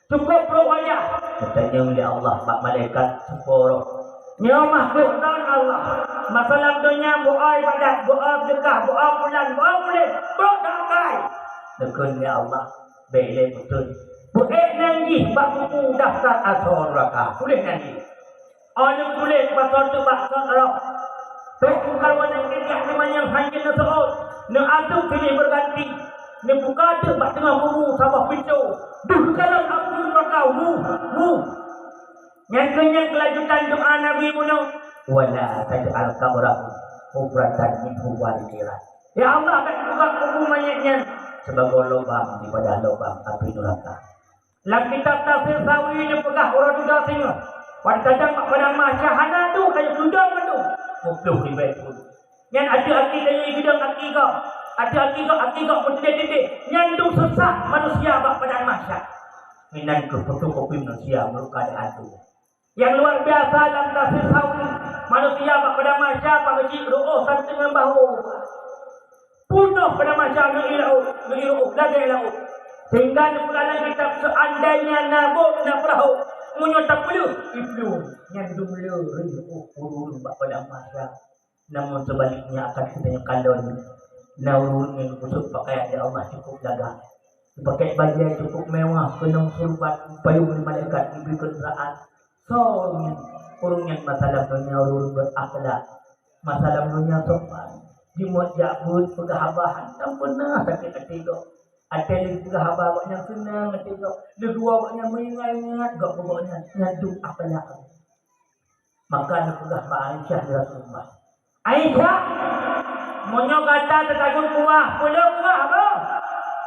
cukôp brok wajah. Geutanyong lé Allah bak malaikat, "Soe roh?" "Nyoe makhluk droe Allah. Masa lam donya beu-o ibadat, beu-o seudeukah, beu-o bulan, beu-o buleuen, brok that akai." Geukheun lé Allah, "Bék ilée putôn. Beuék nan jih bak buku daftar asoe nuraka. Tuléh nan jih." Óh lheueh tuléh, pasoe teuk bak soe roh. Trok Mungkar wa Nakir jak teumanyong, hán jeuet neuseuôt, neuateueh silih beuganti, neubuka teuk bak teungoh kubu saboh pintoe. Deuh kalon apui nuraka, wu, wu. Nyan kheueh nyan keulajutan doa Nabi bunoe, "Wa la taj'al qabrahu hufratan min hufaril niran." Ya Allah, bék neupeugét kubu manyét nyan sibagoe lubang daripada lubang apui nuraka. Lam kitab Tafsir Sawi neupeugah uroe dudoe singoh, watée tajak bak padang mahsyar hana deuh, hana tudong mandum, muplôh ribée thon. Nyan ateueh aki tanyoe geudong aki gob, ateueh aki gob, aki gob meuteubiet-tibiet, nyan dum seusat manusia bak padang mahsyar. Meunan kheueh fotokopi manusia meureuka di ateueh. Nyang luar biasa lam Tafsir Sawi, manusia bak padang mahsyar bak geuchik reuôh sampoe ngon bahô. Peunoh padang mahsyar ngon ié laôt, ngon ié reuôh lagée laôt. Sehingga neupeugah lam kitab, "Seuandainya na bot na peurahô, meunyoe tapeuleueh, iplueng, nyan dum le reuôh ureuëng bak padang mahsyar." Namun seubaliknya akan geutanyoe kalon, na ureuëng nyang geupeusok peukayan lé Allah cukôp gagah, geupakék bajée cukôp meuwah, keunong surbat, geupayoh lé malaikat, geubri keuneuraan. Soe ureuëng nyan? Ureuëng nyan masa lam donya ureuëng beurakhlak, masa lam donya sopan, jimuet jak beuet, peugah haba hántom peunah sakét até gob. Até lheueh peugah haba gobnyan seunang até gob, lheueh dua gobnyan meuingat-ingat gob keu gobnyan, nyan dum akhlak. Maka neupeugah bak Aisyah lé Rasulullah, "Aisyah, meunyoe gata tataguen kuah, peue le kuah boh?"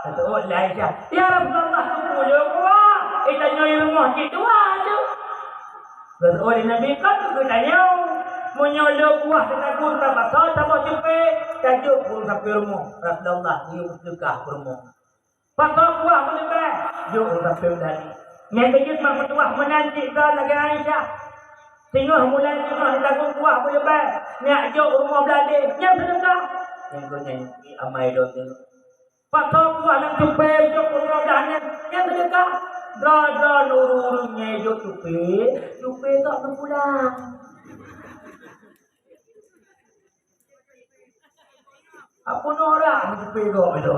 Geuteuôt lé Aisyah, "Ya Rasulullah, peue le kuah? Eh, tanyoe i rumoh cit dua teuh." Geuteuôt lé Nabi, "Kon keuh geutanyoe, meunyoe le kuah tataguen, tapasoe saboh cupée, tajok u sampéng rumoh Rasulullah, geuyue seudeukah u rumoh." Pasoe kuah beuleubeh, jok u sampéng dari. Nyang keujeuet mak meutuwah meunan cit droe lagée Aisyah. Singoh mulai singoh jitaguen kuah beuleubeh, neujak jok u rumoh beuladé, nyan seudeukah. Nyang keu nyan amai droe teuh. Pasoe kuah lam cupée jok u rumoh beuladé, nyan seudeukah. Droe-droe ureuëng-ureuëng nyang jok cupée, cupée gob neupulang. Apa orang meuteupé gob itu?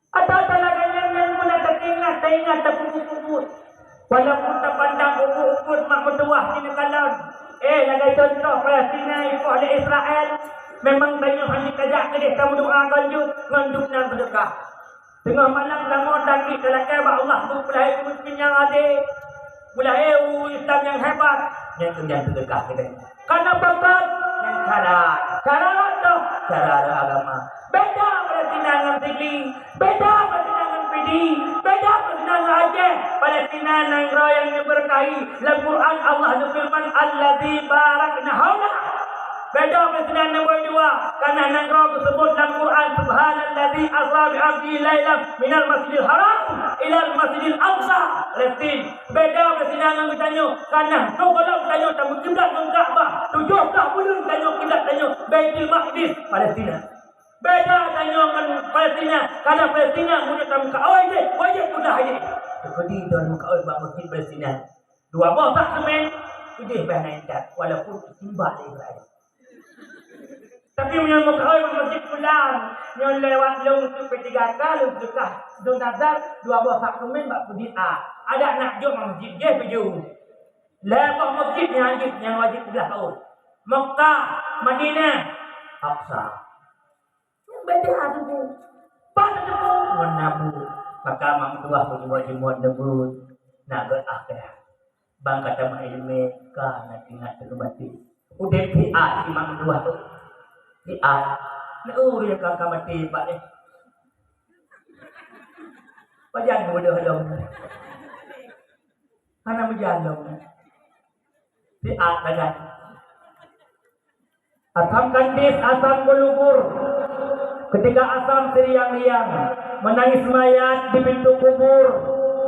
Atau talaga nyan nyan meunan teuingat, teuingat tapeubuet-buet. Walaupun tapandang ubeut-ubeut mak meutuwah sineuk kalon. Eh, lagée contoh Palestina ipoh lé Israel. Memang tanyoe hana tajak keudeh tameudoa kon jeuet ngon dum nan seudeukah. Teungoh malam kamoe takriet talakée bak Allah, beupeulahé keumiskinan nyang adé, peulahé ureuëng Islam nyang hebat, nyan keuh nyan seudeukah keudeh. Kana pakon? Nyan cara. Cara toh? Cara agama. Beda Palestina ngon Sigli, beda Palestina ngon Pidie, beda Palestina ngon Aceh. Palestina nanggroe nyang neubeurkahi. Lam Quran Allah neufeureuman, "Allazi barakna haula." Beda Palestina nombor dua, karena nanggroe geuseubut lam Quran, "Subhanallazi asra bi abdihi lailan minal masjidil haram ilal masjidil aqsa." Palestina. Beda Palestina ngon geutanyoe, karena dua gohlom tanyoe tameukiblat ngon Ka'bah, tujoh blah buleuen tanyoe kiblat tanyoe Baitul Maqdis, Palestina. Beda tanyoe ngon Palestina, karena Palestina meunyoe tameukaôi jih, wajéb peugah jih. Teukeudi droeneuh meukaôi bak masjid Palestina. Dua boh sak seumén, idéh beh na intat, walaupun isimbah lé Israel. Tapi meunyoe meukaôi bak masjid pulan, nyoe lewat lôn untuk P tiga K, lôn sedekah, lôn nazar, dua boh sak seumén bak P tiga A. Adak nak jok bak masjid jih tuju. Lhèe boh masjid nyang wajéb, nyang wajéb peugah kaôi. Mekah, Madinah, Aqsa. Beda teungku. Pat teungku ngon nabu. Maka mak meutuah peujuah jimeuet neubeuet na geuh ah keudah. Bang ka tamah ileumèe ka na teuingat teungoh maté. Udép siat si mak meutuah tu. Siat. Neu ureueng ka, ka maté bak eh. Pajan bodoh lom. Hana meujan lom. Siat sagai. Asam kandis, asam gulubur. Ketika asam siriang-riang, menangis mayat di pintu kubur,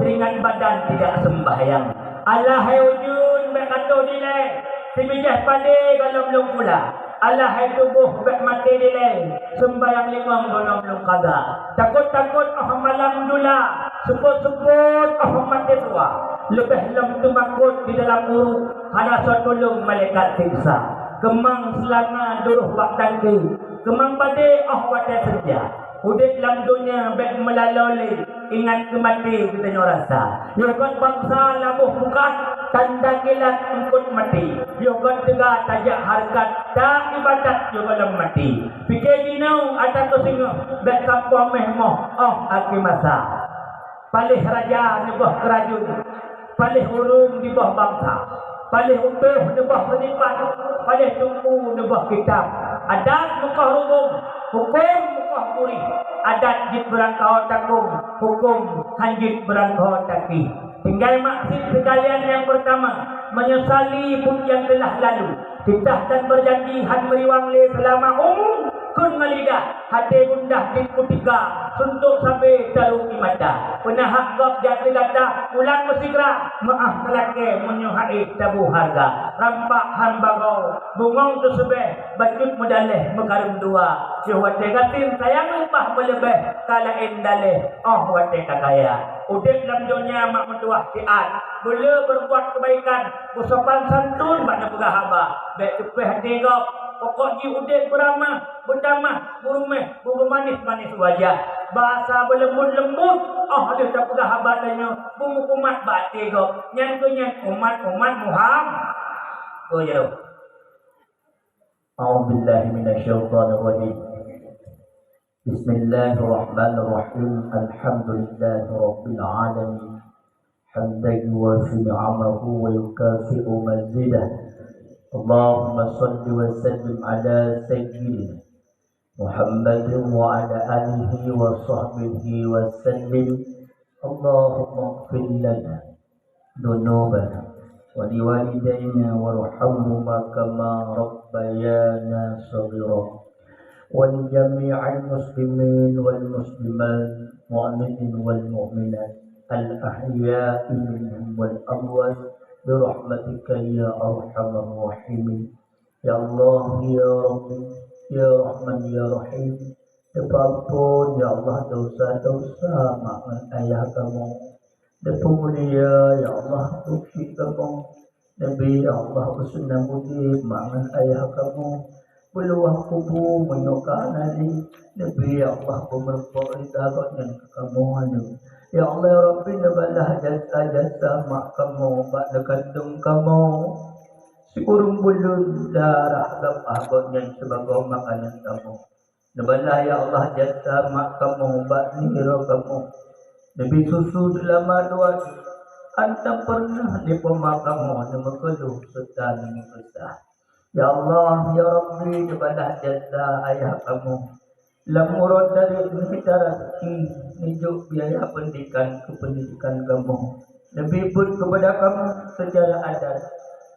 teringat badan tidak sembahyang. Alah hai ujeuen bèk katoh dilèe, sibijèh padé gohlom lôn pula. Alah hai tuboh bèk maté dilèe, seumbahyang limong gohlom lôn qadha. Takot-takot 'oh malam jula, seupôt-seupôt 'oh maté tuha. Leubeh lom teumakot di dalam uruek, hana soe tulông malaikat siksa. Keumang seulanga duroh bak tangke, keumang padé 'oh watèe seureuja. Udép lam donya bèk meulaloe lé, ingat keu maté geutanyoe rasa. Yoh göt bansa laboh mukat, tanda kilat eungkôt maté. Yoh göt teuga tajak hareukat, ta ibadat yoh gohlom maté. Pike jinoe ata keu singoh, bèk sampoe méh moh 'oh akhé masa. Paléh raja neuboh keurajeuen, paléh ureueng diboh bansa, paléh utôh neuboh seunipan, paléh teungku neuboh kitab. Adat meukoh rubông, hukôm meukoh gurih. Adat jeuet beurangkaho takông, hukôm han jeuet beurangkaho taki. Tinggai maksiet seukalian nyang peurtama, meunyeusali buet nyang teulah lalu. Titah dan beujanji han meuriwang lé seulama umu, kheun ngon lidah, até gundah di kutika, suntok sabé taruki mata. Peunahak gob jak keu gata, pulang meusigra, meu'ah talakèe meunyoe hase tabu hareuga. Rampak han bagoe, bungong teuseubeh, bacut meudaléh meukareueng dua. Yoh watèe gasien sayang leupah meuleubeh, ka laén daléh 'oh watèe ka kaya. Udép lam donya mak meutuah siat, beu le beurbuat keubaikan, beusopan santun bak neupeugah haba, bèk teupeh até gob. Pokok jih udép beuramah, beutamah, beuruméh, beubeumanéh-manéh wajah. Basa beuleumbot-leumbot, 'oh lheueh tapeugah haba tanyoe, beumeukumat bak até gob. Nyan keuh nyan umat-umat Muhammad. Oh, ya. أعوذ بالله من الشيطان الرجيم. بسم الله الرحمن الرحيم. الحمد لله رب العالمين. حمدا يوافي نعمه ويكافئ مزيده. اللهم صل وسلم على سيدنا محمد وعلى آله وصحبه وسلم. اللهم اغفر لنا ذنوبنا ولوالدينا وارحمهما كما ربيانا صغارا. ولجميع المسلمين والمسلمات، مؤمنين والمؤمنات، الأحياء منهم والأموات، برحمتك يا أرحم الراحمين. Ya Allah, ya Rabbi, ya Rahman, ya Rahim, neupeuamphon, ya Allah, dosa-dosa mak ngon ayah kamoe. Neupeumulia, ya Allah, keuchik kamoe. Neubri, ya Allah, husnul udép mak ngon ayah kamoe. Beuluwah kubu meunyoe ka na lé. Neubri, ya Allah, beumeureumpok rida Gobnyan keu kamoe aneuk. Ya Allah, ya Rabbi, neubalah jasa-jasa mak kamoe bak neukandong kamoe. Sikureueng buleuen darah gapah gobnyan sibagoe makanan kamoe. Neubalah, ya Allah, jasa mak kamoe bak niro kamoe. Neubri susu seulama dua jeuem, hana peureunah di poma kamoe neumeukeuluh serta neumeukeusah. Ya Allah, ya Rabbi, neubalah jasa ayah kamoe. Lam uroe dari neumita raseuki, neujok biaya peundidikan keu peundidikan kamoe. Neubri buet keupada kamoe seucara adat,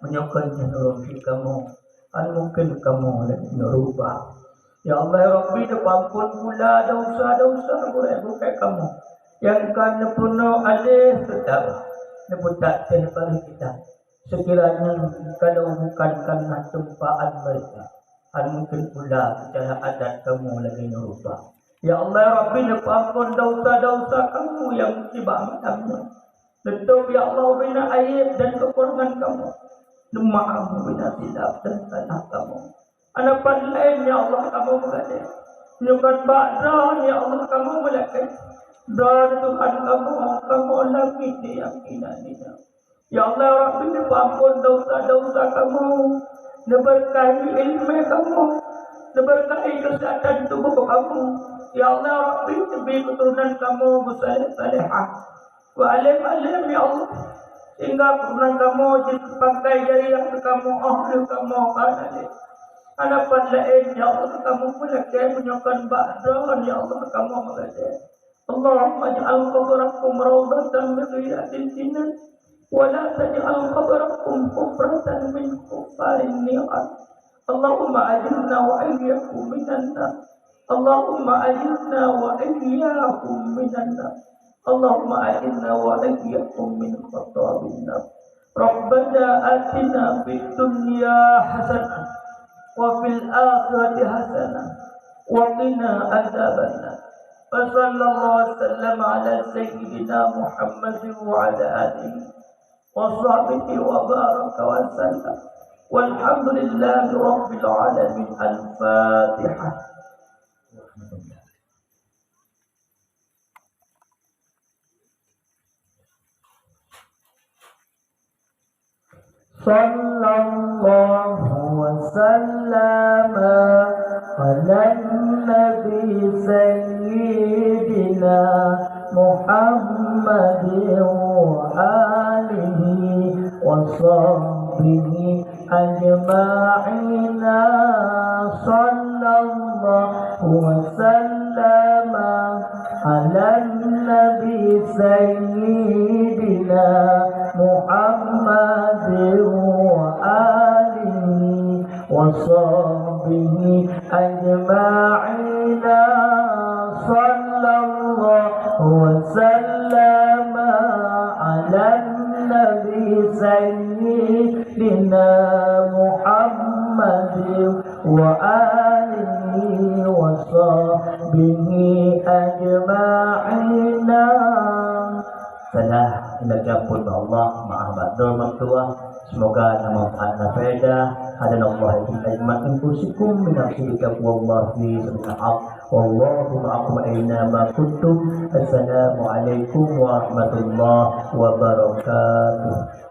meunyoe kon nyan ureueng pih kamoe, hana mungken kamoe lagée nyoe rubah. Ya Allah, ya Rabbi, neupeuampon pula desya-desya gurée-gurée kamoe nyang ka neupeurunoe aleh seutara, neupeutak teuh baréh geutanyoe. Seukiranya kalau bukan karena tumpahan mereka, hana mungken pula seucara adat kamoe lagée nyoe rubah. Ya Allah, ya Rabbi, neupeuampon desya-desya kamoe nyang sibak malam nyoe. Neutôb, ya Allah, ubena aieb dan keukurangan kamoe. Neumeuáh ubena silap dan salah kamoe. Hana pat laén, ya Allah, kamoe meugadée. Meunyoe kon bak Droeneuh, ya Allah, kamoe meulakée. Droeneuh Tuhan kamoe, kamoe lam keuyakinan nyoe. Ya Allah, ya Rabbi, neupeuampon desya-desya kamoe, neubeurkahi iéleumé kamoe, neubeurkahi keuseuhatan tuboh kamoe. Ya Allah, ya Rabbi, neubri keuturonan kamoe beusaléh-salehah, beualém-além, ya Allah, sehingga keuturonan kamoe jeuet keu pangkai jariah keu kamoe óh lheueh kamoe ka na lé. Hana pat laén, ya Allah, kamoe meulakée meunyoe kon bak Droeneuh, ya Allah, kamoe meugadée. اللهم اجعل قبورهم روضة من رياض الجنان، ولا تجعل قبورهم حفرة من حفر النيران. اللهم أجرنا وإياهم من النار. اللهم أجرنا وإياهم من النار. اللهم أجرنا وإياهم من خطاب النار. ربنا آتنا في الدنيا حسنة وفي الآخرة حسنة وقنا عذاب النار. وصلى الله وسلم على سيدنا محمد وعلى آله وصحبه وبارك وسلم. والحمد لله رب العالمين. الفاتحة. صلى الله وسلم على النبي سيدنا محمد وآله وصحبه أجمعين. صلى الله وسلم على النبي سيدنا محمد وآله وصحبه أجمعين. صلى الله وسلم على النبي سيدنا محمد وآله وصحبه أجمعين. Salah, ilakée ampôn bak Allah, meu'ah bak droe meutuwah. Semoga na manfaat, na faedah. Hadanallahu wa iyyakum ajma'in. Usikum bi nafsi bi taqwallah fi sabilil haq. Wallahu ma'akum aina ma kuntum. Assalamualaikum warahmatullahi wabarakatuh.